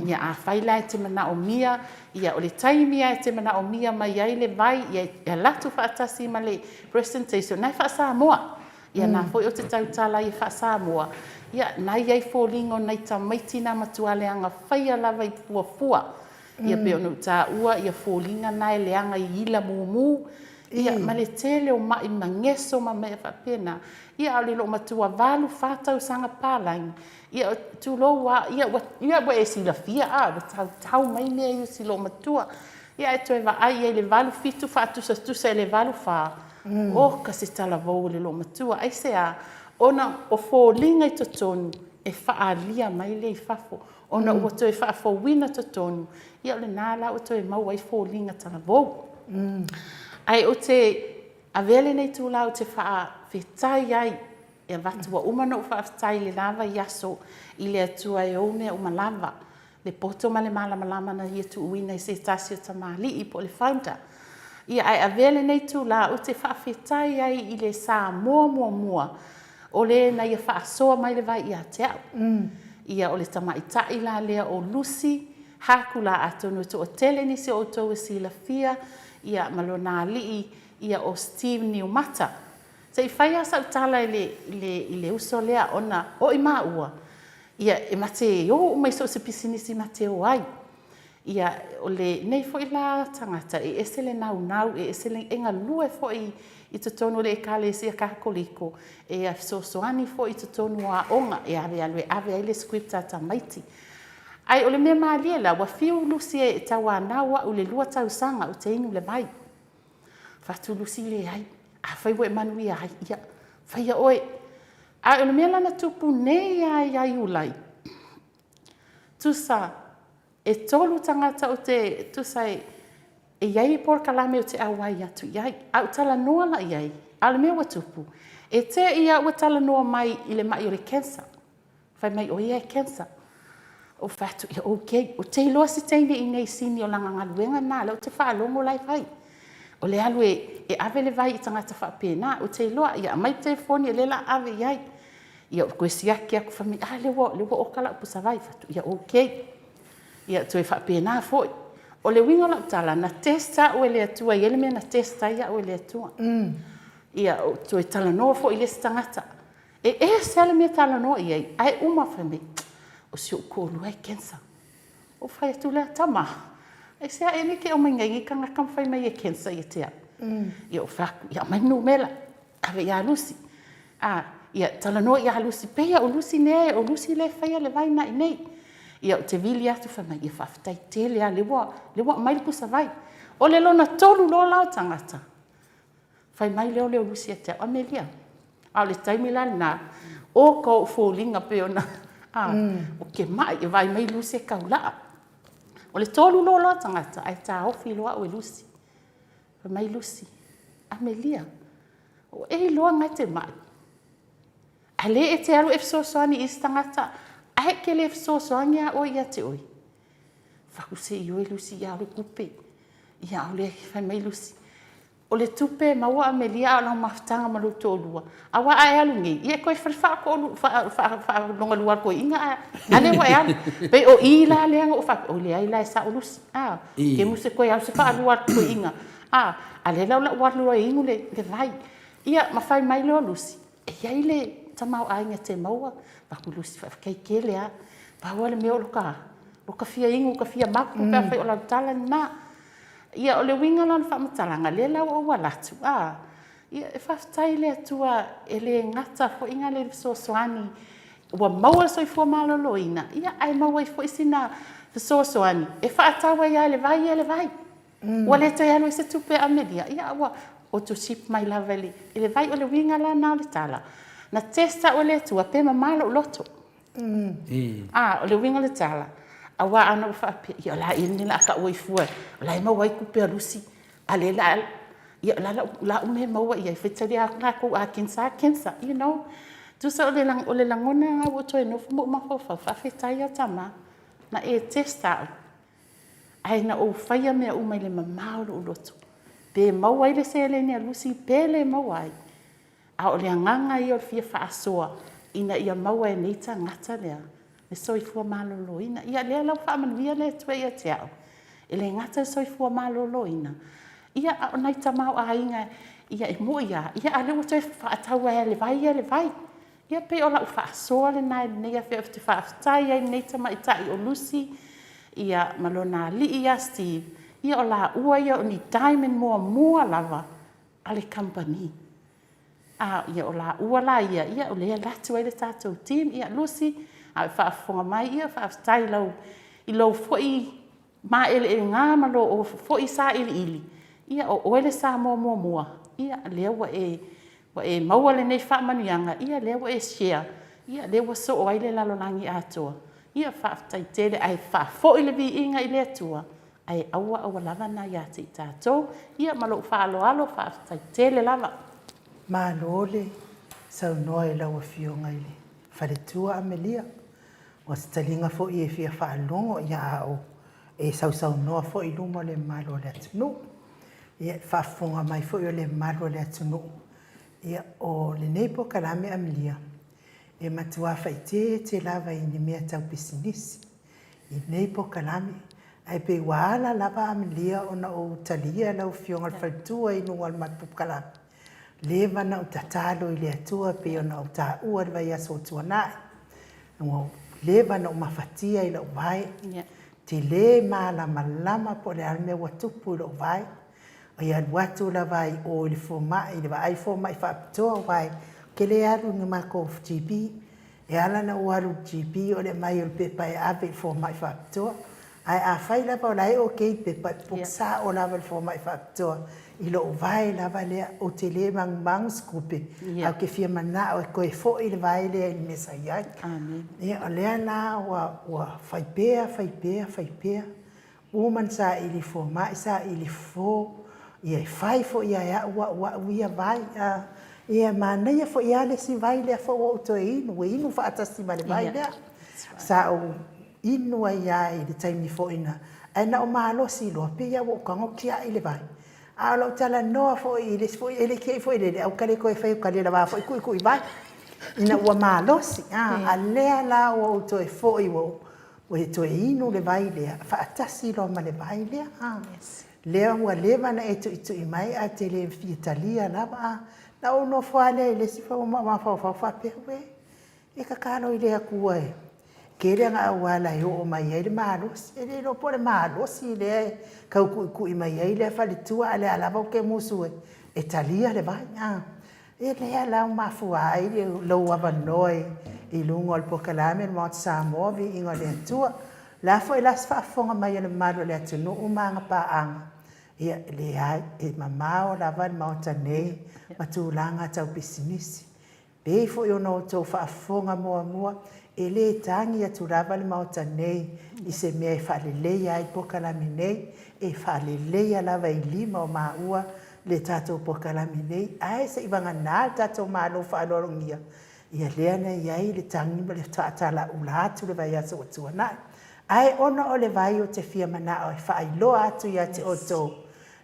Ia, afai la e te manaomia Ia, o le taimi lava e te manaomia mai ai le vai, ia, e alu atu faatasi ma le presentation, na e faa-Samoa. Ia, na foi ou te tautala ai e faa-Samoa, ia, na i ai foliga o nai tamaiti na matua leaga faia lava i fuafua. Ia, pei ona ou taua, ia, foliga na e leaga i ila mumu, ia, ma le tele o mai mageso ma mea faapena. Ia, a o le loomatua 8, fa tausaga palagi, Ia, tulou lava, ia ua, ia ua e silafia, a, ua tautau mai mea i usi loomatua. Ia, ae toe vaai i ai i le 87 faatusatusa i le 84, oka se talavou o le loomatua. Aisea? Ona o foliga i totonu e faaalia mai lea i fafo, ona ua toe faafouina totonu, ia o lena la ua toe maua ai foliga talavou. Ae ou te avea lenei itula ou te faafetai ai E avatu ua uma ona ou faafetai i le la vaiaso i le Atua e ou mea uma lava, le poto ma le malamalama na Ia tuuina i se tasi o tamalii po o le founder. Ia, ae avea lenei itula ou te faafetai ai i le Samoa muamua o le na Ia faasoa mai le vai ia te au. Ia, o le tamaitai la lea o Lucy Hakula, atonu e toatele nisi o outou e silafia, ia, ma lona alii, ia, o Steve Niumata. Se i fai lava sau tala i le, i le, i le uso lea, ona o i maua, Ia, e ma te o uma i so o se pisinisi ma te o ai. Ia, o lenei foi la tagata, e ese le naunau, e ese le, e galue foi i totonu o le Ekalesia Katoliko, e fesoasoani foi i totonu o aoga, e ave alu e ave ai le script a tamaiti. Ae o le mea malie la, ua fiu Lucy e tauanau au i le 2 tausaga ou te inu i le vai. Fatu Lucy, Leai, afai ua e manuia ai, ia, faia oe. Ae o le mea la na tupu nei lava ia Iulai, tusa e 3 tagata ou te, tusa e i ai polokalame ou te auai atu i ai, ae ou talanoa la i ai, a o le mea ua tupu, e te i lava ua talanoa mai i le mai o le cancer. Fai mai o ia e cancer. Ou fai atu, ia okay. Ou te iloa se teine i inei i Sini o lana galuega lena, o lea ou te faalogo la e fai. O le alu e ave le vai i tagata faapena. Ou te iloa, ia aumai le telefoni o lea o le a ave i ai. Ia ou toe siaki atu, fai mai, a lea ua oka lau pusavai. Ou fai atu, ia okay. Ia toe faapena foi. O le uiga o lau tala, na test au e le Atua, e i ai le mea na test ai au e le Atua. Ia ou toe talanoa foi i le isi tagata. E ese lava le mea e talanoa i ai, ae uma fai mai, o si ou toalua e cancer. Ou fai atu lea, tama, aisea ea e te aumaina ai nei tagata ma fai mai e cancer ia te au? Ia ou fai atu, ia aumai le numera, ave ia Lucy. A, ia talanoa ia Lucy, pei o Lucy lea, o Lucy lea e faia le vai lena i inei. Ia ou te vili atu fai mai, ia faafetai tele lava, lea ua aumai le pusa vai. O le lona 3 loa la o tagata, Fai mai lea o le Lucy ia te au, Amelia, a o le taimi la lena, oka ou foliga pei ona, a, ou te mai, e vaai mai Lucy e taulaa. O le 3 loa tagata, ae taofi loa au e Lucy. Fai mai Lucy, Amelia, ua e iloa na e te mai? A lea e te alu e fesoasoani i isi tagata, ae e te le fesoasoani lava oe ia te oe. Fai atu, se i oe Lucy, ia o le tupe. Ia o le, fai mai Lucy, O le tupe e maua Amelia a o lau mafutaga ma lou toalua, aua a e alu nei, ia e toe faalogalua atu ai i ina a lea ua e alu. Pei o i la lea na ou faapea, oi leai la e sao Lucy, a, ke muse toe alu se faalua atu i ina, a, a lea la o lau alu loa e inu le vai. Ia ma fai mai loa Lucy, e i ai le tamaoaiga e te maua, avatu Lucy faafetai tele lava, pau lava le mea o lo ta fia inu, ta fia mapu pe afai o lau tala lena. Ia, o le uiga la o le faamatalaga, lea la ua ou ala atu, a, ia, e faafetai i le Atua e le gata foi na le fesoasoani ua maua le soifua maloloina, ia, ae maua ai foi sina fesoasoani e faatau ai lava e le vai ia le vai. Ua le toe alu ai se tupe a Amelia, ia, a ua auto ship mai lava i le vai. O le uiga la lena o le tala, na test au e le Atua pe mama lou loto. A, o le uiga o le tala, aua ana ou faapea, ia o le a ea lenei o le a tau ai fua, o la e maua ai tupe a Lucy, a o lea o le a, ia o le a lau mea e maua i ai, faitalia atu latou a cancer lava cancer, you know. Tusa o le lagona lena ua ou toe nofo ma ou mafaufau, faafetai lava tama, na e test au, ae na ou faia mea uma i le mama o lou loto, pe maua ai le seleni a Lucy pe le maua ai. A o le agaga ia o le fia faasoa ina ia maua e nei tagata lea le soifua maloloina. Ia lea la ua faamanuia le Atua ia te au, e le gata i le soifua maloloina, ia a o nai tamaoaiga ia e moi lava, ia a o lea ua toe faatau ai lava e le vai ia le vai. Ia pei o lau faasoa lena i lenei afiafi ou te faafetai ai i lenei tamaitai o Lucy ia ma lona alii ia Steve, ia o laua ia o ni diamond muamua lava a le kamupani. A, ia o laua la ia, ia o lea e alu atu ai le tatou team. Ia Lucy, a o e faafofoga mai, ia faafetai i lau, i lou foi maeleelega ma lou foi sailiili, ia o oe le Samoa muamua, ia lea ua e, ua e maua lenei faamanuiaga, ia lea ua e share, ia lea ua soo ai le lalolagi atoa. Ia faafetai tele, ae faafoi le viiga i le Atua Ae aua aua lava na ia te i tatou. Ia ma lou faaaloalo, faafetai tele lava. Malo le saunoa i lau Afioga i le Faletua Amelia. Ua se taliga foi e fia faalogo ia a o e sausaunoa foi i luma o le mamalu o le atunuu. Ia, faafofoga mai foi o le mamalu o le atunuu. Ia, o lenei polokalame Amelia, e matua faaeteete lava i ni mea tau pisinisi. i lenei polokalame, ae pei ua ala lava Amelia ona ou talia lau Afioga i le Faletua i luga o le matou polokalame. Leva ona ou tatalo i le Atua pei ona ou taua i le vaiaso ua tuanai. Ua leva na ou mafatia i lou vae. Te le malamalama po o le a le mea ua tupu i lou vae. Oi alu atu lava i o i le fomai, i le vaai fomai faapitoa aua ou te le alu i ni matou GP. E ala ona ou alu i le GP o le aumai o le pepa e ave i le fomai faapitoa. Ae afai lava o la e okay le pepa, e book sao lava i le fomai faapitoa i lou vae lava lea. Ou te le magumagu se tupe, ae ou te fia manao e toe foi le vae lea i le mea sa i ai. Ia, o lea la ua fai pea, fai pea, fai pea, Uma ona saili fomai, saili fofo, ia e fai foi lava e au au au ia vai. A, ia manaia foi lava le isi vai lea foi ua ou toe inu, ua inu faatasi ma le vai lea. Sa ou inu ai lava i le taimi foi na, ae na ou malosi loa, pei lava ua ou tago tiai le vai. A o lau talanoa foi i le isi foi, e le tiai foi i le, ae ou te le toe fai, ou te le lava foi tuitui vai, ina ua malosi. A lea la ua ou toe foi ua ou Ua toe inu le vai lea, faatasi loa ma le vai lea. A. Lea ua leva ona e tuitui mai ae te le fia talia lava. A. Na ou nofo lava lea i le isi mafaufau faapea, uē, e tatalo i le Atua e tele ana auala e oo mai ai le malosi. E le iloa po o le malosi lea e tau tuitui mai ai lea faletua, a o lea lava ou te musu e talia le vai. A. Ia lea la ua mafua ai lou avanoa i luga o le polokalame o le Maota Samoa, Viiga o le Atua. O le a foi la se faafofoga mai a le mamalu o le atunuu ma ana paaga, ia e leai, e mamao lava le Maota nei ma tulaga tau pisinisi. E pei foi ona outou faafofoga muamua, e le tagi atu lava le Maota nei i se mea e faaleleia ai le polokalame nei, e faaleleia lava i lima o maua le tatou polokalame nei, ae se i vagana le tatou Malo faaaloalogia, ia lea na i ai le tagi ma le faatalaula atu i le vaiaso ua tuanai. Ae ona o le vai ou te fia manao e faailoa atu ia te outou,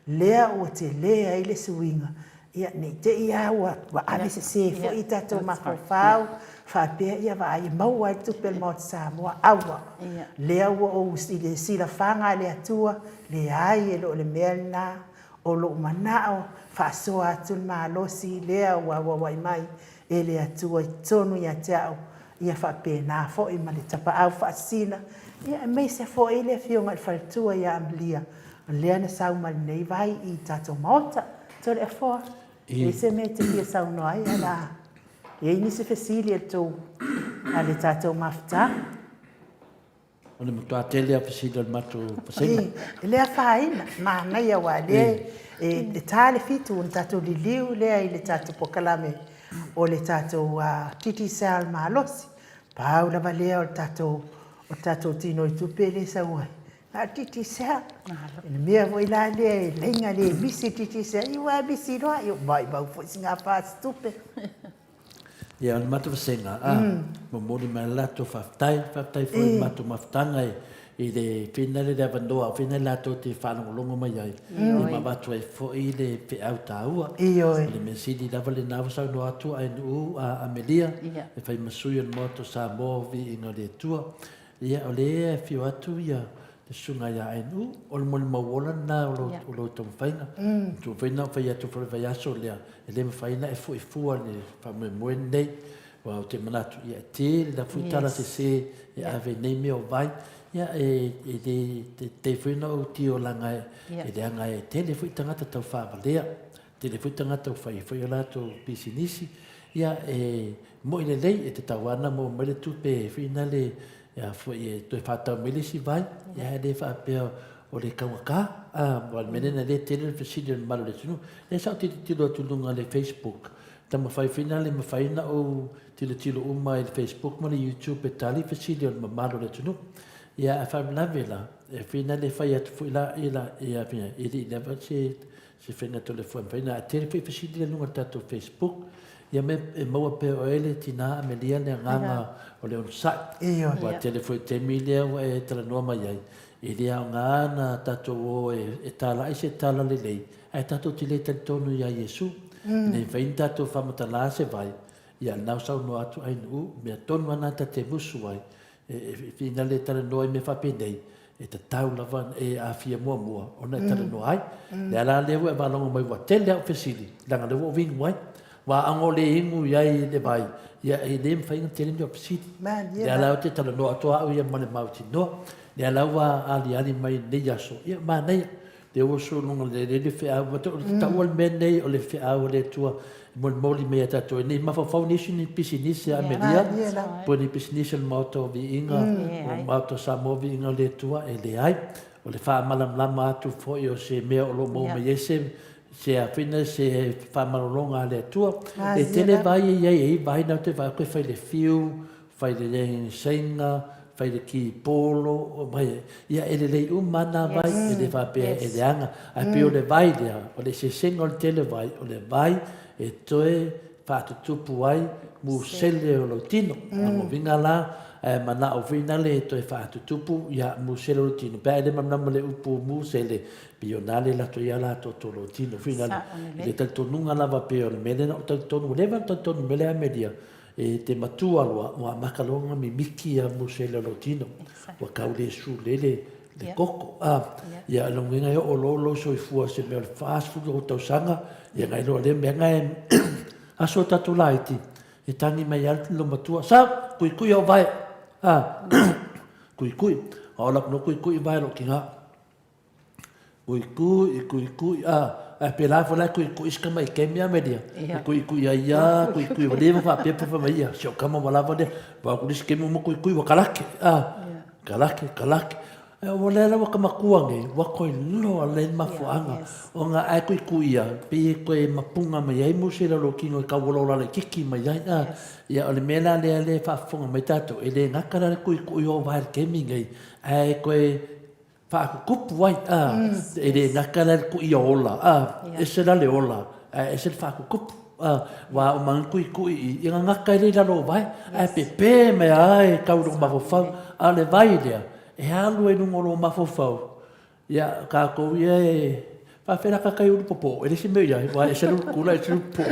lea ua tele ai le suiga, ia ne i te i lava ua ave sese foi tatou mafaufau faapea, ia vaai e maua ai le tupe a le Maota Samoa. Aua, lea ua ou i le silafaga a le Atua, leai e le o le mea lena. O lou manao, faasoa atu le malosi lea ua auauai mai e le Atua i totonu ia te au, ia faapena foi ma le tapaau faasisina, ia aemaise foi le afioga i le faletua ia Amelia, o lea na sau ma lenei vai i tatou Maota. Toleafoa, e i ai se mea e te fia saunoa ai, ae o le a i ai nisi fesili a le tou, a le tatou mafutaga? O le matua tele a fesili o le matou pasene. E le afaina, manaia aua o lea e ta le fitu ona tatou liliu lea i le tatou polokalame o le tatou Digicel malosi. Pau lava lea o le tatou o le tatou tinoitupe lea e sau ai, na o le Digicel. O le mea foi la lea e laina le misi le Digicel, ia ua misi loa, ia maumau foi sina fa se tupe. Ia, o le matou vasega, a, momoli mai le latou faafetai, faafetai foi i le matou mafutaga i le whina le avanoa, o whina latou te faalogologo mai ai, ia ma avatu ai foi le feau taua. O le mea sili lava lena ua saunoa atu a Nu'u a Amelia, e fai ma sui o le Maota o Samoa, viiga o le Atua. Ia, o lea e afio atu ia le susuga ia NU, o le molimau ola lena o lo, o lou taumafaiga. Mm. Foi na fai atu foi le vaiaso lea, e le mafai ona e foi fua le faamoemoe lenei. Aua ou te manatu, ia e tele la foi tala sese e ave nei mea o vai. Ia e, e le te, te foi na ou tio langa e, e leaga e tele foi tagata tau faavalea. Tele foi tagata ua fai foi o latou pisinisi. Ia e moi lelei e tatau lava ona maua mai le tupe e whina le Ia foi e toe whātau mai le isi vai, ia e le whaapea o le kaugata, a, wa le mea lena lea tele le fesili o le mamalu o le atunuu. Lea sa ou tilotilo atu i luga o le Facebook, taumafai foi na le mafai ona ou tilotilo uma i le Facebook ma le YouTube e tali fesili o le mamalu o le atunuu. Ia ae faalavelave la, e whina le fai atu foi la, ia la, ia, e le i lava se se faiga tole foi mafai ona tele foi fesili i luga o le tatou Facebook ia me e maua pea oe le tina Amelia le agaga o le onosai. Ua tele foi taimi lea ua e talanoa mai ai, e le aoga na tatou o e talai se tala lelei, ae tatou te le talitonu ia Iesu. Ina ia mafai ona tatou faamatala se vai, ia lena ua saunoa atu Ainuu, mea tonu lava lena ta te musu ai, e finale e talanoa i mea faapenei, e tatau lava e aafia muamua ona e talanoa ai. Le ala lea ua e faalogo mai ua tele au fesili, leaga o lea ua ou vigu ai. Ua ago le inu i ai le vai, ia e le mafai ona tele ni fesili. Lea la ou te talanoa atu au ia ma le mautinoa. Lea la ua aliali mai i lenei aso, ia manaia. Lea ua sologa lelei le feau, ua taua le mea lenei o le feau a le Atua e molimoli mai ia tatou nei mafaufau nisi ni pisinisi a Amelia, po o ni pisinisi a le Maota o Viiga, o le Maota o Samoa Viiga o le Atua, e leai. O le faamalamalama atu foi o se mea o lo o maua mai ai se se afina se faamalologa a le Atua. E tele vai e i ai, e i ai vai na te vaai atu e fai le fiu, fai le saina, fai le kipolo, mai, ia e lelei uma na vai, e le faapea e leaga. Ae pei o le vai lea, o le eseesega o le tele o vai, o le vai e toe faatutupu ai musele o lou tino. Lona uiga la, ae manao foi nale e toe faatutupu ia musele o lou tino. Pe a e le malamalama i le upu musele, Pei o na le lato ia latou tolo tino fina i le talitonuga lava pei o le mea lea na ou talitonu ua leva ona talitonu mea lea Amelia e te matua loa ua amata loa ona mimiti ia musele o lou tino ua tau le sule le le koko a ia lona uiga e oo loa lou soifua se mea o le 40 tausaga ia na iloa lea mea na e aso tatou laiti e tagi mai lava le matua sa kuikui au vae a kuikui a ola atu loa kuikui vae lou tina. Kuikui, kuikui, a, ae pēlā foi la e kuikui si tama i kemi Amelia. E kuikui ai ia, kuikui, ua leva faapea pe fai mai ia, si o tama ua lava lea, vao atu le isi kemi uma kuikui ua kalake, a, kalake, kalake. Ae ua lea la ua ka matua nei, ua toe loa le mafuaaga, ona a e kuikui ia, pei e toe mapuga mai ai musi i lalo o kino e tau olaola laitiiti mai ai, a. Ia o le mea la lea lea e faafofoga mai tatou, e le gata la le kuikui o vae i le kemi nei, ae toe faatutupu ai, a, e le gata la le kuia ola, a, ese la le ola, ae ese le faatutupu, a, aua o maga tuitui i, ia gagata ai lea i lalo o vae, ae pepe mai lava e tau i lou mafaufau, a o le vai lea, e alu ai i luga o lou mafaufau, ia, tatou ia e, Faafetai la kaka i ulu popo, e le isi mea i ai, wa ese le ulu kula, ese le ulu popo.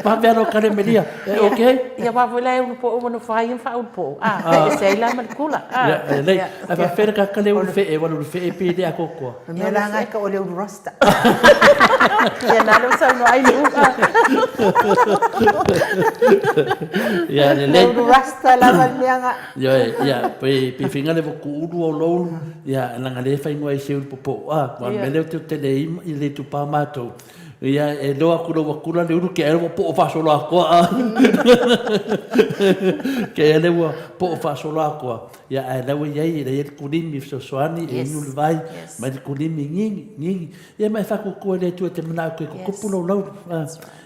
Faafetai lo kale melia, e ok? Ia wa foi la e ulu popo, ua nofo ai ia ma ulu popo. Ah, e ese ai la ma le kula. Ah, ia, e lei. Ai faafetai la kaka le ulu fe'e, wa le ulu fe'e pe le akokoa. Mea la ngai ka o le ulu rasta. Ia na le saunoa ai le u'a. Ia, lelei. Le ulu rasta lava le mea nga. Ioe, ia, pe, pe finga le voku ulu o loulu, ia, langa le whai ngua i se ulu popo, a, wa yeah. mele o te tele i, i le tupa mātou. Ia, e loa kula ua kula le ulu ke ae ua po o whasolo akoa, a. Ke ae le ua po o whasolo akoa. Ia, ae laua iai, e lei le kulimi fesoasoani, e inu le vai, yes. mai le kulimi ngingi, ngingi. Ia, mai whakukua le atua te manao koe kukupu yes. lau lau.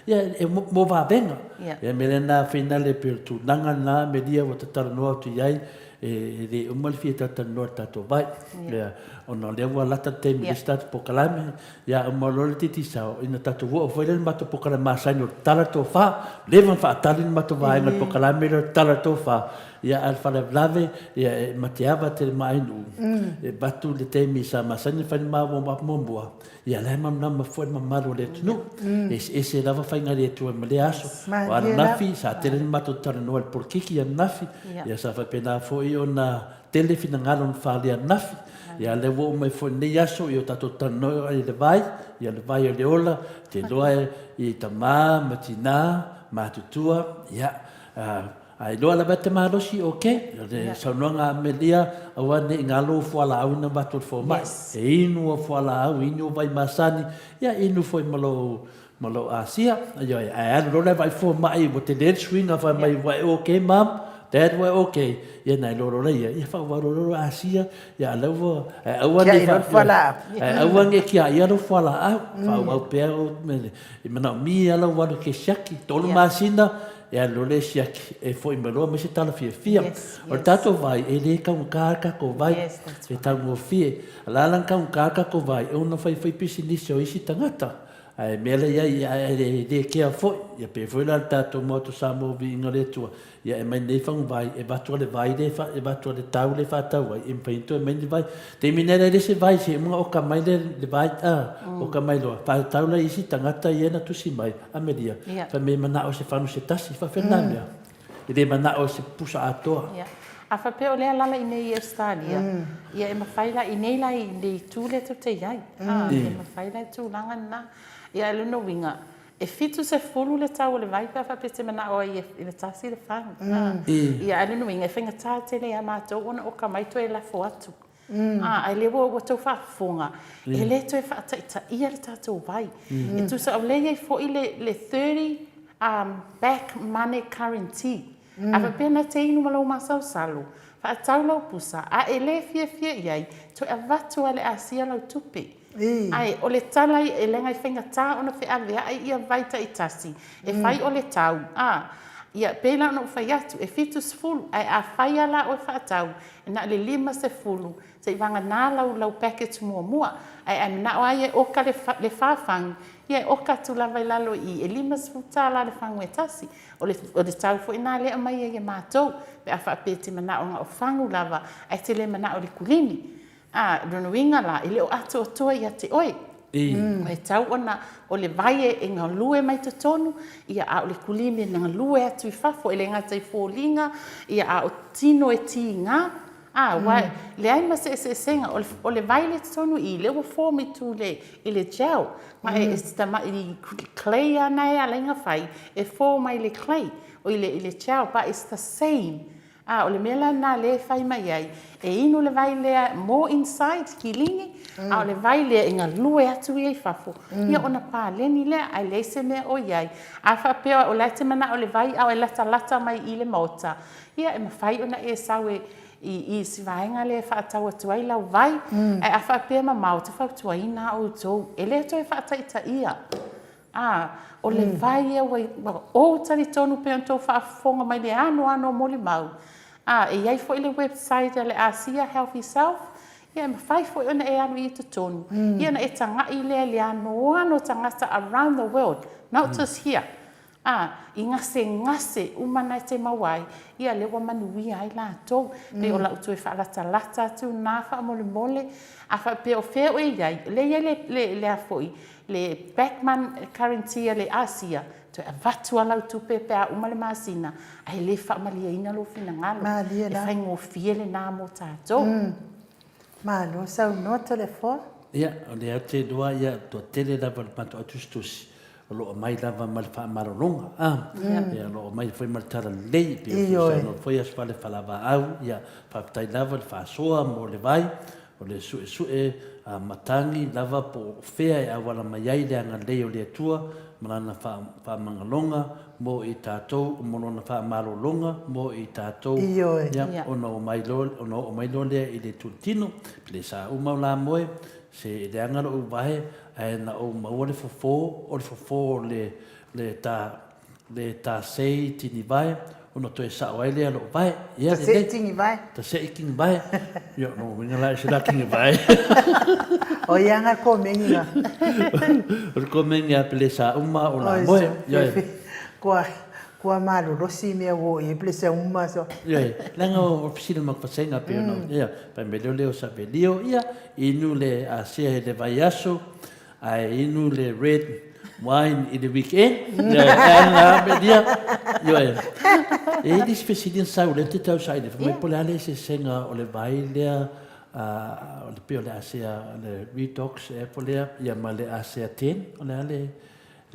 Ia, e mo vavenga. Ia, me lena whina le pe o le tūnanga nā, me lia ua tatala noa atu i ai, e le uma le fia tatala noa le tātou vai. Ia, ona o lea ua lata le taimi le isi tātou pokalame, ia uma loa le titi sao, ina tātou ua o le matou pokalame masani o le tala tō whā, leva na whaatali le matou vaenga le pokalame lea o le tala tō whā, ia a le whalavelave, ia e mateava te le maainu, e batu le taimi sa masani whai le maa muamua, Ia la e malamalama foi le mamalu o le atunuu. E eseese lava faiga le Atua ma lea aso. O ananafi, sa tele ni matou talanoa i le polokiki ananafi, ia sa faapena foi ona tele finagalo na faaalia ananafi. Ia lea ua oo mai foi i lenei aso, ia o tatou talanoa i le vai, ia le vai o le ola, te iloa i tama ma tina, matutua, ia, A iloa lava e te malosi, ok, o le saunoaga a Amelia, aua ne i galo o fualaau ina avatu e le fomai. E inu o fualaau, inu o vai masani, ia inu foi ma lou, ma lou asia. Ioe, ae alu loa le vaai fomai, ua tele le suiga fai mai, ua e ok mum, dad ua e ok. Ia na iloa loa lea, ia faaauau loa lou asia, ia a lea ua, ae aua ne i fualaau. Ae aua ne i tiaia lou fualaau, faaauau pea, e manaomia lou alu e te siaki, 3 masina, E alu loa le siaki, e foi mai loa mai se tala fiafia. Yes, O le tatou vai, e le taugata le tatou vai. Yes, that's e taugofie. A la la taugata le tatou vai, e ono faifai pisinisi o isi tagata. Ae mea lea i ai, e le kea foi. Ia pe foi la le tatou Maota Samoa Viiga o le Atua, ia e mai nei faguvai, e avatu le vai le, e avatu le tau le faatau ai, e mafai ona toe mai ni vai. Taimi nei e le se vai, se uma oka mai le, le vai, a, oka mai loa. Faatau la isi tagata ia na tusi mai. Amelia, fai mai e manao se fanu se tasi, faafetai na mea. E le manao se pusa atoa. Ia. A faapea o lea alala i nei i Australia, ia e mafai la i nei la i le itu lea tou te i ai. A, e mafai la i tulaga lena. Ia, o lona uiga, e 70 le tau o le vai pe a faapea e te manao ai i le tasi le fagu. Ia, a o lona uiga, e faigata tele ia matou ona oka mai toe lafo atu. A, ae lea ua outou faafofoga, e le toe faataitaia le tatou vai. E tusa o lea e i ai foi le 30 back money guarantee. A faapea na te inu ma lou masalosalo, faatau lau pusa, a e le fiafia i ai, toe avatu lava i le asia lau tupe. Ae o le tala ia, leaga e faigata ona feaveai ia vai taitasi, e fai o le tau, a, ia, pei la ona ou fai atu, e 70, ae a fai lava la oe faatau, e na o le 50, seivagana lau lau package muamua. Ae a manao lava ia e oka le le fa fagu, ia e oka atu lava i lalo i i, e $50 le fagu e tasi. O le o le tau foi lena lea e aumai ai e matou, pe a faapea e te manao na o fagu lava, ae te le manao i le kulimi. A, o lona uiga la, e le o atoatoa ia te oe. E tatau ona o le vai e galue mai totonu, ia, a o le kulimi e galue atu i fafo, e le gata i foliga, ia, a o tino e tiga. A, aua e leai ma se eseesega, o le vai lea i totonu i i, lea ua form itu i le gel. Ma e si tamai clay lava lena e ala ai ona fai, e form ai i le clay, oi i le gel, but it's the same. A, o le mea la lena lea e fai mai ai, e inu le vai lea more inside, kilini, a o le vai lea e galue atu ia i fafo, ia ona paleni lea, ae leai se mea o i ai. A faapea o la e te manao i le vai a o e latalata mai i le maota, ia e mafai ona e sau e i si vaega lea e faatau atu ai lau vai, ae a faapea e mamao, ou te fautuaina lava outou, e le toe faataitaia. Ā, o le vai ea ua, ua ou talitonu pei ona outou faafofoga mai le anoano o molimau. Ā, e i ai foi le website a le Asia Healthy Self, ia e mafai foi ona e alu i totonu, ia ona e taga'i lea i le anoano o tagata around the world, not just here. Ā, i gasegase uma na e te maua ai, ia lea ua manuia ai latou. Pei o lau toe faalatalata atu lena faamolemole, a faapea o fea oe i ai, o lea e i ai le, le, le a foi, le Backman Guarantee a le Asia, toe avatu lava lau tupe pe a uma le masina, ae le faamalieina lou finagalo. Malie la. E faigofie lena mo tatou. Malo saunoa Toleafoa. Ia, o lea ou te iloa, ia, toatele lava o le matou autusitusi o lo o aumai lava ma le faamalologa, a, ia, o lo o aumai foi ma le talalelei, pei ona saunoa foi Asofale Falavaau, ia, faafetai lava le faasoa mo le vai, O le suesue a matagi lava po o fea e auala mai ai le agalelei o le Atua ma Lana faamagaloga mo i tatou, mo Lona faamalologa mo i tatou, ia, ona oo mai loa, ona oo mai loa lea i le tulitino. Pele sa uma o la moe, se e leaga lou vae, ae na ou maua le fofo, o le fofo o le, le ta, Le tasei tinivae, ona toe sao ai lea lou vae. Ia, Tasei tinivae. Tasei tinivae. Ia, lona uiga la e se la tinivae. O ia nga komeni la. O le komeni a pele sa uma o la moe. Ia. Kua kua malolosi mea wo i pele sa uma so. Ia, leaga o fesili ma fasenga pe ona. Ia, pai me leo leo sa velio, ia, inu le asia i le vaiaso, Ae inu le red wine i le weekend. Ia, e ana a me lia. Ioe. E i le fesili na sau lea te tau saili. Fai mai po o le a le eseesega o le vai lea o le pei o le asea le retox ea po o le a, ia ma le asea ten. O le a le,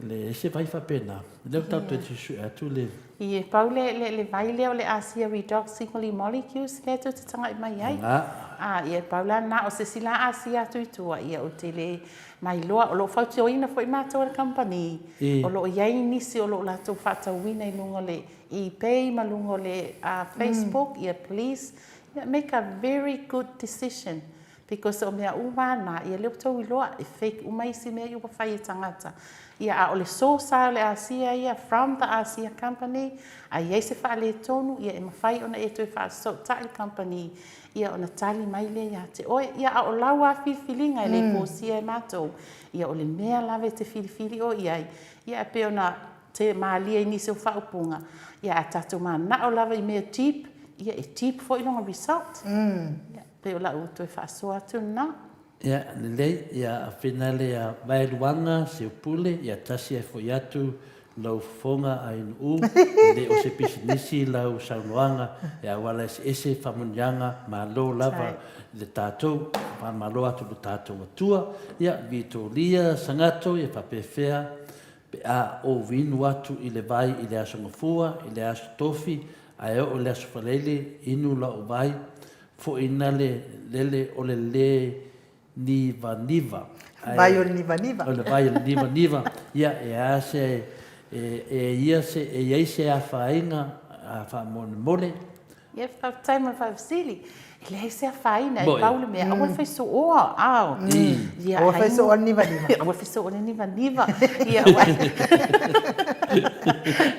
le ese vai faapena. Lea ua tatou toe suesue atu le. Ie, pau le, le, le vai lea o le Asia Redox Signaling Molecules lea tou te tagai mai ai. A, ia, pau la lena, o se isi la Asia atu i tua, ia, ou te le mailoa. O lo o fautuaina foi matou e le kamupani, o lo o i ai nisi o lo o latou faatauina i luga o le eBay ma luga o le Facebook, ia, please, ia, make a very good decision. Because o mea uma lava na, ia lea ua tou iloa, e fake uma isi mea ia ua fai e tagata. Ia a o le source lava o le Asia ia, from the Asia company, a i ai se faaletonu, ia e mafai ona e toe faasootai le company, ia ona tali mai lea ia te oe. Ia a o lau lava filifiliga e le fosia e matou, ia o le mea lava e te filifili oe i ai, ia e pei ona te malie i nisi o faaupuga, ia a tatou mananao lava i mea deep, ia e deep foi lona result. Ia. Pei o lau toe faasoa atu lena. Ia, lelei, ia, a finale ia Vaeluaga Seupule, ia tasi ai foi atu lau fofoga Ainu'u, e le o se pisinisi lau saunoaga e auala eseese faamanuiaga malo lava i le tatou, faamalo atu i lo tatou Atua. Ia, Vitolia Sagato, ia faapefea pe a ou inu atu i le vai i le Aso Gafua, i le Aso Tofi, ae oo i le Aso Faraile inu lau vai, foʻina le lele o le le nivaniva. Vai o le nivaniva. O le vai o le nivaniva. Ia, e a se, e, e ia se, e i ai se afaina faamolemole. Ia, faafetai mo le faafesili. E leai se afaina, e pau le mea, aua le fai sooa. Ao. Ia, aua fai sooa le nivaniva. Aua fai sooa le nivaniva. Ia,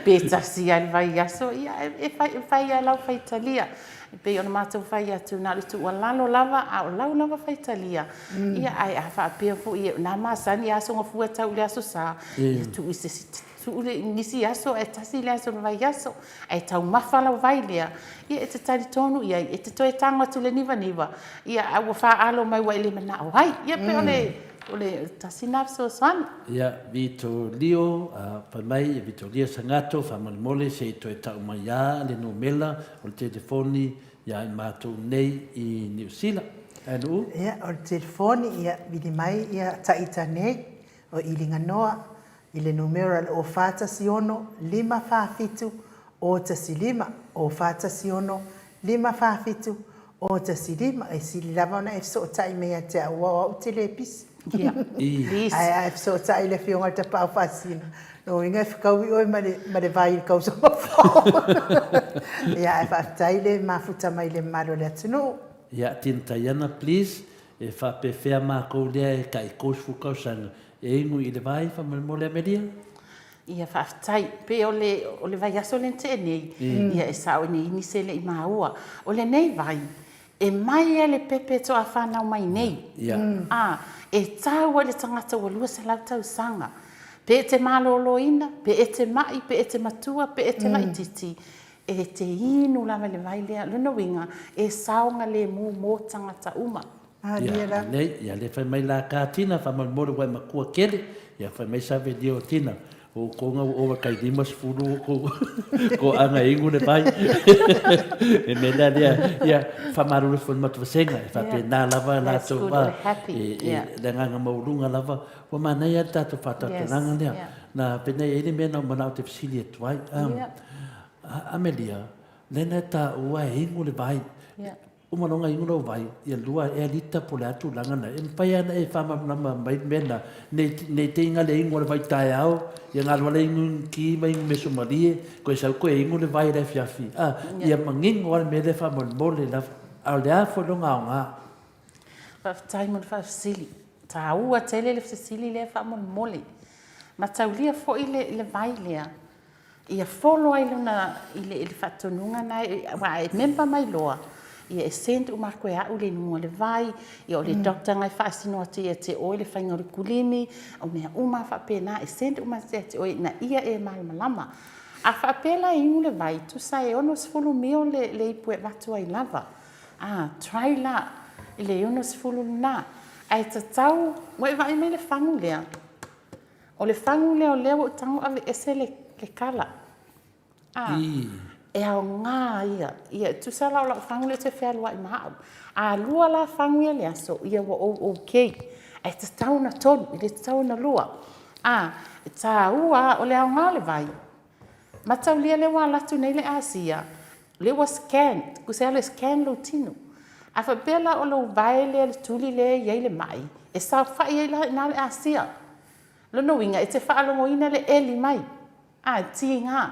pe tasi lava i le vaiaso, ia, e fai, e fai lava lau faitalia. E pei ona matou fai atu, na o le tuualalo lava, a o lau lava faitalia, ia, ae a faapea foi o na masani e aso Gafua e tau i le Aso Sa, ia tuu i se isi, tuu i nisi aso ae tasi le aso o le vaiaso, ae taumafa lau vai lea, ia e te talitonu i ai, e te toe tago atu i le nivaniva, ia, ae ua faalo mai ua e le manao ai. Ia pei o le, o le tasi lena fesoasoani. Ia, Vitolio, fai mai, ia Vitolia Sagato, faamolemole se i toe tau mai lava le numera o le telefoni iā i matou nei i Niu Sila. Ae Nu'u? Ia, o le telefoni, ia, vili mai ia Taita nei, o Iliganoa, i le numera o le 0 4 1 5 4 7 0 1 5, 0 4 1 6 5 4 7 0 1 5. E sili lava ona e fesootai mai ia te au aua o au ou te le pisi. Ae a e fesootai i le Afioga i le Tapaau Faasisina, lona uiga e fekaui oe ma le, ma le vai i le tausaga fou. Ia, ae faafetai le mafuta mai i le mamalu o le atunuu. Ia, Tina Taiana, please, e faapefea makou lea e tai 30 tausaga e inu i le vai faamolemole Amelia? Ia faafetai. Pei o le o le vaiaso lea na tea nei, ia e sao ina ini se le i maua. O lenei vai, e mai lava i le pepe toa fanau mai nei. A, e tau ai le tagata ua 200 tausaga. Pe e te maloloina, pe e te mai, pe e te matua, pe e te laitiiti, e te inu lava i le vai lea. O lona uiga, e saogalemu mo tagata uma. Ia, lelei, ia le fai mai la ka tina, faamolemole ua e matua tele, ia fai mai Savelio tina, o outou na ua ova tai 50 outou toaga e inu le vai. E mea lea lea, ia faamalulu foi i le matou vasega, e faapena lava latou va, e, e, le agaga maualuga lava, ua manaia le tatou faatapulaaga lea. Na penei e i ai le mea na ou manao ou te fesili atu ai. Amelia, lea na e taua e inu le vai. Uma loa ona inu lau vai, ia lua ea lita po o le a tulaga na, e mafai lava ona e faamalamalama mai le mea lena, ne i te i na le inu o le vai taeao, ia na alu lava le inu inu ti ma inu mesomalie, toe sau toe inu le vai i le afiafi, a, ia manino lava le mea lea faamolemole lava. A o le a foi lona aoga? Faafetai mo le faafesili. Taua tele le fesili lea faamolemole. Mataulia foi le vai lea, ia follow ai lona i le, i le faatonuga na aua e member mai loa ia e send uma atu e au le inuga o le vai, ia o le doctor na e faasino atu ia te oe le faiga o le kulimi, o mea uma faapena e send uma atu ia te oe ina ia e malamalama. A faapea la e inu le vai, tusa e 60 mil le, le ipu e avatu ai lava. A, try la i le 60 lena. Ae tatau, ua e vaai mai le fagu lea, O le fagu lea o lea ua ou tago aveese le, le kala. A, e aoga ia. Ia, e tusa la o lau fagu lea ou te fealuai ma au. A lua la fagu ia i le aso, ia ua ou okay. Ae tatau ona tolu, e le tatau ona lua. A, e taua, o le aoga o le vai, mataulia lea ua alu atu nei le Asia, lea ua scan, tusa le scan lou tino. A faapea la o lou vae lea le tuli lea e i ai le mai, e saofai ai la i ina le Asia. Lona uiga, e te faalogoina le eli mai, a, e tiga.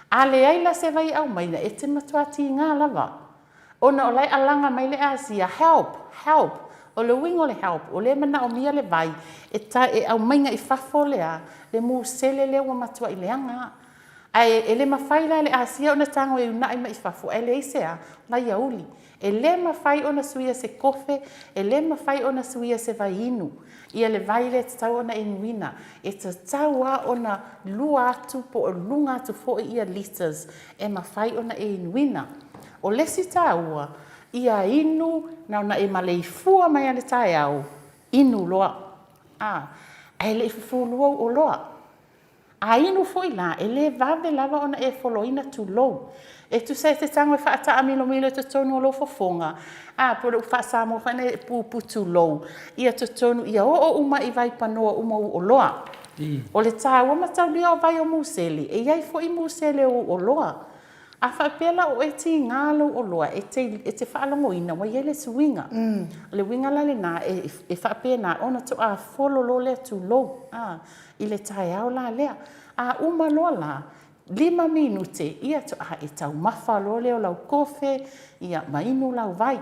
A leai la se vai e aumaina, e te matua tiga lava. Ona o la e alaga mai le Asia, help, help. O le uiga o le help, o lea e manaomia le vai e ta, e aumaiga i fafo le a, le musele lea ua matuai leaga. Ae e le mafai la e le Asia ona tago e uunai mai i fafo, ae leai se a, laiauli. E le mafai ona suia se kofe, e le mafai ona suia se vaiinu. Ia le vai lea e tatau ona inuina, e tatau lava ona lua atu po o luga atu foi ia litres e mafai ona e inuina. O le isi taua, ia inu na ona e maleifua mai lava i le taeao, inu loa. A, ae le i fufulua ou oloa. A inu foi la, e le vave lava ona e foloina tulou. E tusa e te tago e faataamilomilo i totonu o lou fofoga, a, po o le upu faa-Samoa foi lea e pupu tulou, ia totonu ia oo uma i vaipanoa uma o ou oloa. O le taua ma taulia o vai o musele, e i ai foi musele o ou oloa. A faapea la o oe e tiga lou oloa, e te faalogoina ua i ai le suiga. O le uiga la lena, e faapena ona toa folo loa lea tulou, a, i le taeao la lea. A uma loa la, 5 minute, ia toa e taumafa loa lea o lau kofe ma inu lau vai.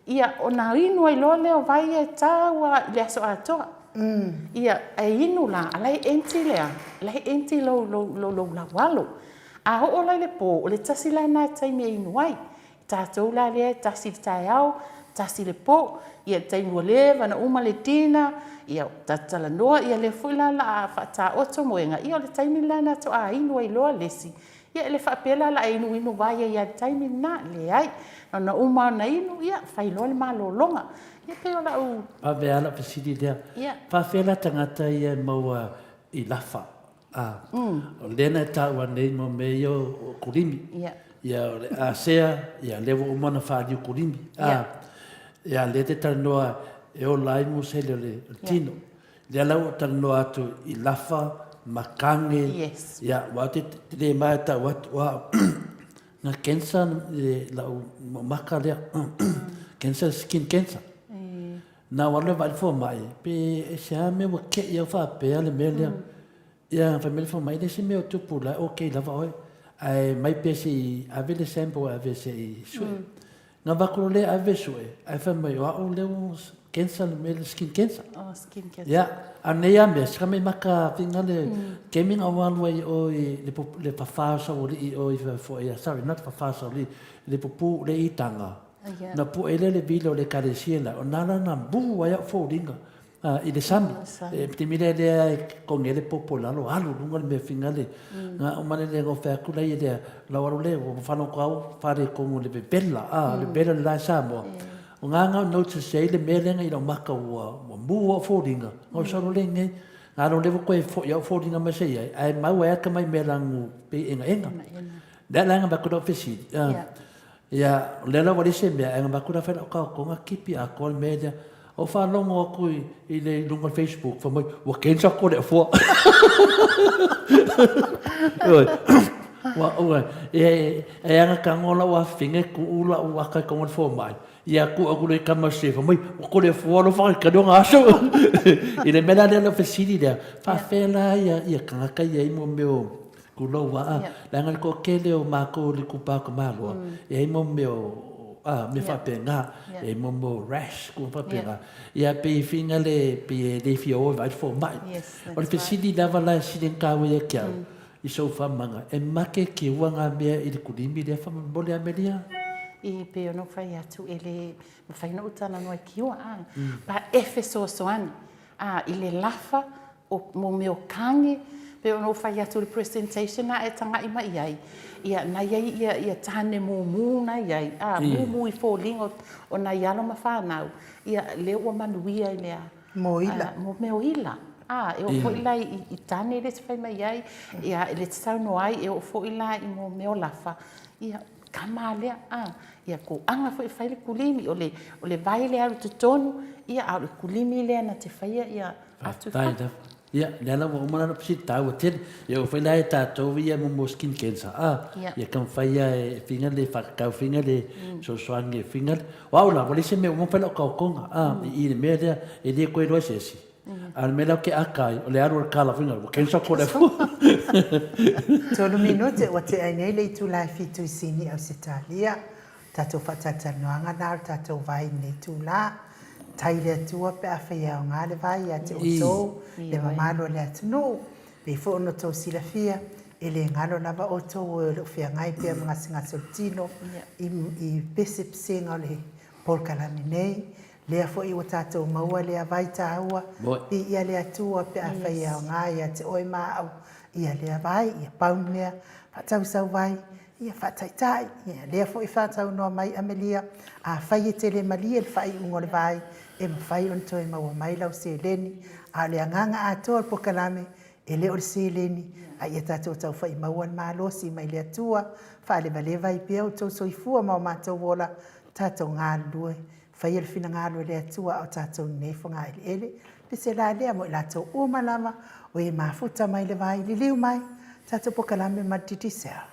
Ia, ona inu ai loa lea o vai ia e tau lava i le aso atoa. Ia, e inu la, a o la e empty le a? La e empty lou laualo. A oo la i le po, o le tasi la lena taimi e inu ai. Tatou la lea e tasi i le taeao, tasi i le po, ia le taimi ua leva ona uma le dinner, ia tatou talanoa, ia lea foi la o le a faataoto moega, ia o le taimi la lena faatoa inu ai loa le isi. Ia e le faapea la o le a e inuinu vai ai lava i le taimi lena, leai. Na ona uma lava ona inu, ia fai loa le malologa. Ia pei o lau... Vave lava lau fesili lea. Ia. Faafefea la tagata ia e maua i lafa? A, o lea na e taua nei mo mea ia o kulimi. Ia. Ia, o le asea, ia, lea ua uma ona faaliu kulimi. A, ia, lea e te talanoa e ola ai musele o le tino. Lea la ua ou talanoa atu i lafa ma kage. Yes. Ia, aua ou te le ma e tau atu, aua na cancer lau maka lea, cancer, skin cancer. Na ou alu e vaai le fomai, pe e se a mea ua kei au faapea le mea lea. Ia, fai mai le fomai, e le se mea o tupu la e okay lava oe. Ae mai pea se i ave le sample e ave se i sue. Na avatu loa lea ave sue, ae fai mai o au lea ua cancer le mea lea, skin cancer. Oh, skin cancer. Ia, a nei a mea, sika mai maka finga le kemi na o alu ai o i le whawhā o Saualii o i whai, sorry, not whawhā o Saualii, le pupu le itanga. Na puʻe lea le vila o le ekalesia la, o na la na bu ai au foliga i le sami. E taimi lea lea e kogi ai le popo i lalo, alu i luga le mea finga le, na uma le le ofe atu la ia lea, lau alu lea, ua whanoko au whare kongo le vevela, a, le vevela le la e Samoa. O ngā ngau notice ai le mea lea i lau maka ua, ua mu au foliga, ngau salo le ngei, ngā lo lewa koe foi au foliga mai se iai, ae mau ai aka mai mea langu pe enga enga. Lea la nga vaku lau fesili, Ia, o lea la ua leai se mea, ae na avatu la fai lau taotoga kipi atoa le mea lea. Ou faalogo atu i le i luga o le Facebook, fai mai, ua cancer atu le afua. Ioe, ua, ua, e, e aga tago lau afafine e tuu lau ata i totonu o le fomai, ia tuu atu loa i tama sese, fai mai, ua tole afua lou fagatali o na aso. I le mea la lea o lau fesili lea, faapefea la ia tagata ia i mo mea o Tulou a, leaga le toatele o matou i le Tupa o Tamaloa, e i ai mo mea o, a, mea faapena, e i ai mo mea o rash, tulaga faapena. Ia pei e fina le, pei e le fia o e vaai le fomai. O le fesili lava la e sili ona taua ia te au, i sou faamamaga, e make kiua nga mea i le kulimi lea faamolemole Amelia? I pei ona ou fai atu, e le mafai ona ou talanoa i kiua, a, pa e fesoasoani, a, i le lafa o mo mea o kage, pei ona ou fai atu i le presentation na e taga'i mai i ai, ia na i ai ia ia tane mumu na i ai, a mumu i foliga o, o nai alo ma fanau, ia lea ua manuia i le a, Mo ila. mo mea o ila. A, e oo foi la i, i tane lea e te fai mai ai, ia lea e te saunoa ai, e oo foi la i mo mea o lafa, ia kama lea, a, ia toaga foi e fai le kulimi, o le, o le vai lea e alu i totonu, ia a o le kulimi lea na te faia ia atu i Faafetai lava. Ia, lea la ua uma la fesili taua tele. Ia ua fai la e tatou ia mo skin cancer a. Ia taumafai ia e finga le whakatau finga le fesoasoani e finga le. O au la, ua leai se mea ua uma fai lau taotoga a, i i le mea lea e le toe iloa e se isi. A o le mea lea ou te aka ai, o le alu o le kala finga, ua cancer ko le afua. Tolu minute ua tea ai nei le itula e fitu i Sini, Ausetalia. Tatou faatalatalanoaga na o le tatou vai i lenei itula. Tai le Atua pe afai e aoga le vai ia te outou, le mamalu o le atunuu. Pei foi ona outou silafia, e le galo lava outou o lo o feagai pea ma gasegase o le tino i pesepesega o le polokalame nei. Lea foi ua tatou maua lea vai taua, viia le Atua pe afai e aoga ia te oe ma au ia lea vai, ia pau le mea, faatausau vai, Ia faataitai, ia lea foi faataunoa mai Amelia, afai e te le malie le faaiuga o le vai, e mafai ona toe maua mai lau seleni, a o le agaga atoa o le polokalame, E le o le seleni, a ia tatou taufai maua le malosi mai le Atua, faalevaleva ai pea outou soifua ma o matou ola, tatou galulue, faia le finagalo e le Atua a o tatou nei fogaeleele. Pese la lea mo i latou uma lava o e mafuta mai le vai, liliu mai, tatou pokalame ma le Digicel.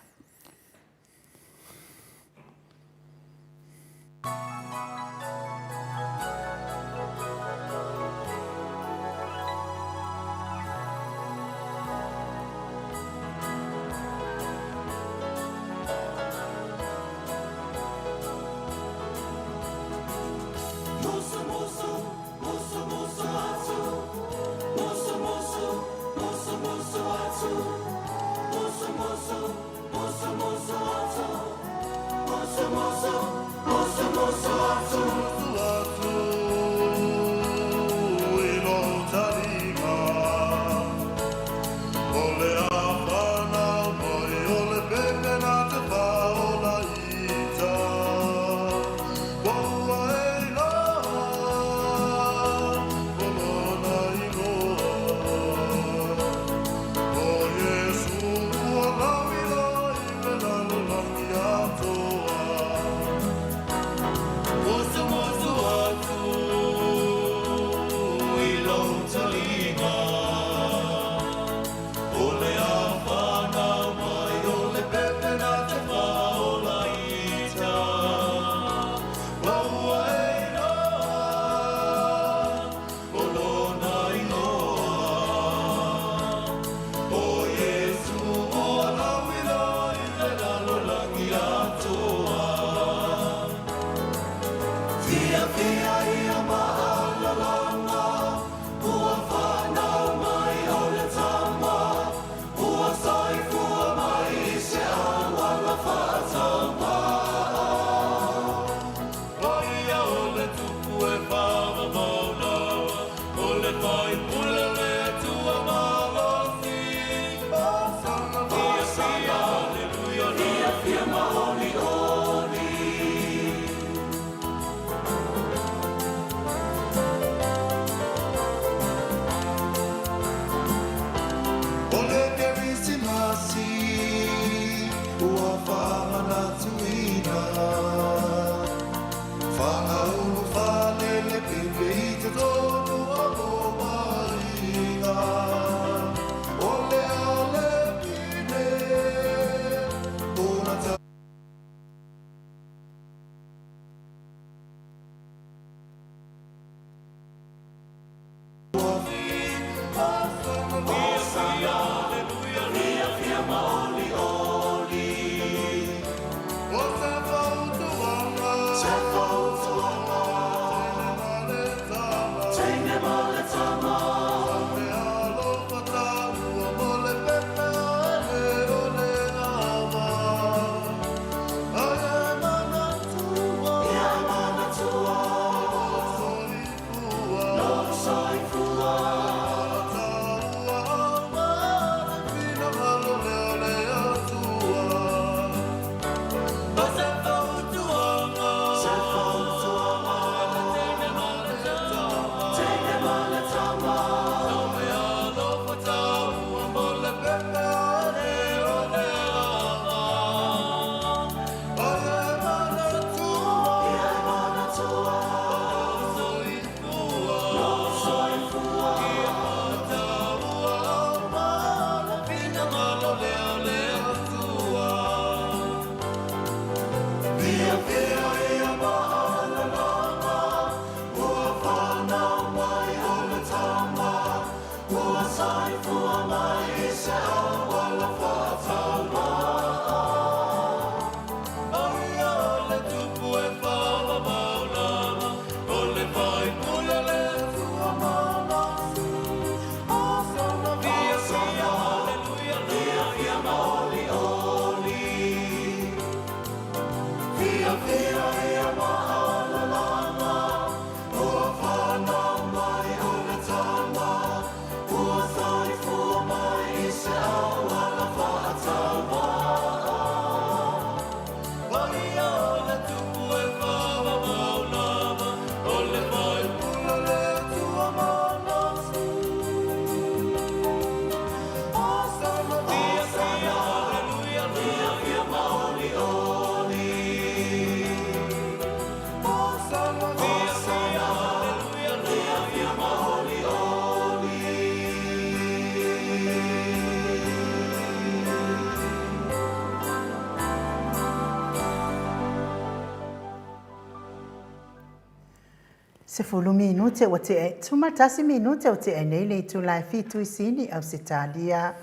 10 minute ua tea, 11 minute ua tea nei le itula e fitu i Sini, Ausetalia.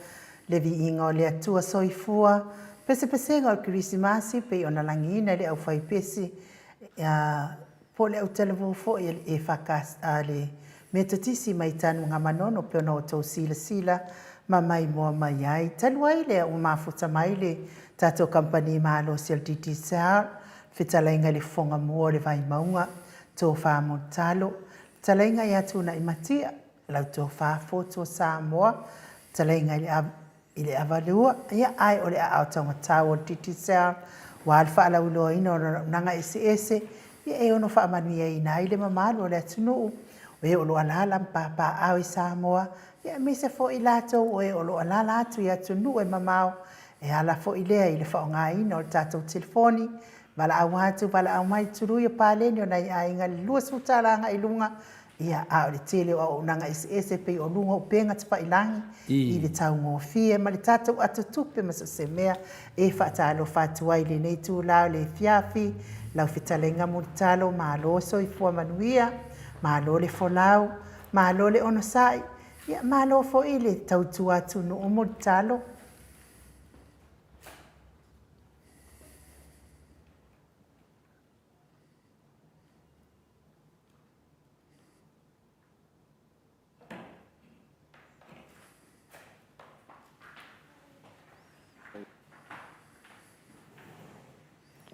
Le viiga o le Atua Soifua, pesepesega o le Kerisimasi pei ona lagiina e le aufaipesi po o le autalavou foi a le EFKS a le Metotisi mai Tanugamanono pei ona outou silasila ma maimoa mai ai. Talu ai lea ua mafuta mai le tatou kamupani malosi o le Digicel, fetalaiga i le Fofoga Mua o le Vaimauga, Tofa Mulitalo, fetalaiga ia Tuunai Matia, lau tofa Fotu o Samoa, fetalaiga i le i le Avarua, ia ae o le aao taumatau o le Digicel, ua le faalauiloaina o auaunaga eseese, ia e ono faamanuiaina ai le mamalu o le atunuu, o e o lo o alaala ma papaaao i Samoa, ia aemaise foi i latou o e o lo o alaala atu i atunuu e mamao, e ala foi lea i le faaaogaina o le tatou telefoni, valaau atu, valaau mai, tului o paleni o nai aiga i le $20 agai i luga, Ia, a o le tele o auaunaga eseese pei o luga o upega tafailagi i le taugofie ma le tatou ato tupe ma so o se mea e faatalofa atu ai i lenei itula o le afiafi. Lau fetalaiga Mulitalo, malo soifua manuia, malo le folau, malo le onosai, ia malo foi le tautua atunuu Mulitalo.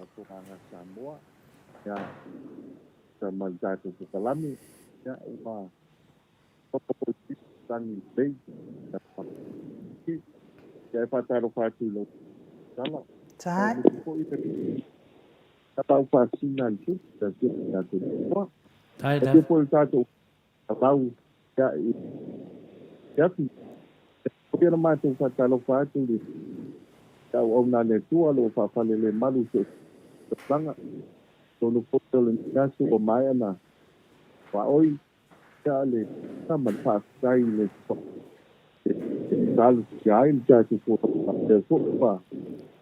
Faatoaga Samoa, ia, sa ma le tatou kokalame, ia, ua papa foi i tagi lelei, ia, e faatalofa atu i lau tala, Sai. foi le tau faasina i le tatou toa. Tai E lava. foi le tatou lau, ia, i atu. Ia na matou faatalofa atu i le auauna a le Atua o lo o faafalelemalu i so o se tausaga. Atonu foi o lenei aso ua maea na faaoi ia le ma le faafetai i le e talosia ai le tatou fonotaga. Lea foi ua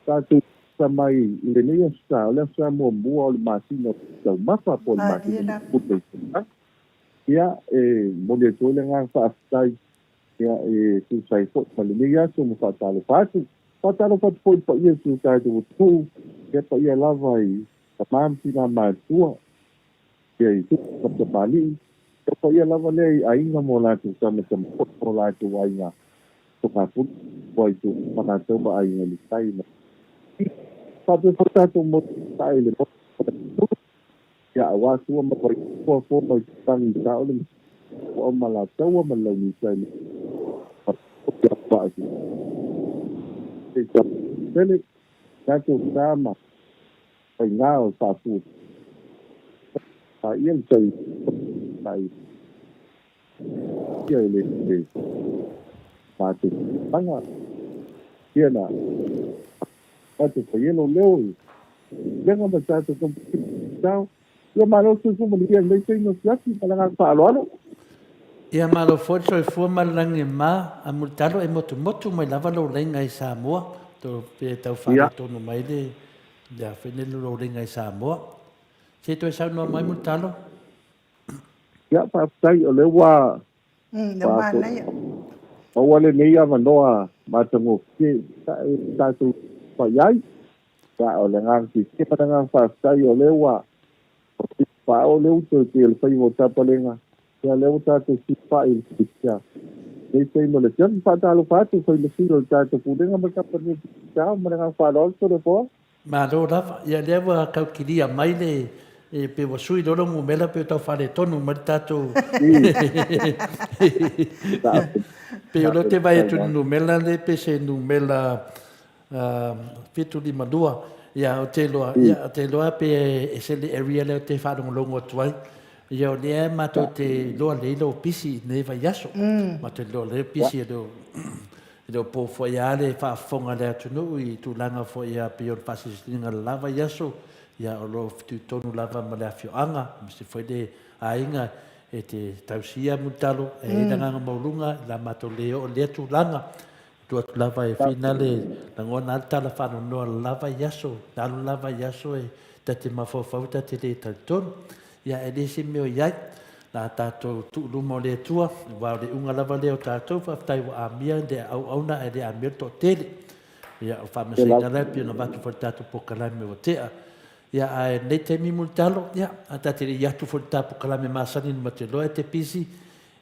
tatou sa mai i lenei aso sa, o le aso sa muamua o le masina o taumafa po o le Malie masina lava. o le Ia, e momoli atu ai le agaga faafetai, ia, e tusa ai foi ma lenei aso ma faatalofa atu. Faatalofa atu foi i le paia o si o tatou atunuu, ia paia lava i tama ma tina matutua, ia i tupu ma tamalii, ia paia lava lea i aiga ma o latou tama tama foi ma o latou aiga togafulu, ua i Tuumanatau ma aiga i le tai ma faapea foi tatou motu i le motu ia aua Sua ma Vaifanua, Fofo ma Aitutagi, Saole ma Saleaaumua ma Alataua ma le Launiutai ma Tele tatou sa ma faiga o faafu ia le tai tai ia i le matou tanga ia na tatou faielo leo i lega ma tatou tau ia malo soifua manuia i lenei taimi o siaki ma le agaga faaaloalo. Ia malo foi le soifua ma le lagi e ma, a Mulitalo e motumotu mai lava lou laina i Samoa, to pe tau Ia faaletonu mai le le a foi nei lou laina i Samoa. Se i toe saunoa mai Mulitalo. Ia faafetai o lea ua Le manaia. maua lenei avanoa matagofie e tatou fai ai. Ia, o le agaga fiafia ma le agaga faafetai o lea ua faaoo le uto i pei o le faiva o tapalega. Ia, lea ua tatou siufa'i i le fiafia. Nei taimi o le afiafi, faatalofa atu fai ma sui o le tatou Pulega ma le Kamupani o le Digicel ma le agaga faaaloalo Toleafoa. Malo lava. Ia lea ua tau kilia mai le e pei ua sui loa le numera pei ua tau faaletonu mai le tatou Pei o lea ou te vaai atu i le numera lea pei se numera 752. Ia ou te iloa, ia ou te iloa pe ese le area lea ou te faalogologo atu ai. Ia o lea matou te iloa lelei lou pisi i lenei vaiaso. Matou te iloa lelei pisi e le o E le o po foi lava le faafofoga a le atunuu i tulaga foi a pei o le faasilesiliga o le la vaiaso, ia o lo o fitoitonu lava ma le afioaga, aemaise foi le aiga e te tausia Mulitalo, e i ai le agaga maualuga i la matou le oo i lea tulaga. E tuu atu lava e Whina le lagona a le tala faanoanoa o le la vaiaso, le alu le la vaiaso e ta te mafaufau ta te le talitonu. Ia, e le se mea o i ai. La tatou tuu i luma o le Atua, aua o le iuga lava lea o tatou, faafetai ua amia le auauna ae le amia le toatele. Ia, o le faamasinoga lea pei ona avatu foi i le tatou polokalame ua tea. Ia, ae lenei taimi Mulitalo, ia, a ta te le i atu foi i le ta polokalame masani ma te iloa e te busy,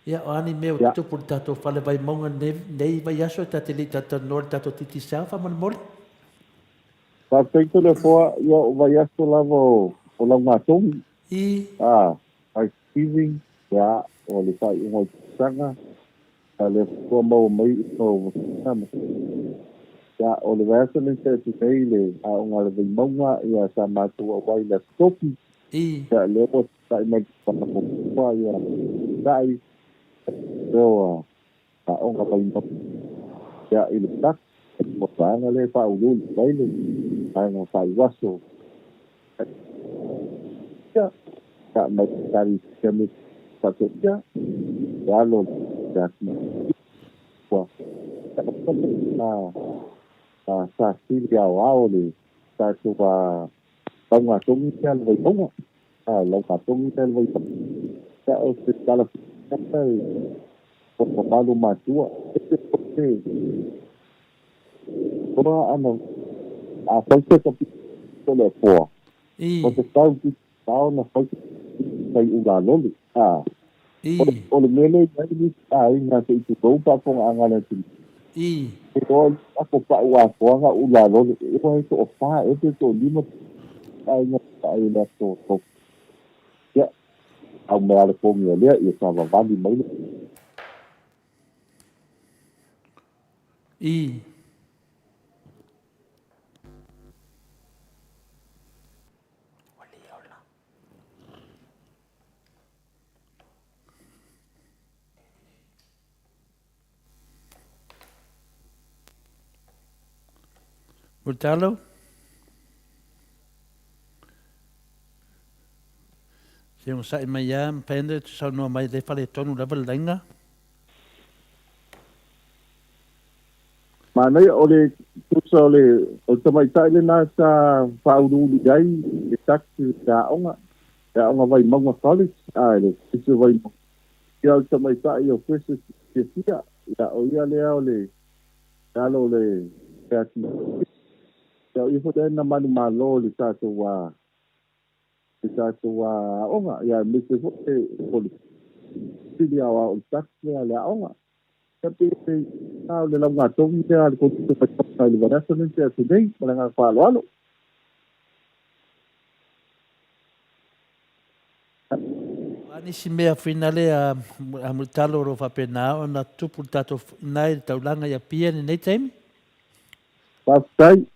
ia, o a ni mea ua tutupu i le tatou fale Vaimauga i lenei vaiaso e ta te le i talatalanoa i le tatou Digicel faamolemole. Faafetai Toleafoa, ia o vaiaso lava o Laugatogi, I. a, Thanksgiving, ia, o le faaiuga o le tausaga, a lea faatoa maua mai uta o Vasina ma ia, o le vaiaso lenei sa atu nei le aoga a le Vaimauga, ia, sa matou auai i le Aso Tofi, I. ia, lea ua ta'i mai le tausaga muamua, ia, ta'i, lea aoga Vaimauga, ia, i le tax, ua vaega lea e faauluulu ai le vaega faaiuaso, ia, ia, mai tali me faatoia, ia alo le ati ua a sa sili aoao le tatou laugatogi ia le Vaimauga, a laugatogi ia le Vaimauga, ia o se tala e o mamalu matua e toa ana a fai se ka le poa I. o te tau ki tau na fai sai ula loli a I. o le mea lea i ai a inga se i tu pa fonga anga le tu I. e o ako pa ua foanga ula loli e o to o fa e te to lima a inga pa i le to to ia au mea le pongi lea ia sa vavali mai le I. Mulitalo. Se onosai mai lava, mafai ona e saunoa mai le faletonu lava le laina. Manaia o le tusa o le o le tamaitai lena sa faauluulu i ai le taxi le aoga le aoga Vaimauga College a le College o Vaimauga ia o le tamaitai o Precious Fiafia ia o ia lea o le alo o le ati ia o ia foi lea na manumalo i le tatou le tatou aoga ia aemaise foi o le sili aoao o le taxi lea le aoga ia pe a o le laugatogi lea a le Komiti o Faitaga i le vaiaso lenei tea atu nei ma le agaga faaaloalo. O a nisi mea finale a Mulitalo o lo o faapena ona tupu i le tatou i le taulaga i Apia i lenei taimi? Faafetai.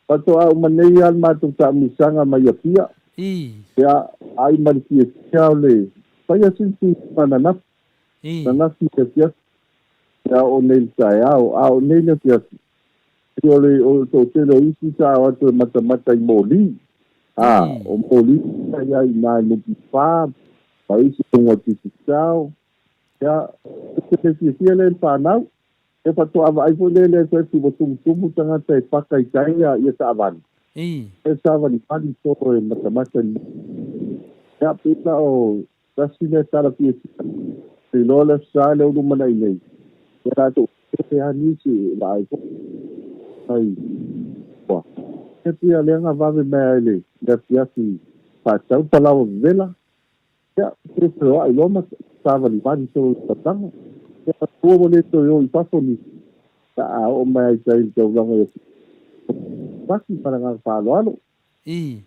Faatoa uma nei lava le matou taamilosaga mai Apia. I. Ia, ai ma le fiafia o le faia sina tuuga ananafi. I. Ananafi i le afiafi. Ia, o nei le taeao, a o nei le afiafi. O le o le toatele o isi sa o atu e matamata i moli. A, I. o moli sa i ai i nā i NPF, ma isi luga o Digicel. Ia, o le fiafia lea i le fanau. E faatoa vaai foi lea i le aso atu ua tumutumu tagata e paka i tai ia taavale. I. E savalivali solo e matamata i Ia, pei la o tasi lea tala fiafia. Te iloa le aso Sa lea ua lumanai nei. Ia latou e a nisi e vaai foi ai ua. Ia pei o lea na vave mai ai le afiafi faatau palaoa vevela. Ia, pe feoai loa ma savalivali solo i le tataga. Ia, ua ua le toe o i fafo nisi. Ia, a oo mai ai i tai i le taulaga i Paki ma le agaga faaaloalo. I.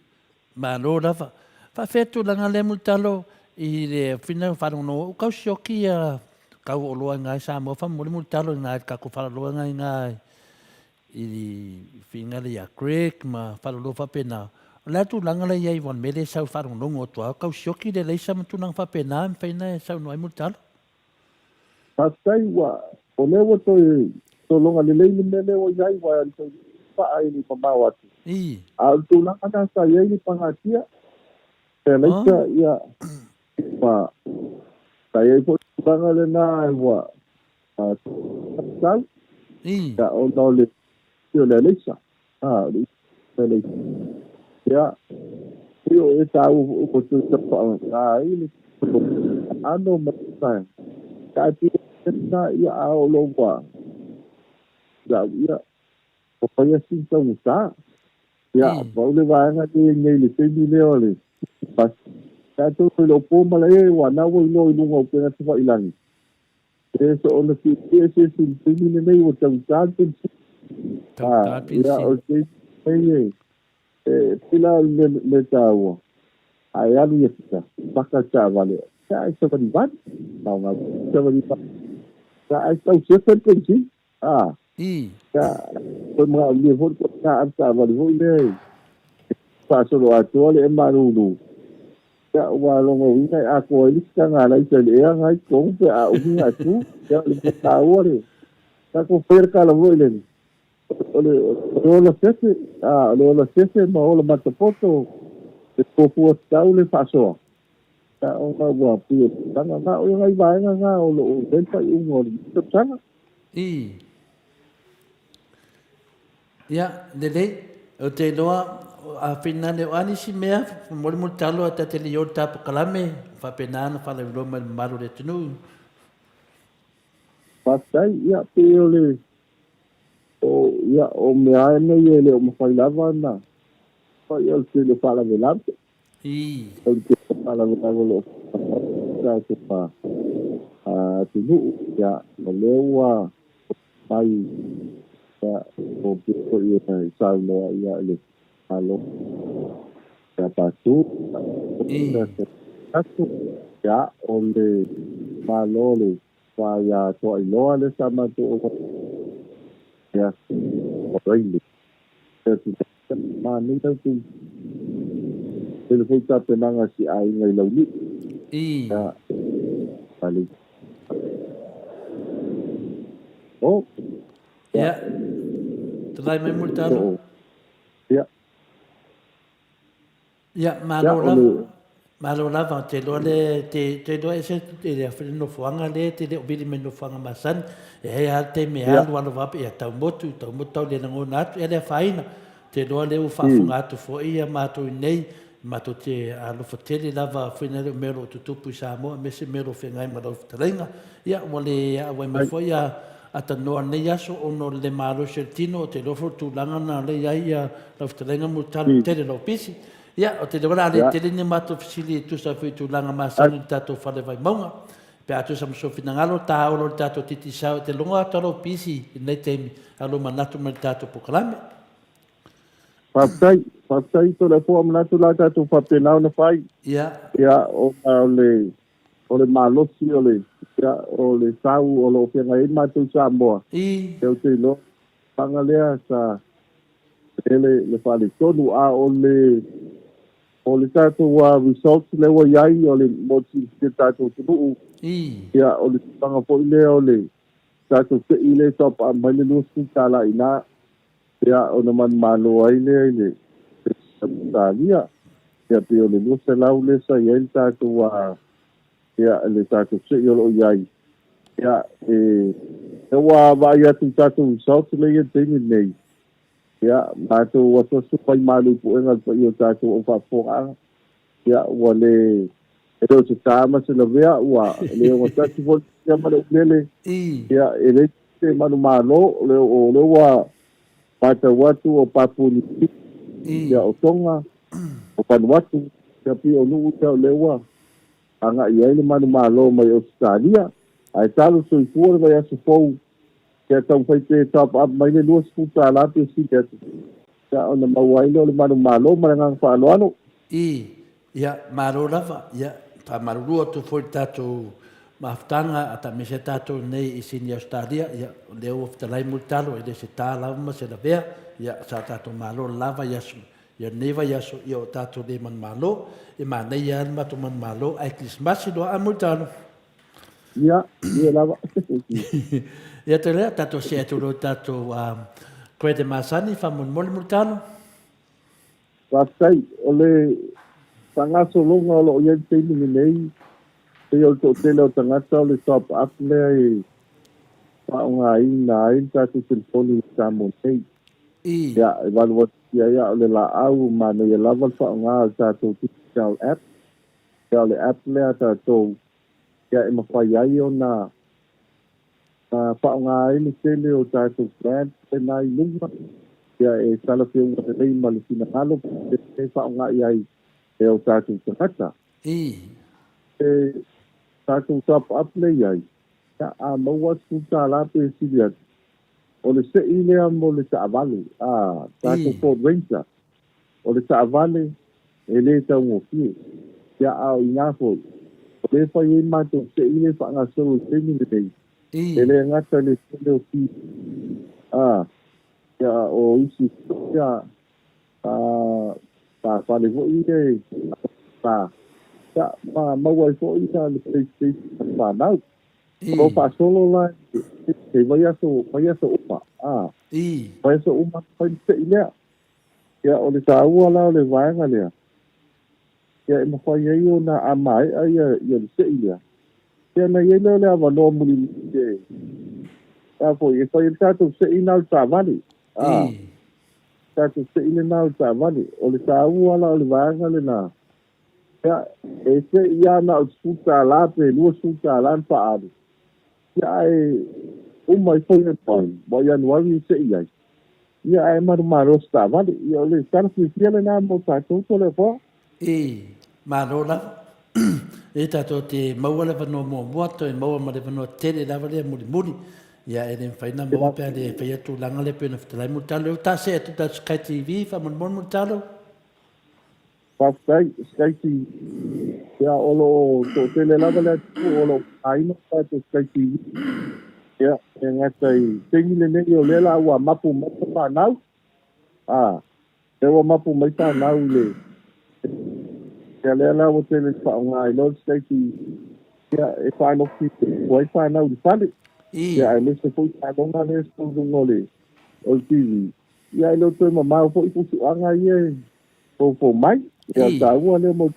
Malo lava. Faafefea tulaga lea Mulitalo i le fina faalogologo u kau sioki ia kau oloa i nga i Samoa faamolemole Mulitalo i nga i le tatou faaloloaga i nga i figa lea ia Greg ma faaloloa faapena. O le a tulaga la i ai aua o le mea lea e sau faalogologo atu lava kau sioki le alaisa ma tulaga faapena e mafai ona e saunoa ai Mulitalo. Faafetai ua o lea ua toe sologa lelei le mea lea ua i ai aua e toe paa i le mamao atu. I. A o le tulaga lena sa i ai le pagatia, e alaisa ia ma sa i ai foi le tulaga lena ua tau I. ia ona o le o le alaisa. A o le alaisa. Ia Pei o e tāua foi ua toe taufaaaoga ai le ano ma le taatia lena, ia, a o lo ua lau ia ua faia sina taugata. Ia, pau le vaega lea i nei i le taimi lea o le pasi. Tatou e le o po malae ua na ua iloa i luga o upega tafailagi. E soona tietie se isi i le taimi lenei ua taugata le penisini. Taugata le Ia, o penisini. le taimi lenei e pei la o le mea taua, a e alu i Afrika, paka le taavale, ia ae savalivali, faaaoga savalivali, ia ae tau sefe le penisini. Ia, toe manaomia foi le ituaiga avetaavale foi lea e faasoloatoa le ema lulu. Ia, ua lona uiga e atoa ai le isi taga alaisa i le ea na i totonu pe a umi ona e tu. Ia, o le mea taua le tatou faia le tala foi lele, o le ola sefe, o le ola sefe ma ola matapoto e fuafua tatau le faasoa. Ia, ona ua pei o le tulaga lena. O nai vaega na o lo o i ai le faaiuga o lenei tausaga. I. Ia, lelei, ou te iloa, a finagalo o a nisi mea, molimoli talo a ta te le i o i le ta polokalame, faapena ona faalauiloa mai i le mamalu o le atunuu. Faafetai, ia, pei o le, o, ia, o mea lava nei e le o mafai lava ona fai, o le tele o faalavelave. O le tele o faalavelave o lo o fai i le tatou atunuu, ia, o lea ua mai, ia, o pei foi e saunoa, ia, le Malo, ia Patu, ia, o le Malo le fa ia Toailoa lea sa matou ia, o Raile. Manaia te tele foi tapenaga a si aiga i Laulii. Ia, ale. Oh. Ia. Tulai mai Mulitalo. Ia. Ia, malo lava. Malo lava, ou te iloa le, te, te iloa ese le a foi le nofoaga lea e te le o vili mai i le nofoaga masani. E ai lava le taimi e alu alu faapea, ia tau motu, tau motu, tau le lagona atu, ia le afaina. Ou te iloa lea ua faafofoga atu foi ia matou i inei, matou te alofa tele lava foi lea o mea o lo o tutupu i Samoa, aemaise mea o lo o feagai ma lau fetalaiga. Ia, ua le auai mai foi a atanoa i lenei aso ona o le le malosi o le tino, ou te iloa foi o le tulaga lena o lea e i ai ia lau fetalaiga Mulitalo i le tele o lau pisi. Ia, ou te iloa o le a le tele ni matou fesili e tusa ai foi i tulaga masani i le tatou fale Vaimauga. Pe a tusa ma sou finagalo, taolo i le tatou titisao e te logo atu a lou pisi i lenei taimi, a lou manatu mai i le tatou polokalame. Faafetai, faafetai Toleafoa, manatu la tatou faapena ona fai. Ia, ona o le o le malosi o le ia, o le sau o lo o feagai ai matou i Samoa. Ia ou te iloa tulaga lea sa tele le faaletonu, a o le o le tatou results lea ua i ai o le mo le silafia e le tatou atunuu. Ia o le tulaga foi lea o le tatou tei lea e tauapaa mai le $20 i ina. Ia, ona manumalo ai lea i le Ausetalia. Ia, pei o le 200 lea sa i ai le tatou, ia, le tatou se'i o lo o i ai. Ia, e, e ua vaai atu i tatou results lea i le taimi lenei. Ia, matou asuasu mai malu i puega le paia o tatou au faafofogaaga. Ia, ua le, e le o se ta ma se lavea, ua le ogatasi foi le ma le ulele. Ia, e leai se manumalo, o lea ua matau atu o Papua New Guinea, ia, o Tonga, o Vanuatu, ia, pei o nuu ia o lea ua agai i ai le manumalo mai Ausetalia. Ae talo soifua le vaiaso fou, ia taumafai pea e top up mai le $20 pe sili atu, ia, ona maua ai lea o le manumalo. Ma le agaga faaaloalo. Ia, malo lava. Ia, faamalulu atu foi i le tatou mafutaga a taamese tatou nei i Sini Ausetalia. Ia, o lea ua fetalai Mulitalo, e le se ta lava ma se lavea. Ia, sa tatou malo lava i aso, ia lenei vaiaso, ia o tatou le manumalo. E manaia lava le matou manumalo, ae Kerisimasi loa a Mulitalo. Ia, ia lava. Ia, te lea, tatou see atu loa i tatou credit masani, faamolemole Mulitalo. Faafetai. O le faagasologa o lo o i ai i le taimi lenei, pei o le toatele o tagata o le top up lea e faaaogaina ai le tatou telefoni i Samoa nei. Ia, e 88 Ia o le laau, manaia lava le faaaoga o le tatou Digicel app. Ia o le app lea a tatou ia e mafai ai ona faaaoga ai le tele o tatou plans lena i luga, ia e talafeauga lelei ma le finagalo e faaaoga i ai e o tatou tagata. E tatou top up lea i ai, ia a maua le $10 pe sili atu, o le sei lea mo le taavale, a tatou Ford Ranger, o le taavale e le taugofie. Ia a o i ina foi, o lea e fai ai matou sei lea e faagasolo i le taimi lenei, e le gata i le tele o TV, a, ia o isi foi a, a, fale foi ia e, a, ia, ma maua ai foi ia le PlayStation a le fanau. O lo o faasolo la i vaiaso, vaiaso uma, a, vaiaso uma fai le sei lea. Ia, o le taua la o le vaega lea, ia e mafai ai ona a maea ia, ia le sei lea, ia ona i ai lea o le avanoa mulimuli e, a foi, e fai ai le tatou sei na o le taavale, a, tatou sei lena o le taavale. O le taua la o le vaega lena, ia, e sei lava na o le $10 pe $20 na faaalu, ia ae uma ifo Ianuari, aua o Ianuari e sei ai, ia ae manumalo se taavale. Ia o le tala fiafia lena mo tatou Toleafoa. Malo lava. E tatou te maua le avanoa muamua, toe maua ma le avanoa tele lava lea mulimuli. Ia e le mafai ona maua pe a le faia tulaga lea pei ona fetalai Mulitalo. Lea ua ta see atu le Sky TV, faamolemole Mulitalo. Faafetai, Sky TV. Ia, o lo o toatele lava le atunuu o lo o faaaogaina le tatou Sky TV. Ia, e gata i taimi lenei o lea la ua mapu mai fanau. A, lea ua mapu mai fanau i le ia lea la ua tele faaaoga ai loa le Sky TV. Ia, e faanofi ai fanau i le fale. Ia, aemaise foi taaloga lea e sau i luga o le o le TV. Ia, e le o toe mamao foi fuafuaga ia e foufou mai. Ia, taua lea mo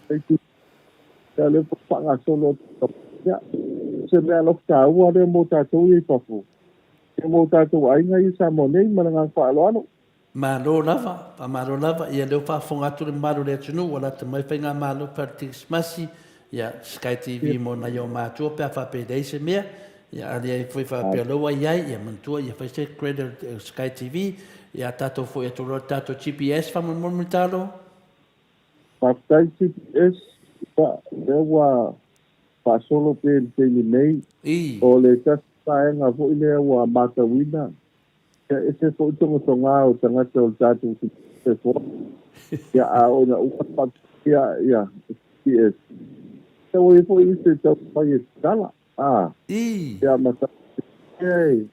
ia lea foi faagasolo atu. Ia, se mea alofa taua lea mo tatou ia i fafo. Ia mo tatou aiga ia i Samoa nei ma le agaga faaaloalo. Malo lava, faamalo lava, ia lea ua faafofoga atu le mamalu o le atunuu ua lata mai faigamalo fale-Kerisimasi, ia Sky TV mo nai o matua pe a faapea e leai se mea, ia a leai foi faapea o lea ua i ai, ia manatua ia fai se credit o Sky TV, ia tatou foi atu loa le tatou GPS faamolemole Mulitalo. Faafetai GPS, ia lea ua faasolo pea i le taimi nei, o le tasi vaega foi lea ua matauina, Ia ese foi togatoga o tagata o le tatou atunuu ia a oo ina uma faapea ia GPS ia ua i ai foi isi e taumafai e tatala a ia ma e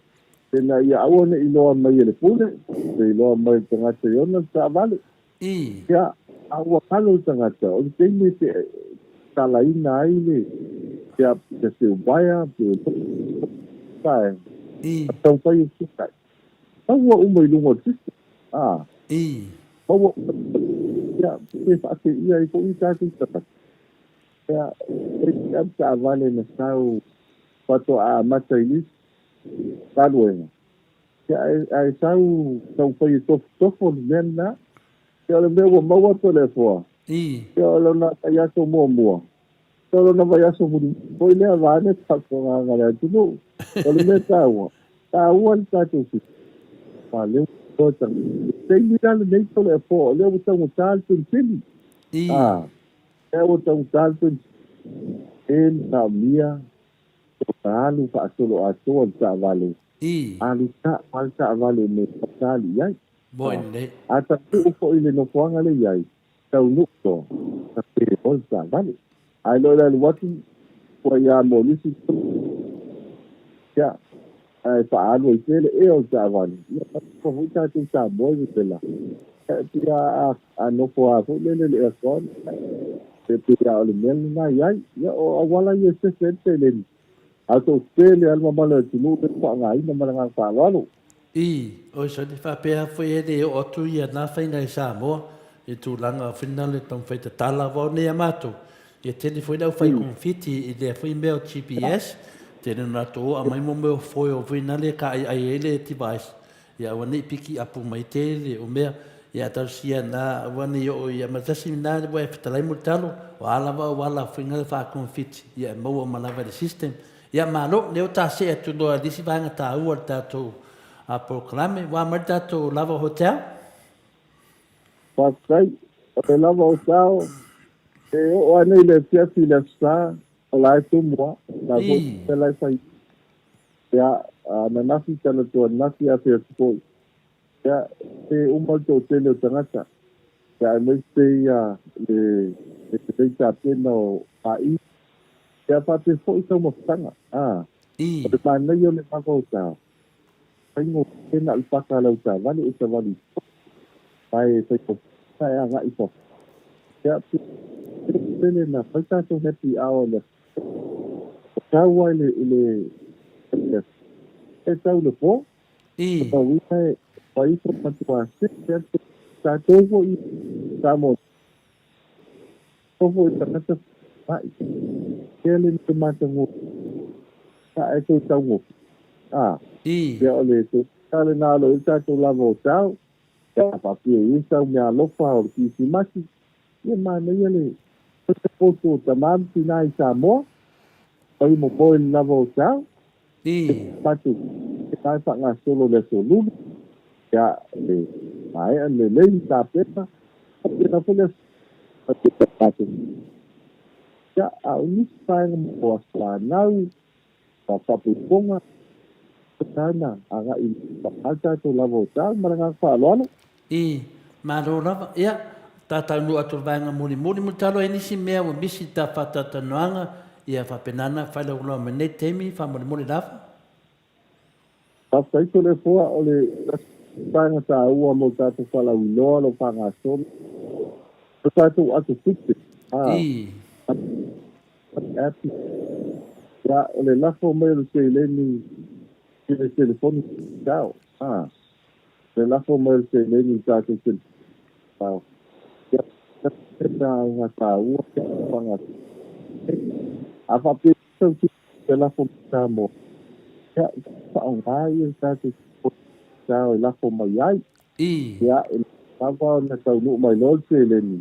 ina ia aua ne i iloa mai e le pule pe iloa mai e le tagata i ona le taavale ia a ua galo le tagata o le taimi e te tatalaina ai le ia se uaea pe vaega taumafai e fesoasoani. Maua uma i luga o le system. A. Maua uma. Ia, pe faateia ai foi tatou tagata. Ia, e i ai taavale na sau faatoa amata i nisi galuega. Ia, ae sau taumafai e tofotofo le mea lena. Ia, o le mea ua maua Toleafoa. Ia, o lona vaiaso muamua. O lona vaiaso mulimuli foi lea vaeane le faafofogaaga a le atunuu. O le mea taua, taua le tatou system. Aua o lea ua iloa e tagata. I le taimi la lenei Toleafoa, o lea ua taugata le penisini. A, lea ua taugata le penisini. E manaomia ona alu faasoloatoa le taavale, alu ta'a le taavale i mea e faatali i ai. A taunuu foi i le nofoaga lea e i ai, taunuu loa, ka pe loa le taavale. Ae loa le alu atu, ua ia mo nisi ia, ae faaalu ai pea le ea o le taavale, ia pa foi tatou Samoa i vevela. Ia, e pei a, a nofo lava foi lele i le aircon, e pei lava o le mea lena e i ai. Ia, o auala ia e sefe ai le seleni. A toatele lava le mamalu o le atunuu lea e faaaogaina ma le agaga faaaloalo. I, oi soni, faapea foi e le oo atu ia na faiga i Samoa i tulaga foi na le taumafai tatala aua o nei a matou, ia tele foi le aufai konfiti i lea foi mea o GPS, tele ona latou oo aumai mo mea o foil foi na le kaaiai ai le device, ia aua nei piki apu mai tele o mea. Ia talosia na aua ne i oo ia ma tasi na ua e fetalai mo le talo, o a lava auala fuiga le faakonfiti, ia e maua uma lava i le system. Ia malo, lea ua ta see atu loa i le isi vaega taua o le tatou polokalame. Ua a mai le tatou lava hotel? Faafetai. O le lava hotel, e oo lava nei i le afiafi i le Aso Sa, o la e tumu lava. O la foi e la e fai. Ia, ananafi, talaatu ananafi, afiafi foi. Ia, e uma le toatele o tagata, ia aemaise ia le lelei tapena o AI, ia faapea foi taumafataga. A, o le manaia o le lava o ta faigofie na o le paka a lau taavale e savali i tua, ma e faigofie ona e agai i fafo. Ia, pe tele na fai tatou happy hour i le aso o tau lava i le aso, e tau i le po. Pau ia e fai ifo matua sese atu tatou foi Samoa foi tagata mai tele le matagofie a e toe taugofie a ia o le tala lena o lo o i ai le tatou lava o tau ia faapea i ai sau meaalofa o le Kirisimasi ia manaia le poto o tama ma tina i Samoa fai momoe le lava o tau Patu, e la e faagasolo i le Aso Lulu, ia, e maea lelei tapena, faapena foi le Aso Ia, a o nisi vaega mo aso fanau, ma faapaipoga, lena agai i le tatou lava o tau ma le agaga faaaloalo. I, malo lava. Ia, ta taunuu atu i le vaega mulimuli, mulitalo ai nisi mea ua misi i ta faatalatalanoaga, ia faapena ona fai lau loa mai nei taimi, faamolemole lava. Faafetai Toleafoa, o le tasi vaega taua mo tatou faalauiloa o lo o faagasolo, o tatou ato tupe, a, app, ia, o le lafo mai o le seleni i le telefoni sao, a. Le lafo mai o le seleni i tatou telefoni ia vaega taua a faapea sau te lafo mai Samoa ia faaaoga ia le tatou telefoni e lafo mai ai ia e lava ona taunuu mai loa le seleni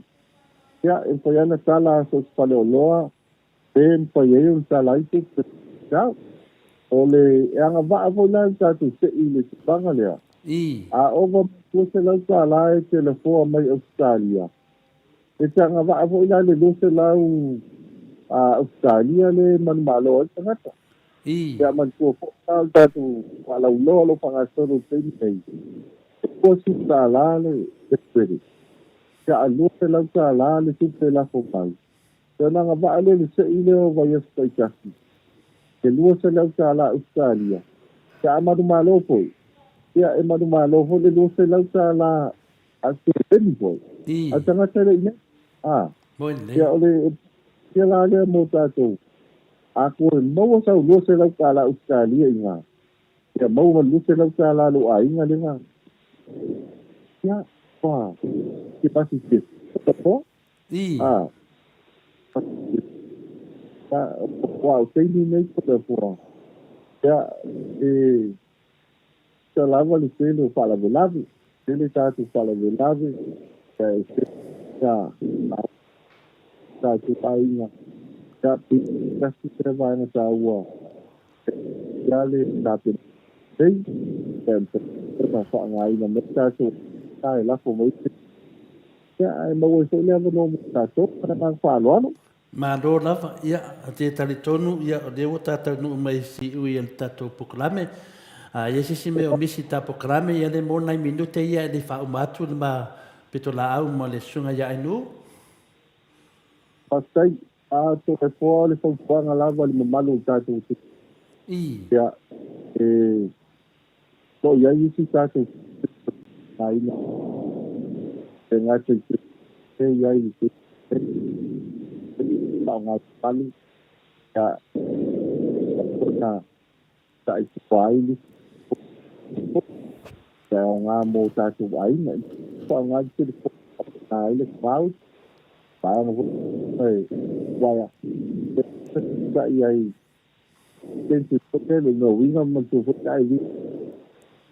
ia e mafai lava ona tala so o se faleoloa pe mafai ai ona tala ai tupe tau. O le e agavaa foi la le tatou sei i le tulaga lea. A ova ma $200 e telefoa mai Ausetalia, e te agavaa foi la le 200 Ausetalia le manumalo ai le tagata. Ia manatua foi la o le tatou faalauiloa o lo o faagasolo i le taimi nei, e $20 le credit, ia a $200 le tupe lafo mai. Ia ona agavaa lea i le sei lea o vaiaso taitasi, e $200 Ausetalia. Ia a manumalo foi, ia e manumalo foi le $200 a seleni foi, a tagata e le i nei. A, ia o le ia la lea mo tatou, a toe maua sau $200 Ausetalia i ina, ia maua ma le $200 lou aiga lena. Ia, ua, te pasi te, A, aua o taimi nei Toleafoa, ia, e ita lava le tele o faalavelave, tele tatou faalavelave, ia e tele ia tatou aiga, ia pe tasi lea vaega taua ia le tapena nei, ia e mafai ona faaaogaina mai tatou e lafo mai Ia, ae maua ai foi le avanoa mo tatou. Ma le agaga faaaloalo. Malo lava. Ia, ou te talitonu, ia, o lea ua ta taunuu mai i siui o le tatou polokalame. A i ai se isi mea o misi i ta polokalame, ia lea mo nai minute ia e le i faauma atu le ma pitolaau ma le Susuga ia Ainuu. Faafetai. A Toleafoa, o le fautuaga lava i le mamalu o le tatou atunuu, ia, e O lo o i ai isi tatou aiga e gata i te i ai i te faaaoga palu ia ona taitupa ai nisi e aoga mo tatou aiga. Faaaoga le telefoni faapena ai le cloud, vaega foi e uaea e ai Thank you foi le lona uiga manatua foi le ai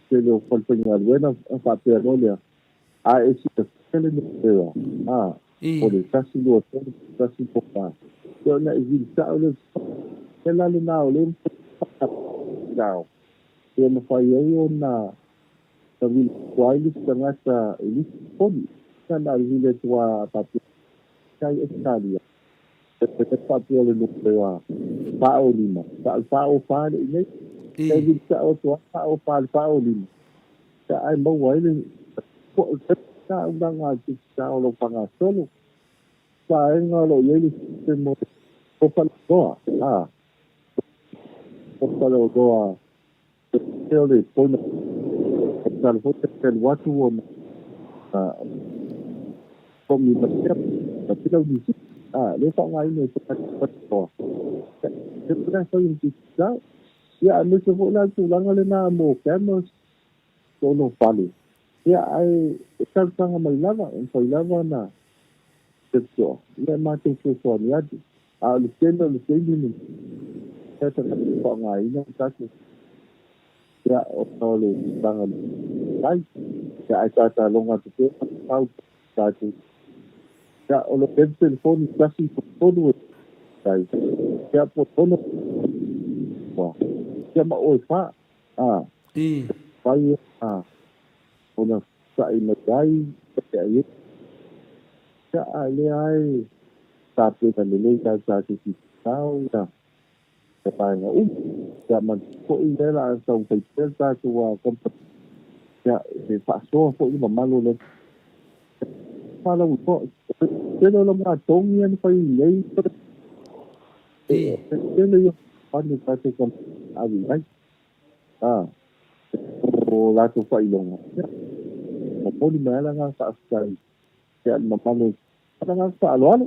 tele o falefaigaluega faapea loa lea. A e silafia le numera, a, o le 1 2 3 1 2 4. Ia ona e vili sao lea i le O le la lena o lea e mafai ia mafai ai ona vili atu ai le isi tagata i le isi telefoni. Ia na o le vili atu lava a faapea i Ausetalia, e faapea o le numera 45, a o le 44 le i nei. E vili sao atu lava 44 i le 45, ia ae maua ai le taulaga a le Digicel o lo o faagasolo. Vaega o lo o i ai le system o faleoloa, a, o faleoloa o le point of sale foi e alu atu ona totogi mai pea ma pea lau lisiti. A, lea e faaaogaina e tagata faleoloa. Ia, e fai e le Digicel. Ia, aemaise foi la le tulaga lena mo cameras totonu o fale. Ia, ae e talosaga mai lava, e mafai lava ona toa, ia matou fesoasoani atu. A o le tele o le taimi lenei, ia tagata e faaaogaina le tatou ia ona o le tulaga ai. Ia ae tataloga atu pea tau tatou. Ia o lo o telefoni tasi i totonu e tai. Ia po tono ia ma oe fa. A. Fai a ona sa'i mai ai ia ia a lea ai tapena lelei tau tatou tau ia te vaega uma. Ia ma foi lea la a taumafai pea le tatou company ia e faasoa foi le mamalu o le faalauiloa. Tele o le matogi ia na fai nei tele ia fani tatou company ave i ai. A o latou faailoga. Ia momoli mai lava le agaga faafetai ia le mamalu o le agaga faaaloalo.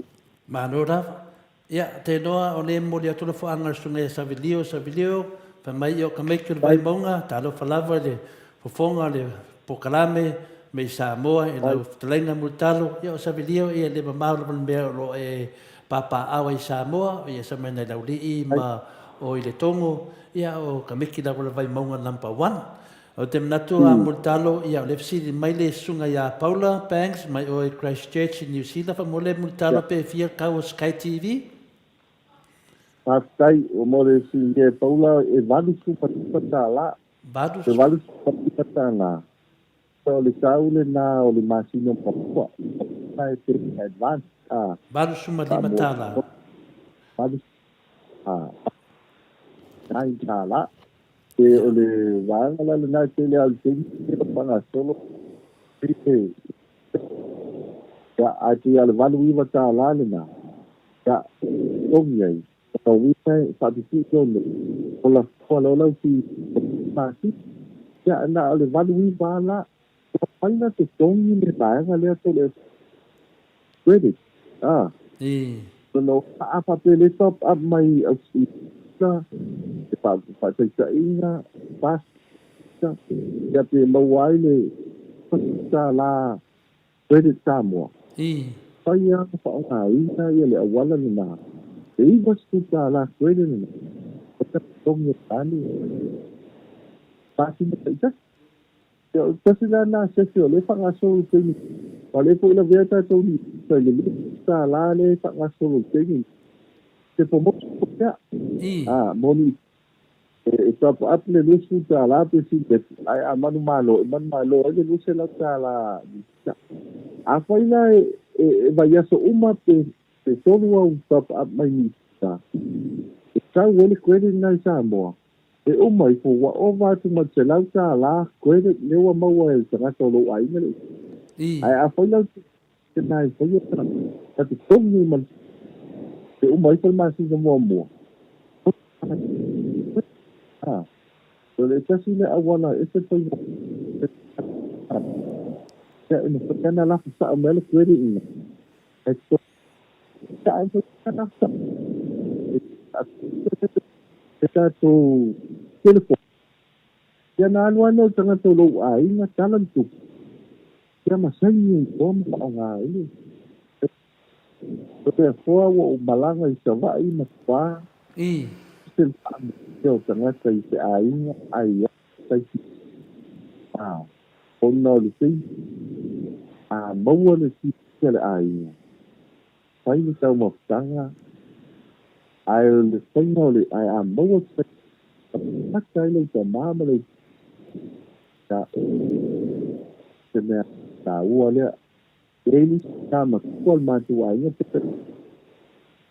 Malo lava. Ia, te iloa o lea e momoli atu le foaga a le Susuga ia Savilio, Savilio, fai mai ia o Tamaiti o le Vaimauga, talofa lava i le fofoga o le polokalame mai Samoa i lau fetalaiga Mulitalo. Ia o Savilio ia e le mamao lava le mea o lo o e papaaao ai i Samoa, ia sama i nai Laulii ma o i Letogo, ia o Tamaiti lava o le Vaimauga number one. Ou te manatu a Mulitalo, ia o lea e fesili mai le susuga ia Paula Banks mai o i Christchurch i New Zealand, faamolemole Mulitalo pe fia le tau o Sky TV? Faafetai mo le fesili e Paula, e $85. E $85. O le tau lena o le masina muamua, e pay in advance. $85. $89. E o le vaega la lena e tele lava o le taimi o faagasolo ia ae pei lava o le $89 lena ia totogi ai o uiga e faapipii ona o lafoa loa lau fee masina ia na o le 89 lava la ua mafai ona totogi le vaega lea tele credit a a faapea le top up mai e faataitaiga pas ia pe maua ai le $40 credit Samoa. Fai lava ma faaaogaina ia le auala lena e $90 credit lena o totogi e le masina taitasi. Ia o le tasi la lena sefe o lea e faagasolo i le taimi aua o lea foi e lavea tatou i le $20 lea e faagasolo i le taimi se promotion foi lea. A moni e top up le $20 pe sili atu, ae a manumalo, e manumalo ai le $200. Afai la e vaiaso uma pe tolu au top up mai Niu Sila, e tau ai le credit lena i Samoa, e uma ifo ua ova atu ma le $100 credit lea ua maua e le tagata o lou aiga le Ae afai la lena e faia ta totogi ma le uma ifo le masina muamua, o le tasi lea auala e ese le faiga ia e mafai lava ona lafo sao mai le credit lena ae totogi sao sao e tatou telefoni. Ia na alu lava lea o le tagata o lou aiga tala le tupe ia ma saini ai loa ma faaaoga ai le Toleafoa ua ou malaga i Savaii ma tua se faamoemoe o tagata i se aiga ai taisi. Ona o le taimi a maua le silafia a le aiga, fai le taumafataga, ae o le faiga o le, ae a maua se taimi e mata ai lau tama ma lau ia, o se mea taua lea. E i ai le isi tina matua o le matou aiga pe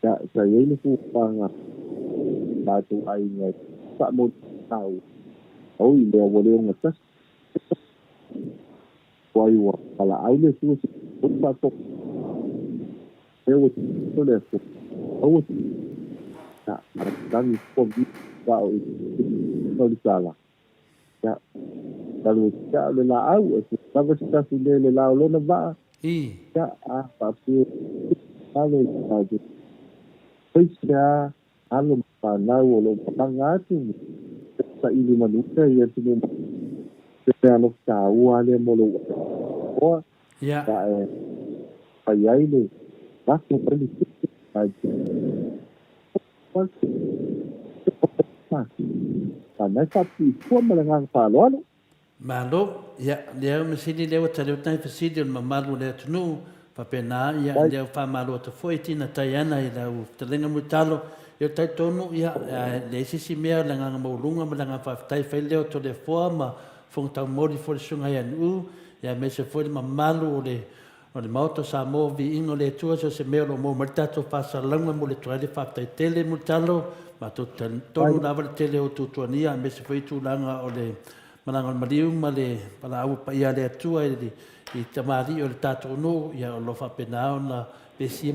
ia, sa i ai le fuafuaga a le matou aiga e faamautu oi lea ua le ogatasi. Tuai ua valaau le Atua se i faatoka lea ua tino le Atua aua ia tagi fua va o i o le sala ia talu ia le laau e lava se tasi le le lao lona vaa ia a faapea alo i le aemaise a alo ma fanau o lo o malaga atu saili manuia i atunuu se mea alofa taua lea mo lou oa e fai ai le lafo mai le tupe ai Nai faapipua ma le agaga faaaloalo. Malo, ia, lea ua mesili lea ua tali atu nai fesili o le mamalu o le atunuu, faapena, ia, lea ua faamalo atu foi Tina Taiana i lau fetalaiga Mulitalo, ia, talitonu, ia, e leai se isi mea o le agaga maualuga ma le agaga faafetai fai lea o Toleafoa ma Fofoga Taumoli foi le Susuga ia Nu'u, ia, aemaise foi le mamalu o le O le Maota o Samoa, viiga o le Atua, so o se mea o lo o maua mai le tatou faasalalauga, e momoli atu ai le faafetai tele Mulitalo, matou te talitonu lava le tele o tuatuania aemaise foi tulaga o le malaga o le maliu ma le valaau paia a le Atua i tamalii o le tatou nuu, ia o lo o faapena ona pesia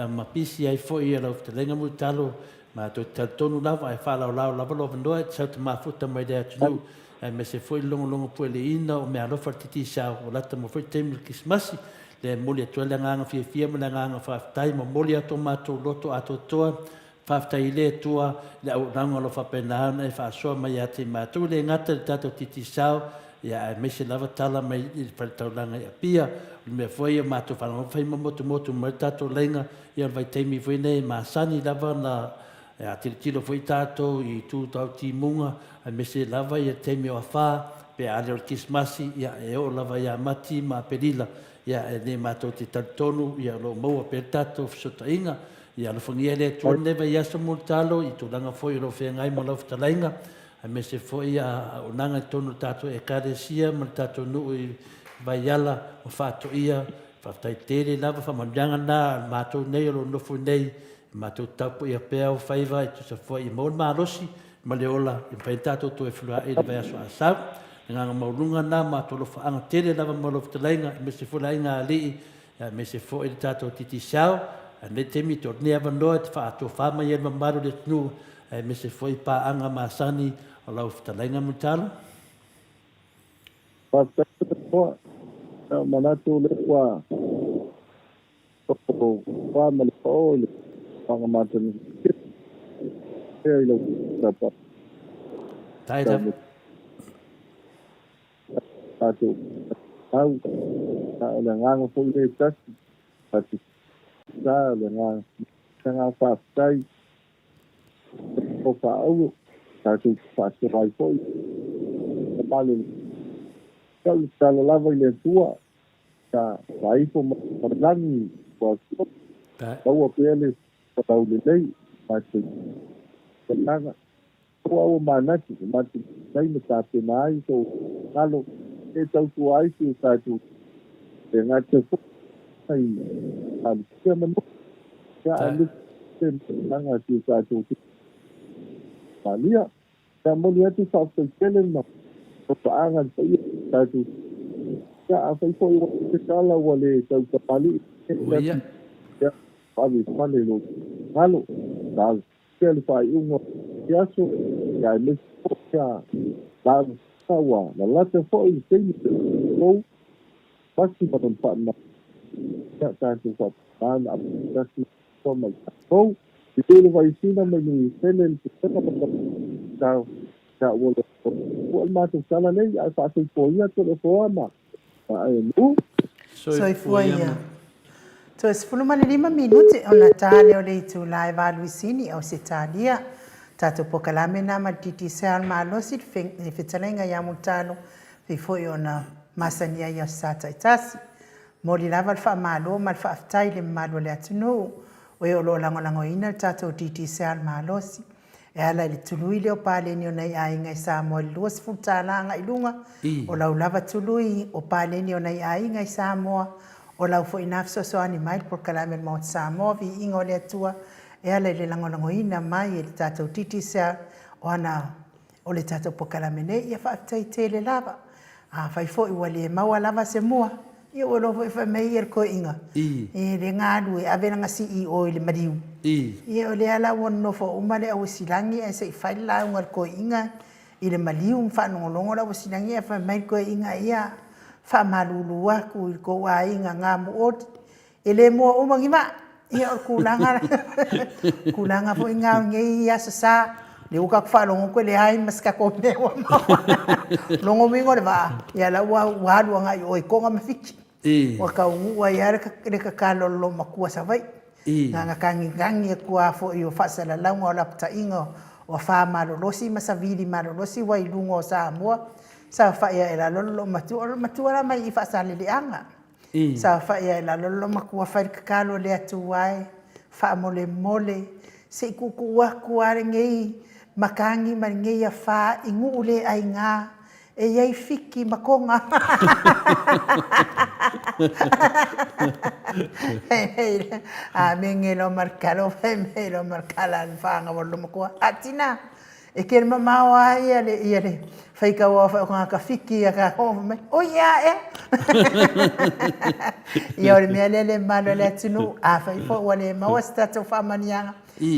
ma pisi ai foi lau fetalaiga Mulitalo. Matou te talitonu lava ae faalaolao lava lou avanoa e te sau te mafuta mai le atunuu aemaise foi le logologo pueleina o meaalofa a le Digicel ua lata mai foi le taimi o le Kerisimasi. Lea e momoli atu ai le agaga fiafia ma le agaga faafetai, momoli atu o matou loto atoatoa faafetai i le Atua i le auaunaga o lo o faapena ona e faasoa mai ia te matou, e le gata i le tatou Digicel, ia aemaise lava tala mai i le fale taulaga i Apia. O le mea foi ia matou faalogologo fai ma motumotu mai le tatou laina, ia o le vaitaimi foi lenei e masani lava ona A tilotilo foi tatou i itu tau timuga, aemaise lava ia taimi o afa, pe a le o le Kerisimasi, ia e oo lava ia Mati ma Aperila, ia e le matou te talitonu ia o lo o maua pea le tatou fesootaiga. Ia alofagia e le Atua lenei vaiaso mulitalo i tulaga foi o lo o feagai ma lau fetalaiga, aemaise foi ia auaunaga i totonu o le tatou Ekalesia ma le tatou nuu i Vaiala ma Faatoia. Faafetai tele lava, faamanuiaga na a matou nei o lo o nofo nei Matou te tapuaia pea o faiva e tusa foi ia maua le malosi ma le ola e mafai ai tatou toe feloai i le vaiaso a sau. Le agaga maualuga lena ma matou alofaaga tele lava mo lau fetalaiga aemaise foi le aiga alii aemaise foi le tatou Digicel. Ae lenei taimi toe o lenei avanoa e te faatofa mai ai le mamalu o le atunuu aemaise foi paaga masani o lau fetalaiga Mulitalo. Faafetai Toleafoa. Manatu o lea ua O fa ma le pao i le panga matagofie pea i lau tapa Tai lava. Tatou au a o le agaga foi lea e tasi tasi sa o le agaga agaga faafetai o faaauo tatou faasoa ai foi mamalu Tau tatalo lava i le Atua Ia faaifo mai le lagi ua maua pea le falaulelei matou tausaga. Aua ua manatu matou tai ma tapena ai sou finagalo e tautua ai si o tatou le gata foi i Palisia ma nuu ia aemaise le tulaga si o tatou Malia. Ia momoli atu faafetai tele ma paaga i le paia o tatou. Ia afai foi ua se tala ua le tau tamalii ia, ia ave i fale i lou finagalo. Talosia le faaiuga o lenei aso, ia aemaise foi ia talosia ua lalata foi le taimi o masi ma lona faamamaluina. Ia tatou faapena ona aupasi soa ma i tatou. I le vaisina mai Nuisele le pulega ma tau ia ua le ua le matou tala nei ae faasoifua ia Toleafoa ma Aenu. Soifua ia. Toe 15 minute ona ta lea o le itula e valu i Sini, Ausetalia. Tatou polokalame na ma le Digicel malosi le fetalaiga ia Mulitalo, pei foi ona masani ai i Aso Sa taitasi. Momoli lava le faamalo ma le faafetai i le mamalu o le atunuu o e o lo o lagolagoina le tatou Digicel malosi e ala i le tului lea o paleni o nai aiga i Samoa i le $20 agai i luga, o lau lava tului o paleni o nai aiga i Samoa, o lau foi na fesoasoani mai i le polokalame a le Maota Samoa, Viiga o le Atua e ala i le lagolagoina mai e le tatou Digicel o ana o le tatou polokalame nei. Ia faafetai tele lava. Afai foi ua le maua lava se mua, ia ua iloa foi fai mai le toeaina, e le galue, ave lana CEO i le maliu. Ia o lea la ua nonofo uma le auusilagi ae se i fai le lauga a le toeaina i le maliu ma faalogologo le auusilagi ae fai mai le toeaina, ia faamalulu atu i le tou aiga gamuoli, E le mua uma ni vaa. Ia o le tulaga tulaga foi lena o lenei Aso Sa, lea ua tatou faalogo atu e leai ma se tatou mea ua maua. O lona uiga o le vaa, ia o la ua alu agai i o i Toga ma Fiti. Ua taunuu ai lava le tatalo a le loomatua Savaii. Na ona tagitagi atu lava foi o faasalalauga o lapataiga o afa malolosi ma savili malolosi ua i luga o Samoa, saofai ai i lalo le loomatua. O le loomatua la mai Faasaleleaga. Saofai ai i lalo le loomatua fai le tatalo i le Atua e, faamolemole se i tuutuu atu lava lenei matagi ma lenei afa i nuu le aina e i ai Fiti ma Toga. Amene loa ma le tatalo fai mai loa ma le tala a le fanau a le loomatua, a tina, E tele mamao lava ia le, ia le faitau aofai o tagata Fiti ia tatou, fai mai, oi e a ea? Ia o le mea lea le mamalu o le atunuu, afai foi ua le maua se tatou faamanuiaga,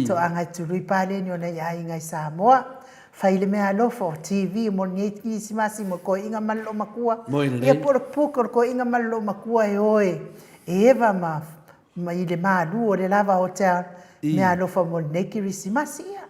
toaga e tului paleni o nai aiga i Samoa. Fai le meaalofa o TV mo lenei Kerisimasi mo le toeaina ma le loomatua. Ia po o le book o le toeaina ma le loomatua e o e eva ma i le malu o le lava hotel, meaalofa mo lenei Kerisimasi. Ia,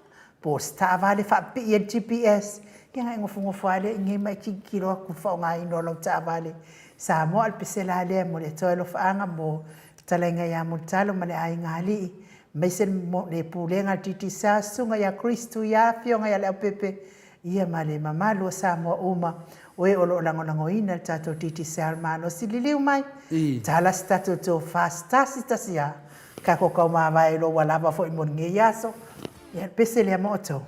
po o se taavale faapipii ai le GPS, ia ona e nofonofo lava lea i inei ma e tilotilo atu i le faaaogaina o lau taavale Samoa. O le pese la lea e momoli atu ai alofaaga mo le fetalaiga ia Mulitalo ma le aiga alii, aemaise le Pulega a le Digicel, Susuga ia Chris Tuia, Afioga ia Leaupepe, ia ma le mamalu o Samoa uma o e o lo o lagolagoina le tatou Digicel malosi. Liliu mai, tala se tatou tofa se tasi tasi lava, tatou taumavae loa ua lava foi mo lenei aso. Ia, le pese lea mo outou.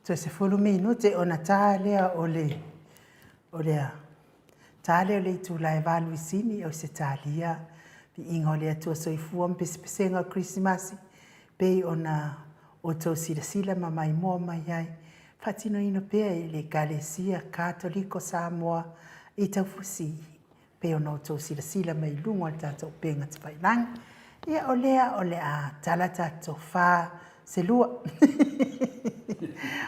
Toe 10 minute ona ta lea o le o le a? Tale o le itula e valuisini Ausetalia, viiga o le Atua Soifua ma pesepesega o le Kerisimasi, pei ona outou silasila ma maimoa mai ai, faatinoina pea e le Ekalesia Katoliko Samoa i Taufusi, pei ona outou silasila mai i luga o le tatou upega tafailagi. Ia, o lea o le a tala tatou tofa se lua.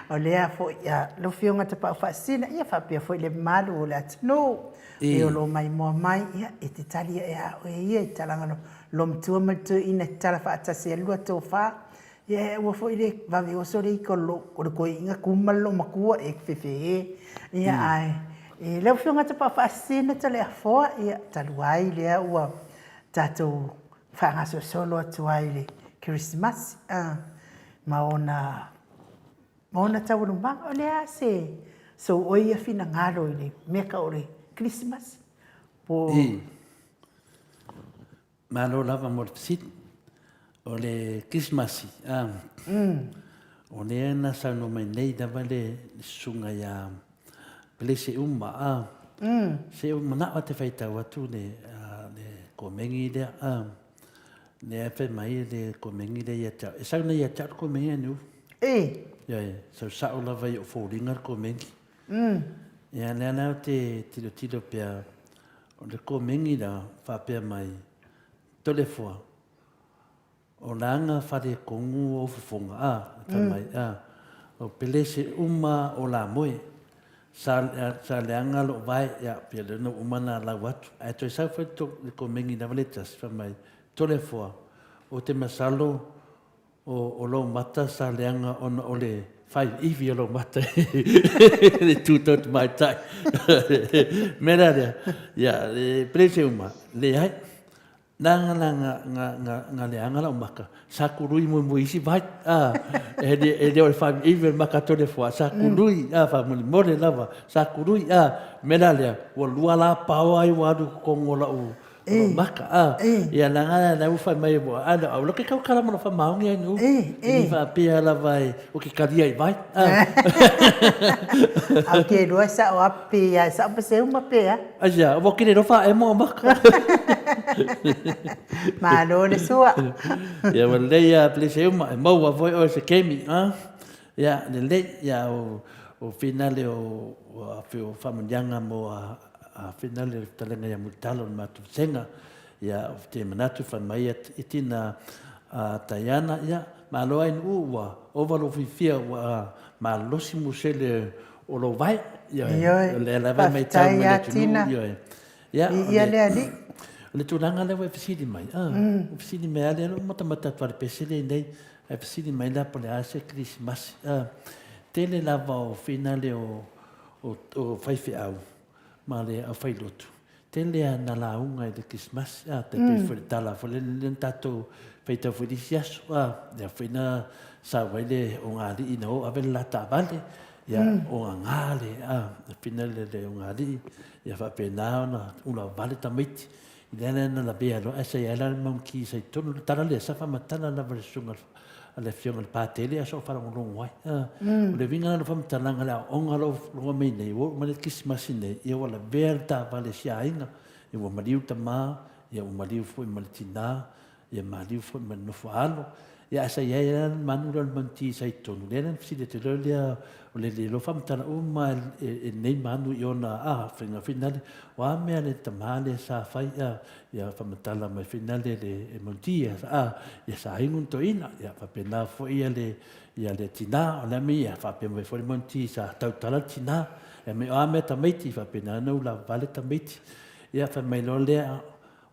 O lea foi lau Afioga Tapaau Faasisina, ia faapea foi le mamalu o le atunuu e o lo o maimoa mai, ia e te tali ae a oe ia i talaga lo matua ma le toeaina e tatala faatasi ai lua tofa. Ia e aua foi le vave oso le ika o le toeaina tu ma le loomatua e fefe. Ia ae e lau Afioga Tapaau Faasisina Toleafoa, ia talu ai lea ua tatou faagasolosolo atu ai i le Kerisimasi ma ona ma ona taualumaga. O le a se sou oi ia finagalo i le mea tau o le Kerisimasi? Po I. Malo lava mo le fesili. O le Kerisimasi, a, o lea na saunoa mai nei lava le susuga ia Pelese uma, a, se ua manao lava te faitau atu le, le komegi lea, a, lea e fai mai le komegi lea ia te au. E sau nei ia te au le komegi a Niu. E. Ioe, sau sao lava i ou foliga le komegi. Ia, lea la ou te tilotilo pea, o le komegi la, faapea mai, Toleafoa, O la ga falekogu o fofoga, a, fai mai, a, o pelese uma o la moe, sa, sa leaga loo vae, ia, pia lea na uma na lau atu. Ae toe sau foi to, le komegi lava le tasi, fai mai, Toleafoa, o te masalo o, o lou mata sa leaga ona o le faiivi o lou mata i le tu tau tamaitai. Mea la lea, ia, le pelese uma, leai. Na nga nga nga nga nga leaga lau maka sa kului muimui isi vai a e le e le o le faaiviivi o le maka Toleafoa sa kului a faamolemole lava sa kului a mea la lea ua lua la paoa ai ua alu i totonu o lau o lau maka a ia leaga la ua fai mai ua a aua ke tautala ma lou faamaoni ai nu e le faapea lava e o ke kalia i vai a Au ke lua sao a pe ia sao pe se uma pe a. Aisea, ua kile loa faaemo o maka. Malo le sua. Ia ua lelei a pelese uma, e maua foi oe se kemi, a? Ia, lelei, ia o, o finale o, o a o faamanuiaga mo a, a finale o le fetalaiga ia Mulitalo le matou vasega. Ia, o te manatu fai mai ia i tina a Taiana, ia, malo ai nuu ua ova lou fiafia ua malosi musele o lou vae. Ioe, O lea lava e matau faafetai mai le ia atunuu, Tina. ioe. Ia, o Viia le, le Alii. o le tulaga lea ua e fesili mai, a, ua fesili mai lava lea, lea ua matamata atu lava i le pese lea i inei, ae fesili mai la po o le a se kerisimasi. A, tele lava o finale o, o, o faifeau ma le aufailotu, Tele a na lauga i le Kerisimasi, a, tai pei foi le tala foi lele lea na tatou faitau foi i le isi aso, a, lea foi na sau ai le ogalii na o ave le la taavale, ia, ogaga le, a, le fina le, le ogalii, ia faapena ona ulavale tamaiti. I lea la na lavea loa, ae sa i ai la le monkey sa i totonu, le tala lea sa faamatala lava e le susuga a le Afioga i le Patele a sa ou faalogologo ai. O le uiga la o le faamatalaga le aoaoga o lo o luga mai nei, ua oo mai le Kerisimasi nei, ia ua lavea le taavale a si aiga, ia ua maliu le tama, ia ua maliu foi ma le tina, ia maliu foi ma le nofo a alo. Ia ae sa i ai lava le manu lea o le manuti sa i totonu, lea la na fesili atu ai lea, o le le iloa faamatala uma e lenei manu i ona faiga finale, o a mea le tama lea sa fai, ia faamatala mai finale le e manuti a, ia sa inu le toeaina, ia faapena foi ia le ia le tina, o le a mea ia faapea mai foi le manuti sa tautala le tina, e mai o a mea tamaiti, faapena ona ulavavale tamaiti. Ia fai mai loa lea,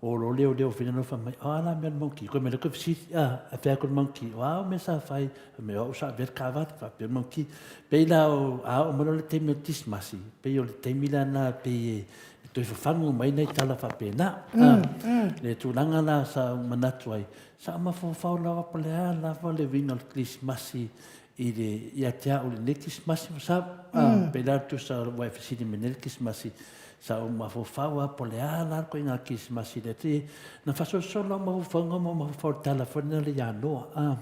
o lo leo leo fina no fai mai, o a la mea le monkey, koe mai le koe fesili, a, e fai atu le monkey, o a o mea sa fai, fai mai o au sa avea le taavale, faapea le monkey. Pei la o, a oo mai loa le taimi o le Kerisimasi, pei o le taimi la na pei e toe fafagu mai nai tala faapena. Le tulaga la sa ou manatu ai, sa ou mafaufau lava po o le a lava le uiga o le Kerisimasi i le, ia te au i lenei Kerisimasi ua sau. Pei la tusa ua e fesili mai nei le Kerisimasi, sa ou mafaufau lava po o le a la le ituaiga Kerisimasi lea. Te, na faasolosolo lava mafaufauga ma mafaufau i le tala foi lena ia Noa.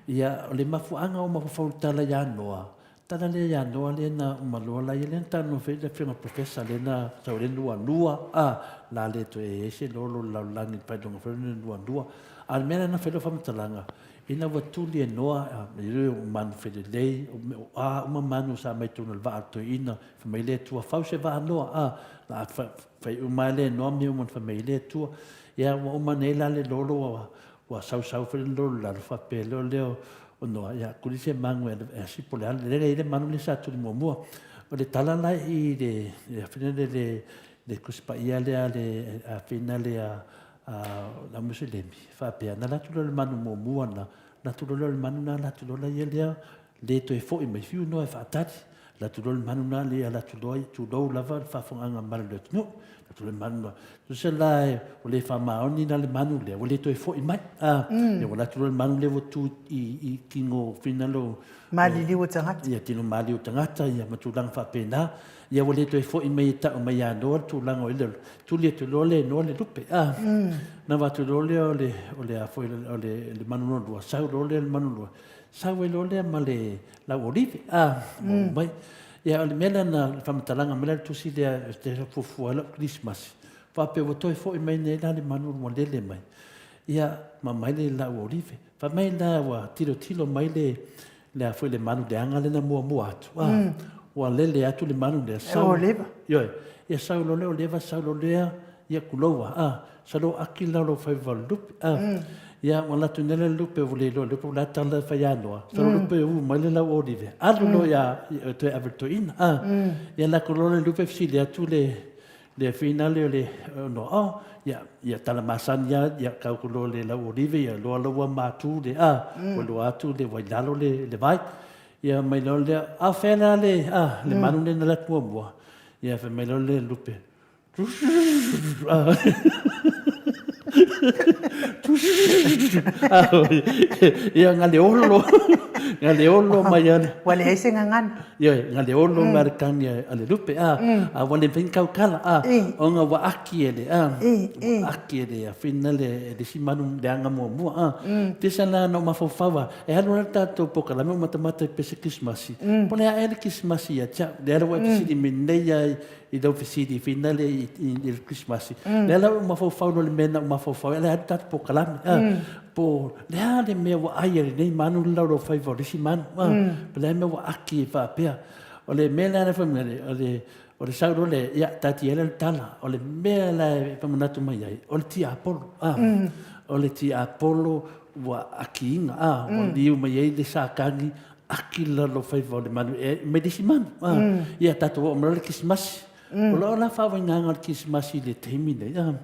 Ia, o le mafuaaga o mafaufau i le tala ia Noa, Tala lea ia Noa lea na uma loa la ia lea na talanoa foi le afioga professor lea na sau lea nuanua a la le toe i ai se lolo le lalolagi le faailoga foi lea nuanua. A o le mea lea na fai lau faamatalaga ina ua tuli e Noa e o manu felelei o a uma manu sa mai totonu o le vaa o le toeaina fai mai le Atua fau se vaa Noa a na fai uma lea e Noa mea uma na fai mai ai le Atua. Ia ua uma nei la le lolo ua Ua sausau foi le lolo i lalo faapea lea o lea o Noa, ia tuli se manu e asi po o le a, lea e i ai le manu lea sa tuli muamua. O le tala la i le afina lea le le Tusi Paia lea a le afina lea a le Muselemi, faapea, na alu atu loa le manu muamua na, alu atu loa le manu na alu atu loa la ia lea le toe foi mai, fiu Noa e faatali. Alu atu loa le manu na le alu atu loa, tulou lava le faafofogaaga mamalu o le atunuu. Alu atu loa le manu na, tusa la ua le faamaoni la le manu lea, ua le toe foi mai. A, mm. Ua alu atu loa le manu lea ua tu i, i tino finalo. Maliliu o tagata. Ia, tino maliliu o tagata, ia, ma tulaga faapena. Ia, ua le toe foi mai e tau mai ia Noa le tulaga o ile, tuli atu loa le Noa le lupe. A, mm. Na avatu loa lea o le, o le, a foi, o le, le manu lona lua, sau loa lea le manu lua. Sau ai loa lea ma le lau olive, a, mm. mai. Ia, o le mea lea na faamatalaga mai la le tusi lea te fuafua ai lau Kerisimasi, faapea ua toe foi mai nei la le manu ua lele mai. Ia, ma mai le lau olive. Fai mai la ua tilotilo mai le, le a foi le manu leaga lea na muamua atu. A, mm. Ua lele atu le manu lea. Sau, oliva. Ioe. Ia sau loa le oliva, sau loa lea, ia kuloua. A, sau loa aki la lo faiva o le lupe. A, mm. Ia, ua latou nei le lupe ua le iloa lupe ua la tala fai anoa. Sau mm. lupe u mai le lau olive. Alu mm. loa ia, ia toe ave le toeaina. A, mm. Ia la loa le lupe fesili atu le, le whina le o le no oh ia ia tala masani ia ia kau ko loa le lau olive ia loa loa matu le a mm. ua loa atu le wai lalo le le vai ia mai loa le a fela le a le mm. manu le na la muamua ia fai mai loa le lupe. Ia nga le olo, nga le olo mai ale. Ua leai se gagana. Ioe, nga le olo mai le kani a le lupe, a, a ua le mafai kau kala, a, ona ua aki e le, a, ua aki e le, a whina le, le si manu le anga muamua, a. Tisa la na o mafaufau a, e alu ala le tatou pokalame o matamata i pese Krismasi. Po le a ea le Krismasi ia te au, le ala ua e fesili mai nei ai, i lau fesili finale i, i, i le Krismasi. Mm. Lea la ua mafaufau no le mea na mafaufau, le alu tatou pokalame. Ah, mm. Po, le a le mea ua ai e lenei manu le lau faiva o le isi manu. Ah, mm. Po le a mea ua aki e faapea. O le mea lea na whamina, o le, o le sau le, ia, tati ele le tala, o le mea la e whamanatu mai ai, o le tiapolo. Ah, mm. O le tiapolo ua akiinga, ah, ua mm. liu mai ai le sākani, aki lalo faiva o le manu e mai le isi manu. Ah, mm. Ia tatou oo mai le Kerisimasi. Mm. O loo la faavaingaga o le Kerisimasi i le taimi nei. Ah,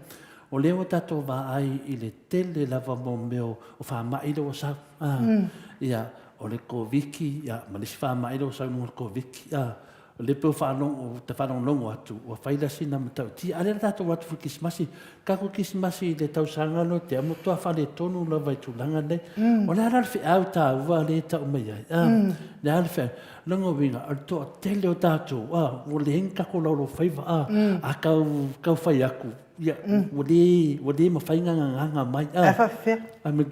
o lea ua tatou vaai i le tele lava mo mea o faamai lea ua sau. Ah, mm. Ia, o le Koviki, ia, ma le isi faamai lea ua sau i luga o le Koviki. Ah, o lea pei ua ta faalogologo atu, ua fai la sina matautia. A lea la tatou o atu foi Kerisimasi, tatou Kerisimasi i le tausaga lea tea, matua faaletonu lava i tulaga nei. Mm. O le a la le feau taua lea e tau mai ai? Ah, mm. Le a le feau? Lona uiga, o le toatele o tatou, ah, ua leai ni tatou laulaufaiva, ah, mm. a kau, kau fai aku, ia, mm. ua le, ua le mafai na gagaga mai. Ah. Ae faapefea? Ai me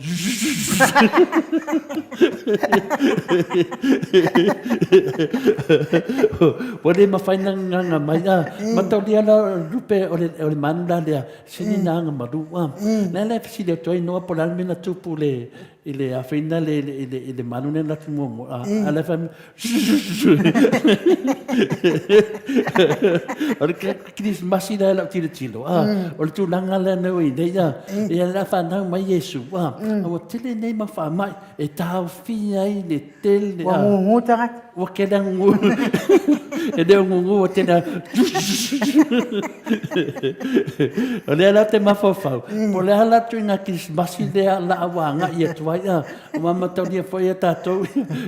Ua le mafai na gagaga mai. Ah, mataulia la lupe o le, o le manu la lea, sini na aga malu. Ah. La la fesili atu ai noa po o le a le mea na tupu le, i le afeina le, i le, i le manu lea na atu muamua. Ah, a la fai O le Kerisimasi lea lau tilotilo, a, o le tulaga lea na ua i nei, a, ia le a fanau mai Iesu, a, a ua tele nei mau faamai e taofia ai le tele, Ua gugu tagata. Ua tele a gugu. E le o gugu, ua tele a... O lea la te mafaufau, po o le a la ituaiga Kerisimasi lea la a ua agai atu ai, a, Ua mataulia foi e tatou,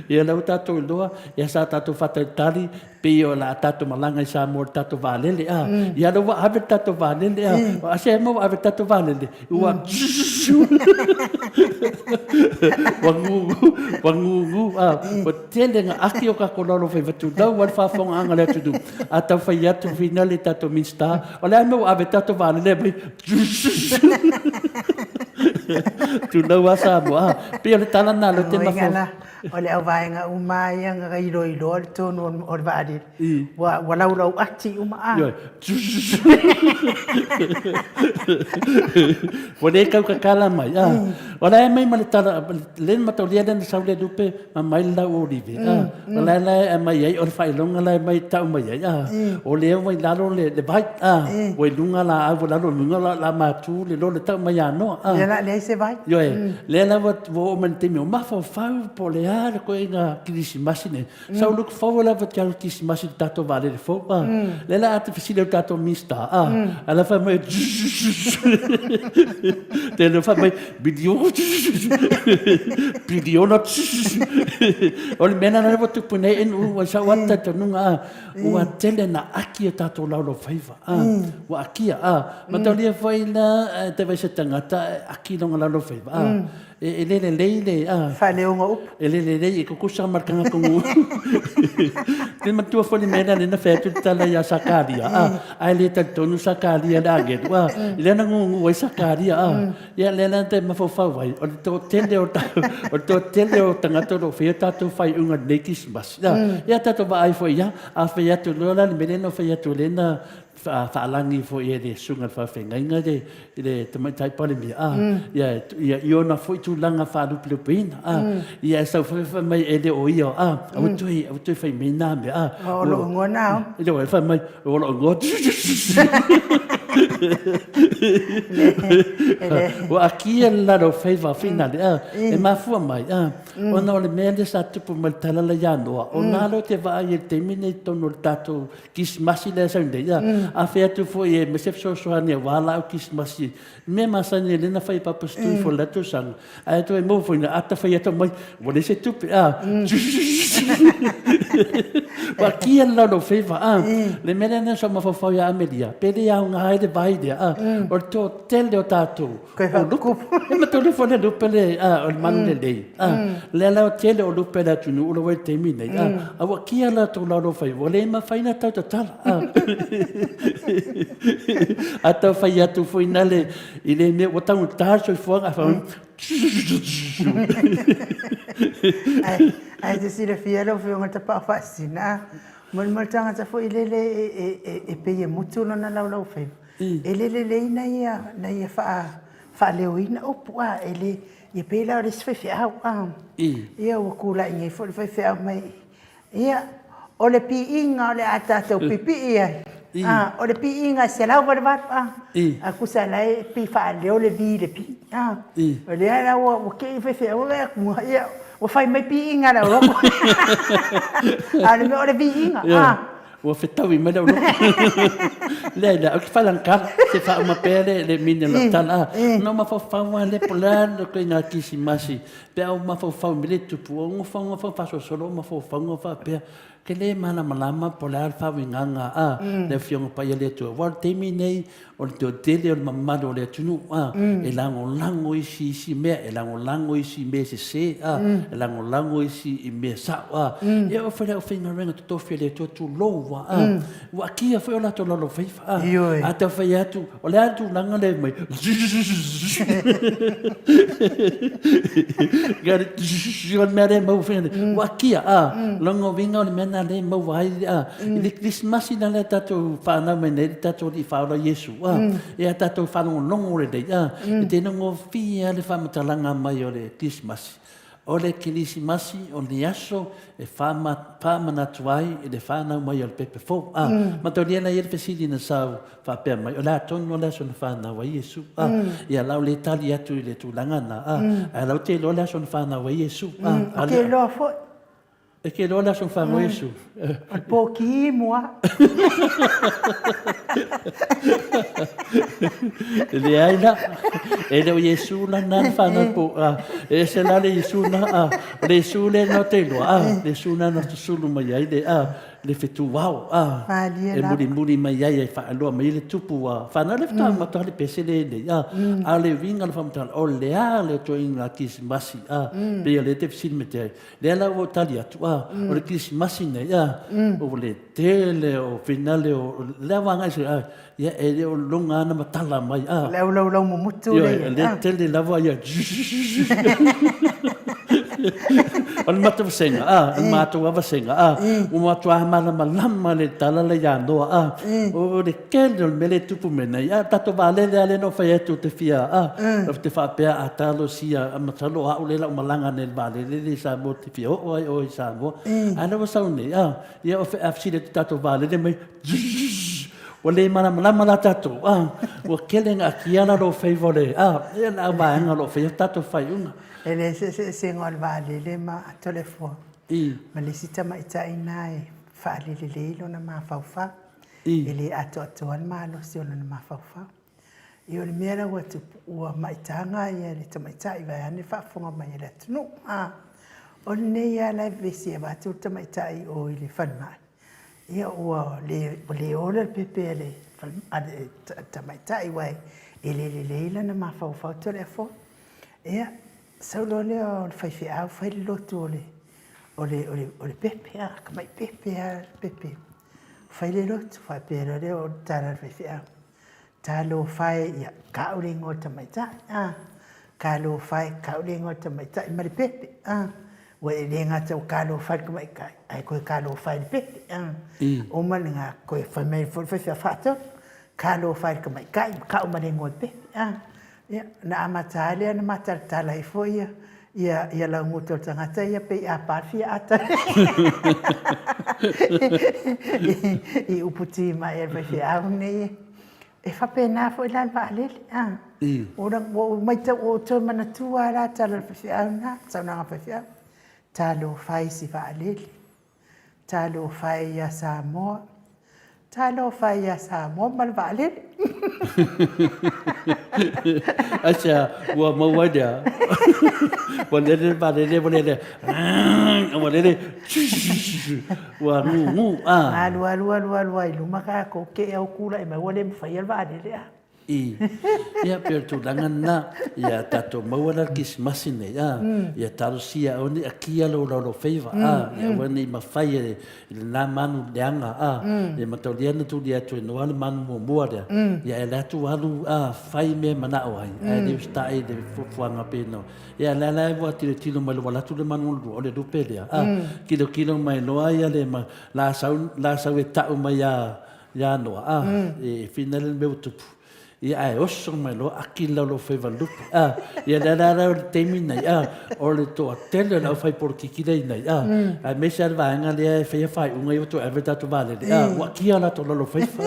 ia lea ua tatou iloa, ia sa tatou faatalitali, pei o le a tatou malaga i Samoa i le tatou vaalele, a. Mm. Ia lea ua ave le tatou vaalele, a. Mm. A se ma ua ave le tatou vaalele, ua mm. ua gugu, ua gugu, a. Mm. Ua tele nga aki o kako lalo fai vatu lau ua le faafogaaga le atunuu. A tau fai atu fina le tatou Minista, o le a mea ua ave tatou vaalele mai. Tulou lava Samoa. Pei o le tala lena lea ou te mafau. O le auvaega uma lava ia na iloiloa le tonu o le vaalele, ua ua laulau ati uma a. Ioe. Ua le tautatala mai. A. O la e aumai ma le tala, le mataulia lea na sau le lupe ma mai le lau olive. A. O la e la e aumai ai, o le faailoga la e aumai tau mai ai. A. O lea ua i lalo le vai. A. Ua i luga laau, ua lalo i luga la matu le lole tau mai ia Noa. A. Ia la leai se vai. Ioe. Lea la ua oo mai le taimi o mafaufau po o le a le ituaiga kerisimasi nei. Sa ou look forward lava te alu kerisimasi i le tatou vaalele fou. A. Lea la a te fesili ai i le tatou Minista, a, a la fai mai, te le fai mai, miliona, piliona, o le mea lena ua tupu nei, ua i sau lava talitonuga, a, ua tele na aki o tatou laulaufaiva, a, ua akia, a, mataulia foi la, e te vaai i se tagata e aki lona laulaufaiva, a, E le lelei le a. Faaleoga upu. E le lelei, e tutusa ma le tagata nuu. Te matua foi le mea lea na fai atu le tala ia Sakaria, a, ae le talitonu Sakaria i le agelu, a, i lea na gugu ai Sakaria, a, ia lea la te mafaufau ai, o le toatele o, o le toatele o tagata o lo o faia tatou faaiuga i lenei Kerisimasi, a, ia tatou vaai foi ia, a fai atu loa la le mea lea na fai atu lea na faalagi foi e le susuga i le faafeagaiga le, le Tamaitai Palemia, a, ia, ia, i ona foi tulaga faalupelupeina, a, ia e sau foi fai mai e le o ia, a, aua toe, aua toe fai mai na mea, a. O lou igoa na, o. E le o, fai mai, o lou igoa. Ua akia le lalo faiva finale, a, e mafua mai, a, ona o le mea lea sa tupu mai le tala lea ia Noa, o na lea ou te vaai ai i le taimi nei i totonu o le tatou Kisimasi lea sau nei, a, a fai atu foi e aumai se fesoasoani aua laau kisimasi, mea masani e lea na fai e Papa Steve o le la tausaga, ae toe maua foi na ata fai atu mai, ua leai se tupe, a, ua akia le laulau faiva, a, le mea lea na sa mafaufau ia Amelia, pe le aoga ai le vai lea, a, o le toatele o tatou, Koe faakupu. E matau foi le lupe le, a, o le manu lelei. A, lea la o tele o lupe le atunuu lo le taimi nei. A, a ua kia la tau lalo fai, ua le mafai na tau tatala. A, a tau fai atu foi na le, i le mea ua taugata le soifuaga, a fai, Ae, ae te silafia lau Afioga i le Tapaau Faasisina, a, mo le tagata foi lele e pei e mutu lona laulaufaiva, E le lelei na ia, na ia faa, faaleoina upu, a, e le, ia pei la o le isi faifeau, a. Ia ua tulai nei foi le faifeau mai, ia, o le piiga o le a tatou pipii ai, a, o le piiga e 188, a, a tusa la e pei faaleo le V i le P, a. O lea la ua, ua kei le faifeau, ua vaai atu, ia, ua fai mai piiga a le aulotu. A o le mea o le viiga, a. Ua fetaui mai le aulotu. Leai, leai, ou te faalagatala, se faauma pea le, le mini o lau tala. A, na ou mafaufau lava lea po o le a le ituaiga kerisimasi, pe a ou mafaufau i mea lea e tupu, ua nofonofo faasolosolo ou mafaufauga faapea, ou te le malamalama po o le a le faauigaga a le Afioga Paia a le Atua. Aua o le taimi lenei, o le toatele o le mamalu o le atunuu, a, e lagolago isi isi mea, e lagolago isi mea sese, a, e lagolago isi i mea sao, a. Ia oo foi le aufaigaluega totofi a le Atua, tulou a, a, ua akia foi o latou lalaofaiva, a. Ioe. A tau fai atu, o le a le tulaga lea mai, o le mea lea e maua foi, ua akia, a, lona uiga o le mea lena lea e maua ai, a. I le Kerisimasi lena lea tatou fanau mai nei le tatou Alii Faaola Iesu, a, ia tatou faalogologo lelei, a, e te gofie lava le faamatalaga mai o le Kerisimasi. O le Kerisimasi o le aso e faamanatu ai i le fanau mai o le pepe fou, a. Mataulia la ia le fesili na sau faapea mai, o le a tonu le aso na fanau ai Iesu, a. Ia la o le tali atu i le tulaga na, a, ae la ou te iloa le aso na fanau ai Iesu, a. Ou te iloa foi. E ke loa le aso whango Iesu. O le pō mua. Leai la, e le o Iesu la na whanau po, a, e ese la le Iesu na, a, o le Iesu le na te iloa, a, le Iesu na na susulu mai ai le, a, Le fetuao, a, e mulimuli mai ai e faailoa mai ai le tupu ua fanau le faatoa amata le pese lenei, a, a o le uiga o le faamatalaga, o le a le ituaiga Kerisimasi, a, pei o lea e te fesili mai ai, lea la ua ou tali atu, a, o le Kerisimasi nei, a, o le tele o finale o le au agai se, a, ia e le o luga lava na matala mai, a. Le aulaulau mumutu le ia. Le tele lava ia. O le matou vasega, a, o le matou lava vasega, a, ua matua malamalama le tala lea ia Noa, a, o le tele o le mea lea e tupu mai nei, a, tatou vaalele lava lea na ou fai atu ou te fia, a, ou te faapea a talosia, masalo o au lea o le a ou malaga nei i le vaalele lea i Samoa ou te fia oo ai oe i Samoa. A o lea ua sau nei, a, ia a fesili atu i le tatou vaalele mai, Ua le malamalama la tatou, a, ua tele ina akia la lou faiva o le, a, ia le vaega o lo o faia tatou faaiuga. E le eseeseesega o le vaalele ma Toleafoa ma le isi tamaitai lena e faalelelei lona mafaufau. E le atoatoa le malosi o lona mafaufau. Ia o le mea la ua tupu, ua maitaga ia le tamaitai vaeane le faafofoga mai a le atunuu. A, o lenei lava la e vevesi e avatu le tamaitai i o i le falemai. Ia ua le ola le pepe a le tamaitai aua e le lelei lana mafaufau Toleafoa. Ia, sau loa lea o le faifeau fai le lotu o le pepe, a, tamai pepe lava le pepe. Fai le lotu, faapea loa lea o le tala a le faifeau. Talofa e, ia, tau le igoa o le tamaitai, a. Talofa e, tau le igoa o le tamaitai ma le pepe, a. Ua e le gata ua talofa i le tamaitai, ae toe talofa i le pepe, a. Uma lena, toe fai mai foi le faifeau faatonu, talofa i le tamaitai, tau ma le igoa o le pepe, a. Ia, na amata lava lea ona ma talatala ai foi ia, ia laugutu o le tagata ia pei a pa le fia ata i upu timai a le faifeau nei. E faapena foi la le vaalele, a. Ua ou matau, ua ou toe manatua lava la tala a le faifeau lena, saunoaga a le faifeau, talofa e i si vaalele. Talofa e ia Samoa, talofa e ia Samoa ma le vaalele. Aisea, ua maua ai lea. Ua lele le vaalele, ua lele. Ua lele. Ua gugu. Alu, alu, alu, alu ai luma tatou, te i au tulai mai ua le mafaia le vaalele. I. Ia, pei o le tulaga lena, ia tatou maua la le Kerisimasi nei, a, ia talosia aua ne i akia lou laulofeiva, a, ia aua ne i mafai e lena manu leaga, a, ia mataulia na tuli atu e Noa le manu muamua lea, ia e alu atu alu, a, fai mea e manao ai, ae le usitai i le fuafuaga pei ona, ia lea la ua tilotilo mai loa, ua alu atu le manu lua, o le lupe lea, a, tilotilo mai loa ia le, la sau, la sau e tau mai ia, Ia Noa, a, e whina le mea ua tupu. Ia ae oso mai loa aki le lou faiva lupe. A, ia lea la la o le taimi nei, a, o le toatele o le aufai polokiki lea i nei, a, aemaise lava le vaega lea e faia faaiuga ia ua toe ave le tatou vaalele, a, ua akia latou lalofaifa.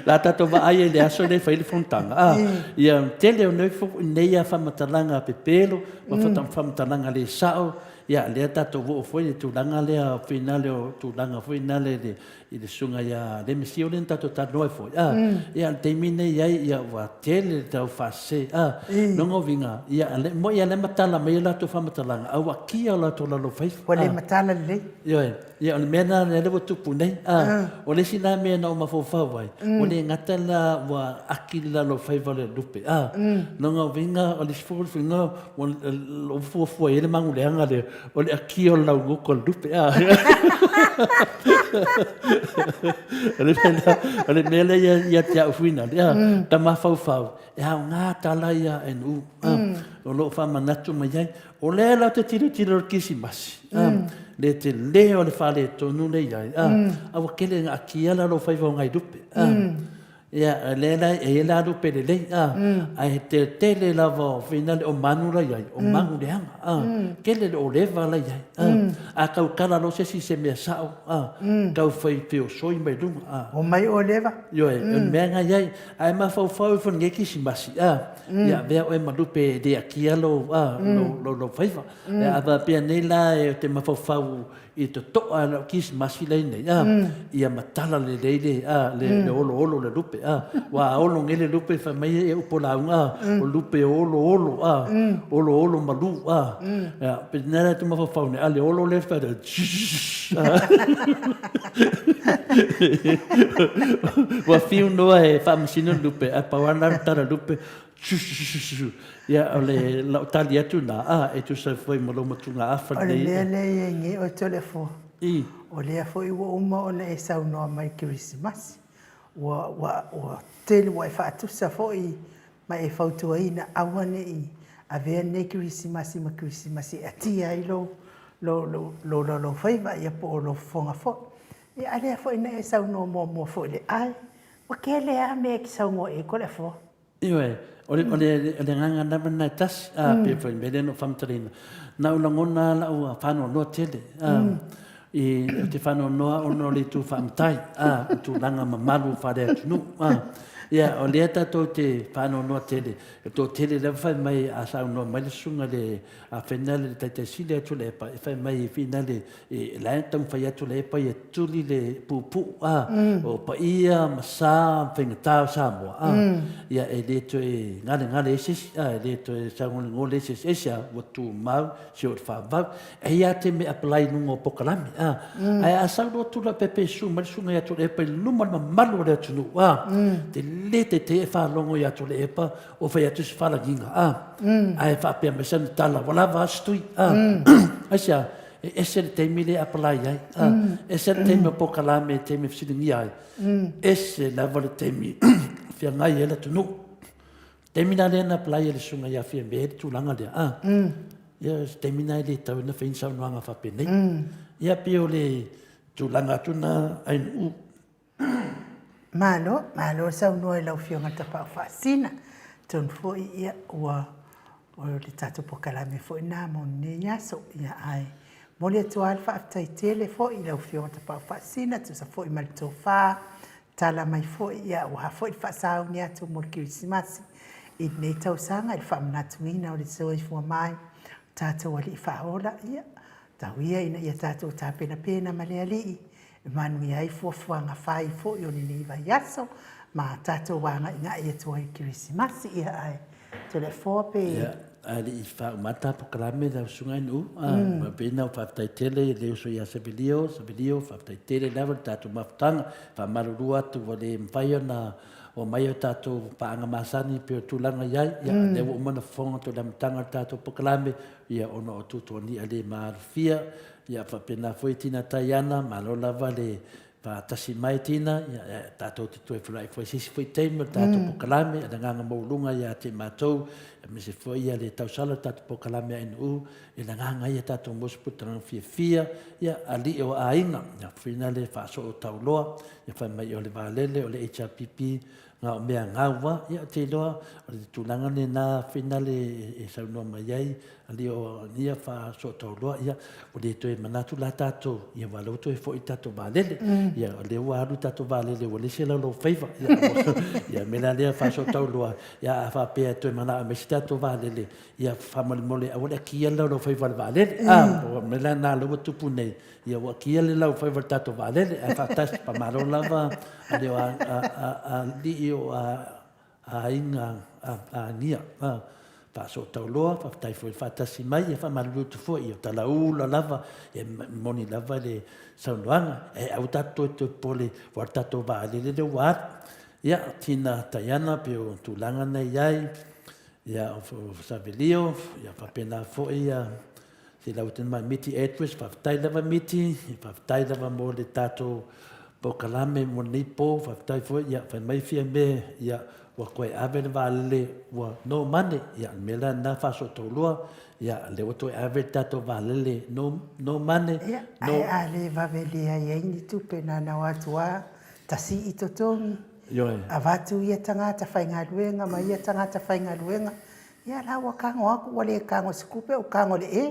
La tatou vaai ai i le aso lea e fai le fonotaga, a, ia tele o nei, nei a faamatalaga pepelo ma faamatalaga le sao, Ia, lea tatou oo foi i le tulaga lea finale o tulaga foi nale i le, i le susuga ia Lemesio lea na tatou talanoa ai foi. A, ia, le taimi nei i ai, ia, ua tele le tau faasese. A, lona uiga, ia, le, moi lava lea matala mai a latou faamatalaga, a ua akia o latou lalofaifa. Ua le matala lelei. Ioe. Ia, o le mea lena lea ua tupu nei. A, o le isi la mea na ou mafaufau ai, ua le gata la ua aki le lalofaiva o le lupe. A, lona uiga, o le isi foi uiga, Ua fuafua i ai le maguleaga lea, o le akia o le laugutu a le lupe. O le mea lea ia te au fuina, ta mafaufau, e aoga tala ia a NU, o lo o faamanatu mai ai. O lea la ou te tilotilo i le Kerisimasi, le tele o le faaletonu lea e i ai, a ua tele ina akia la lou faiva o nai lupe. Ia, lea la e i ai la lupe lelei, a, ae tele lava o finale o manu la i ai, o manu leaga, a, tele le oleva la i ai, a, a tautala loa se isi i se mea sao, a, tau fai feosoi mai luga, a. Omai oleva. Ioe, o le mea na i ai, ae mafaufau ifo i lenei Kerisimasi, a, ia avea oe ma lupe e le akia lou, a, lou faiva. A faapea nei la e te mafaufau i totoa lau Kerisimasi lea nei, a, ia matala lelei le, a, le oloolo o le lupe. lupe, a. Ua olo nei le lupe fai mai e upu o lauga, a, o lupe olo olo, a, olo olo malu, a. Ia, pe nā la tu mafaufau nei, a le olo lea fai a. Ua fiu noa e faamasino le lupe, ae pau lava lena o le tala lupe, Ia, o le lau tali atu lena, a, e tusa ai foi ma lou matugaafa lenei. O le mea lea e i ai nei oe Toleafoa, o lea foi ua uma ona e saunoa mai i le Kerisimasi, ua, ua, ua tele, ua e faatusa foi ma e fautuaina, aua ne i avea lenei Kerisimasi ma Kerisimasi e atia ai lou, lou, lou, lou laulaufaiva, ia po o lou fofoga foi. Ia, a lea foi na e saunoa muamua foi i le ʻai, ua tele lava mea e te saunoa i ai Toleafoa. Ioe, o le, o le, o le agaga lava lena e tasi, a, pei foi i le mea lea na ou faamatalaina, na ou lagona lava lau faanoanoa tele, a, i, ou te faanoanoa ona o le itu faamatai, a, o tulaga mamalu faale-atunuu, a. Ia, o lea tatou te faanoanoa tele, e toatele lava fai mai a saunoa mai le susuga i le Afena le Taitai Sili atu le epa, e fai mai e finale, e la e taumafai atu le epa ia tuli le puupuu, a, o paia ma sa ma faigata o Samoa, a, ia e le toe galegale ai se isi, a, e le toe sagolegole ai se isi, aisea? Ua tumau si o le faavavau. E i ai lava taimi e apply i luga o polokalame, a, ae a sau loa tula pepe e susu mai le susuga ia Tuilaepa i luma o le mamalu o le atunuu, a, tele tete e faalogo ia Tuilaepa o fai atu se falagiga, a, ae faapea mai sana tala, ua lava a se tui, a, aisea? E ese le taimi lea e apalai ai, a, ese le taimi o polokalame e taimi e fesiligia ai, ese lava le taimi e feagai ai le atunuu. Taimi la lea na apalai ai le susuga ia Fiame i le tulaga lea, a, ia o se taimi lena e le tatau ona fai ni saunoaga faapenei. Ia pei o le tulaga atu lena Ainuu. Malo, malo saunoa i lau Afioga Tapaau Faasina. Atonu foi ia ua o le tatou polokalame foi lena mo lenei aso. Ia ae momoli atu lava le faafetai tele foi i lau Afioga Tapaau Faasina, tusa foi ma le tofa, tala mai foi ia aua foi le faasauni atu mo le Kerisimasi i lenei tausaga i le faamanatuina o le soifua mai o tatou Alii Faaola. Ia, tau ia ina ia tatou tapenapena ma le Alii E manuia ai fuafuaga fai foi o lenei vaiaso ma tatou agaigai atu ai i Kerisimasi. Ia ae Toleafoa pe. Ia, ae le i faauma atu ta polokalame lau Susuga Ainuu, a, pei ona ou faafetai tele i le uso ia Savelio, Savelio, faafetai tele lava i le tatou mafutaga. Faamalulu atu ua le mafai ona oo mai o tatou paaga masani pei o tulaga i ai. Ia, lea ua uma ona fofoga atu i le amataga o le tatou polokalame, ia ona o tuatuagia le maalofia. Ia faapena foi Tina Taiana, malo lava le faatasi mai Tina, ia tatou te toe feiloai foi i se isi foi taimi o le tatou polokalame, le agaga maualuga ia te matou, aemaise foi ia le tausala o le tatou polokalame a NU, i le agaga ia tatou maua se putagaga fiafia, ia alii o aiga, ia foi le faasoo tauloa, ia fai mai o le valele o le HRPP, Na o mea gau a, ia ou te iloa o le tulaga lena finale e saunoa mai ai alii o ia faasootauloa, ia ua le toe manatu la tatou, ia aua o lea ua toe foi le tatou vaalele. Ia o lea ua alu le tatou vaalele ua leai se laulaufaiva. Ia ia o le mea la lea faasootauloa, ia a faapea e toe manao e aumai se tatou vaalele, ia faamolemole aua le akia le laulaufaiva o le vaalele. A, o le mea la lena o lea ua tupu nei, Ia ua akia le laufaiva i le tatou vaalele, ae faatasi, faamalo lava a o alii o aiga Agia Faasootauloa, faafetai foi le faatasi mai, ia faamalulu atu foi, ia o talaula lava, e moni lava le saunoaga, e aua tatou toe popole aua le tatou vaalele lea ua alu. Ia, Tina Taiana, pei o tulaga na i ai, ia o Savelio, ia faapena foi ia Se lau tino mai Miti Edwards, faafetai lava Miti, faafetai lava mo le tatou polokalame mo lenei po, faafetai foi, ia fai mai Fiame, ia ua toe ave le vaalele ua no money, ia o le mea la lena faasootauloa, ia lea ua toe ave le tatou vaalele no, no money, Ia, no. Ae a le vave leai ai ni tupe na ona o atu lava tasii totogi, Ioe. avatu ia tagata faigaluega ma ia tagata faigaluega, Ia la ua tago atu, ua le tago i se tupe, ua tago i le e.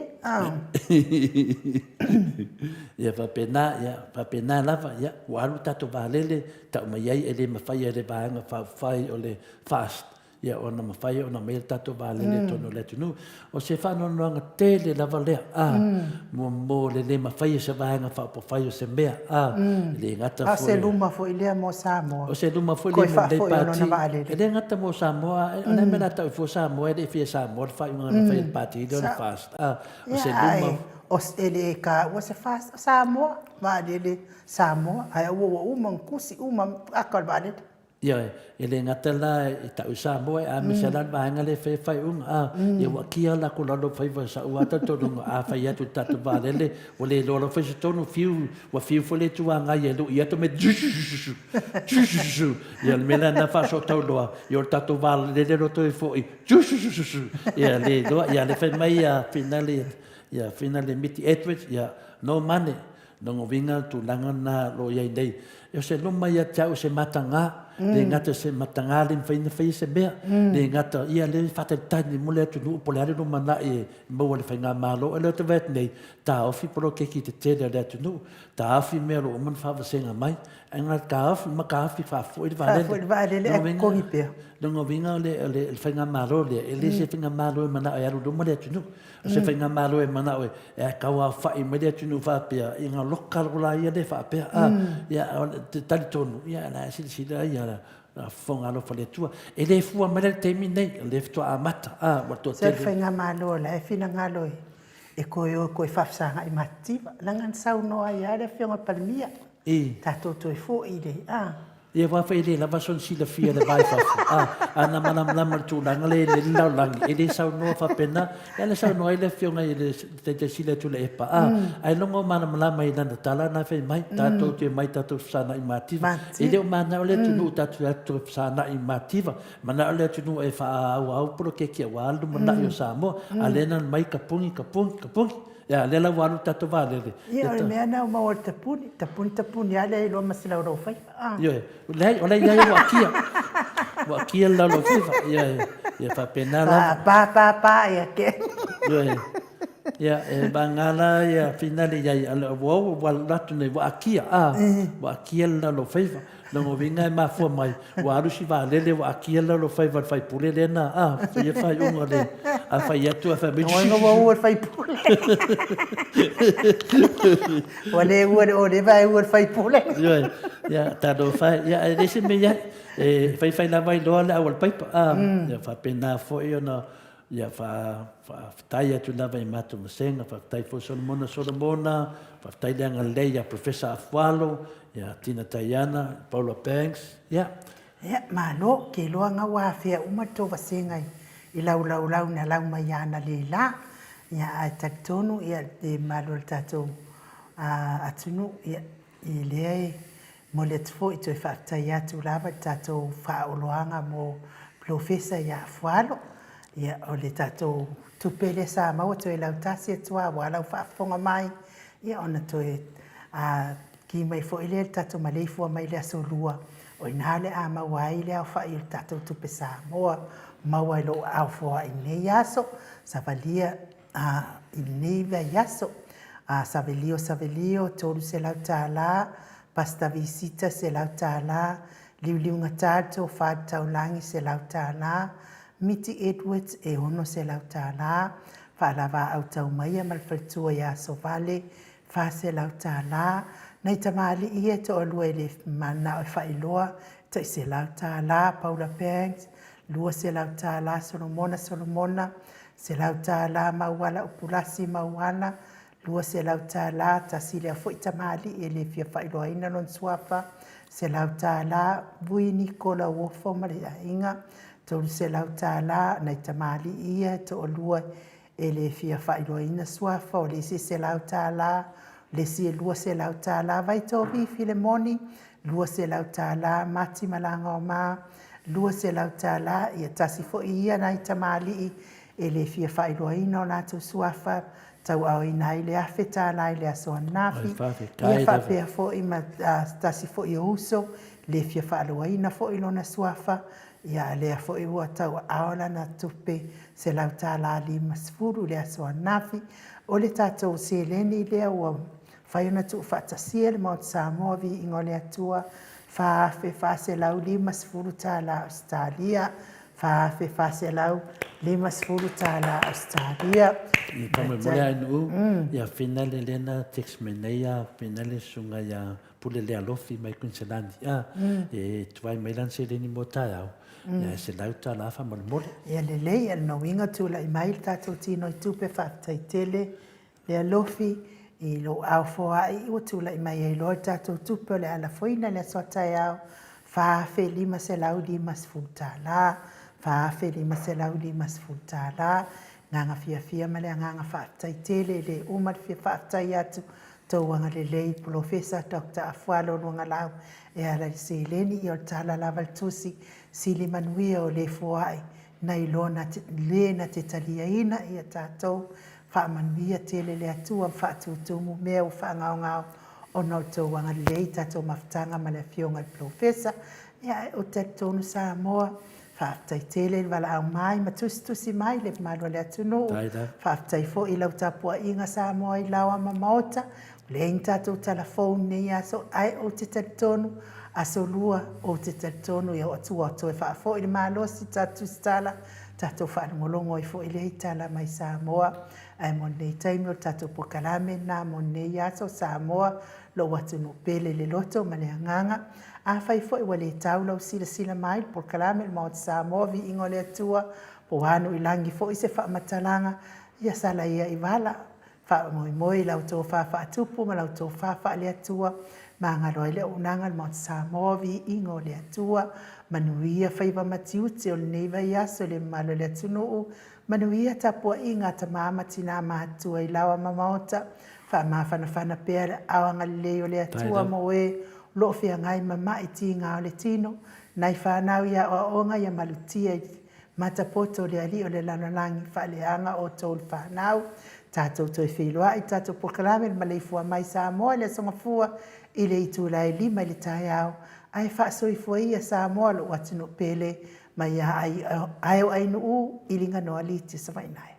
Ia faapena, ia faapena lava, ia ua alu le tatou vaalele, tau mai ai e le mafai e le Vaega Faaupufai o le FAST. Ia, ona mafai ona aumai le tatou vaalele i totonu o le atunuu. O se faanoanoaga tele lava lea, a, mo le le mafai e se vaega faaupufai o se mea, a, e le gata foi. A o se luma foi lea mo Samoa. O se luma foi lea mo lenei Pati. E le gata mo Samoa, o le a le mea o le a tau ai fua Samoa, e le i fia Samoa le faaiuga na fai e le Pati lea o le FAST, a, o se luma. E le taua se FAST, o Samoa, vaalele Samoa, ae aua ua uma ona tusi uma ata o le vaalele. Ioe, e le gata la i tau i Samoa, a aemaise la le vaega lea e fai faaiuga, a, ia ua kia la ko lalo faiva i sa'u lava talitonuga, a fai atu i le tatou vaalele, ua le iloa lava fai se tonu, fiu, ua fiu foi le Itu Agai e lu'i atu, mea tsu-su-su-su, tsu-su-su-su. Ia o le mea la lena faasootau loa, ia o le tatou vaalele loa toe foi, tsu-su-su-su, ia le iloa, ia lea fai mai ia Finale, ia Finale Miti Edwards, ia no money. Lona uiga o le tulaga lena o lo o i ai nei, o se loma ia te au o se matagā, le gata o se matagā le mafai ona faia se mea, le gata, ia lea e faatalitali mo le atunuu po o le a le lumanai e maua e le faigamalo. O lea ou te vaai atu nei, taofi poloketi tetele a le atunuu, taofi mea o lo o uma ona faavasega mai, ae na taofi ma taofi faafoi le vaalele. Faafoi le vaalele ae totogi pea. Lona uiga o le faigamalo lea, e le se faigamalo e manao e alu i luma le atunuu. O se faigamalo e manao e tauaofa'i mai le atunuu faapea, ina loka loa ia lea faapea, a, ia, te talitonu, ia, la e silasila ia la fofoga alofa le Atua. E le fua mai la le taimi nei, o lea faatoa amata, a, ua toatele. Se faigamalo o la e finagalo e toe o e toe faafesaga'i matitiva, leaga na saunoa ai lava le Afioga i le Palemia, tatou toe foi i le, a. Ia aua foi e le lava sona silafia i le va i fafo, a, ana malamalama i le tulaga lea e i ai le lalolagi, e le saunoa faapena. Lea na saunoa ai le Afioga i le Taitai Sili a Tuilaepa, a, ailoga o malamalama i lana tala na fai mai, tatou te omai tatou fesanai mativa. E le o manao le atunuu tatou te atu fesanai mativa, manao le atunuu e faaauau poloketi aua le lumanai o Samoa, a lea na aumai tapuni, tapuni, tapuni. Ia, lea la ua alu le tatou vaalele. Ia, o le mea lena ua maua i le tapuni, tapuni, tapuni lava leai loa ma se laulaufaiva. Ah. Ioe, leai, o la e i ai ua akia. Ua akia le laulaufaiva. Ioe, ia faapena lava. Pa, pa, pa, ia ke. Ioe, ia, e vagana la ia finale i ai, ua ua alu atu nei, ua akia, ah, ua akia le laulaufaiva. Lona uiga e mafua mai, ua alu si vaalele ua akia le lalofaiva o le faipule lea na, a, faia faaiuga le, a fai atu ae fai mai. Ua ua ua le faipule. Ua le ua le oliva ae ua le faipule. Ioe, ia, talofa e, ia, e leai se mea i ai, e faifai lava ai loa le au a le paipa, a, ia faapena foi ona, Ia, faafetai atu lava i matou vasega, faafetai foi Solomona Solomona, faafetai le agalelei ia Professor Afualo, ia Tina Taiana, Paula Banks, ia. Ia, malo, ke iloa nga ua afea uma le tou vasega i lau laulau na lau mai analeila. Ia, ae talitonu ia le mamalu o le tatou atunuu, ia, i lea e Momoli atu foi toe faafetai atu lava i le tatou faaoloaga mo Polofesa ia Afualo. Ia, o le tatou tupe lea sa maua toe lautasi atu lava aua lau faafofoga mai, ia ona toe ki mai foi lea i le tatou maleifua mai i le Aso Lua, o i ina le a maua ai le aofai o le tatou tupe Samoa maua i lou aao foai i lenei aso, savalia i lenei vaiaso. Savelio Savelio, $300, Pastor Visita, $100, Liuliugata le Tofa i le Taulagi, $100, Miti Edwards, e $600, Faalavaau Taumaia ma le faletua ia Sovale, $400, Nai tamalii ia e toalua e le mananao e faailoa, tai $100, Paula Banks, $200, Solomona Solomona, $100 Mauala Upulasi Mauala, $200, tasi lea foi tamalii e le fia faailoaina lona suafa, $100 Vui Niko Lauofo ma le aiga, $300 nai tamalii ia e toalua e le fia faailoaina suafa, o le isi e $100, o le isi e $200, Vaitovi Filemoni, $200, Mati Malagaoma, $200, ia tasi foi ia nai tamalii e le fia faailoaina o latou suafa, tauaaoina ai le $1,000 i le aso ananafi, ia faapea foi ma tasi foi o uso, le fia faailoaina foi lona suafa, ia lea foi ua tauaao lana tupe $150 i le aso ananafi. O le tatou seleni lea ua Fai ona tuufaatasia le Maota Samoa Viiga o le Atua, $4,450 Ausetalia, $4,450 Ausetalia. Ia faamolemole a Nuu, ia finale lea na text mai nei a finale susuga ia Pule Lealofi mai Kuiniselani a e tuai mai lana seleni mo taeao, ia e $100 faamolemole. Ia lelei, o lona uiga tulai mai le tatou tino i tupe, faafetai tele Lealofi i lou ao foai ua tulai mai ai loa le tatou tupe o le a lafoina i le aso a taeao, $4,550, $4,550. Agaga fiafia ma le agaga faafetai tele, e le uma le fia faafetai atu, outou agalelei i Polofesa Doctor Afualo Luagalau e ala i le seleni, ia o le tala lava a le tusi, sili manuia o le foai nai lo le na te taliaina ia tatou. Faamanuia tele le Atua ma faatutumu mea ua faagaogao ona o le tou agalelei i tatou mafutaga ma le Afioga i le Polofesa. Ia ae ou te talitonu Samoa, faafetai tele le valaau mai ma tusitusi mai le mamalu o le atunuu. Faafetai foi i lau tapuaiga Samoa i laoa ma maota. Ua leai ni tatou tala fou i lenei aso, ae ou te talitonu, aso lua, ou te talitonu ia ua toe faafoi le malosi i tatou tusitala, tatou faalogologo ai foi lea i tala mai Samoa. Ae mo lenei taimi o le tatou polokalame lena mo lenei aso, Samoa, lou atunuu pele i le loto ma le agaga. Afai foi ua le tau lau silasila mai i le polokalame o le Maota Samoa, Viiga o le Atua, po ua anu i lagi foi se faamatalaga, ia sala ia i vala. Faamoemoe i lau tofa faatupu ma lau tofa faale-Atua, magalo ai le auaunaga a le Maota Samoa, viiga o le Atua, manuia faiva ma tiute o lenei vaiaso i le mamalu o le atunuu, manuia tapuaiga a tama ma tina matutua i laoa ma maota, faamafanafana pea le aao agalelei o le Atua mo e o lo o feagai ma ma'i tiga o le tino, nai fanau i aoaoga ia malutia i Matapoto le Alii o le lalolagi, faaleaga outou le fanau, tatou toe feiloai i tatou polokalame le maleifua mai Samoa i le Aso Gafua i le itula e 5 i le taeao, ae faasoifua ia Samoa lou atunuu pele mai a ae o Ainuu i Liganoa Liti Savainaea.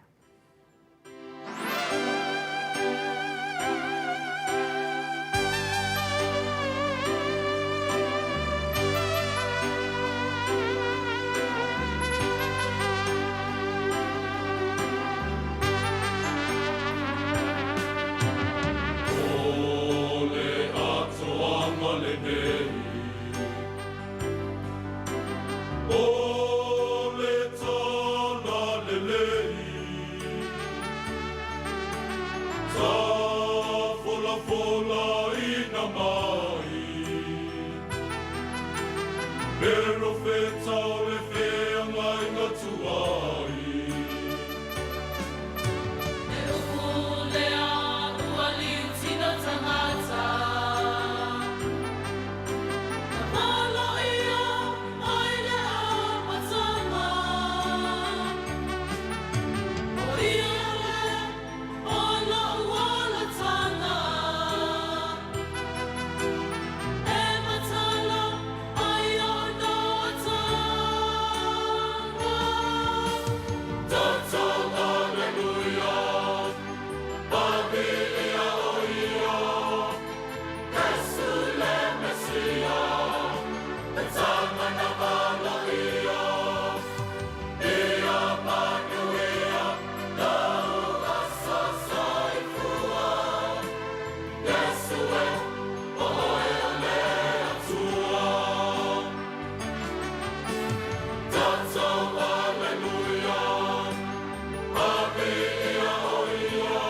O le tala lelei, Tafolafolaina mai, Perofeta o le feagaiga tuai. He upu lea ua liutina tangata. Ka polo ia mai le amatanga. O ia le o lo'u olatanga. E matala ai ona atanga. Toto Alleluia, Pavilia o ia, Iesu le Mesia, le tama na valoia, Ia manuia lau aso soifua, Iesu e, o oe o le Atua. Toto Alleluia, Pavilia o ia,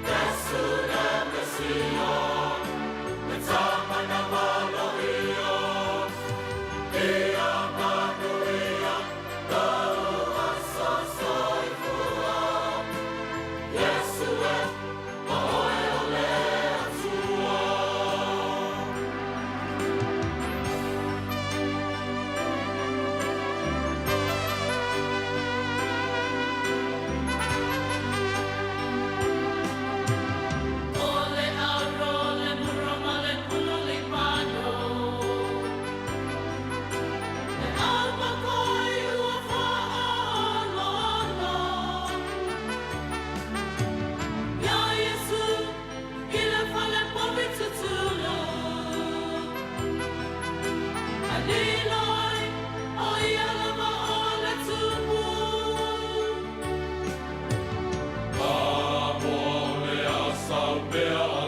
Iesu le Mesia, le tama na valoia, Ia manuia lau aso soifua, Iesu e, o oe o le Atua. O le aro Mea.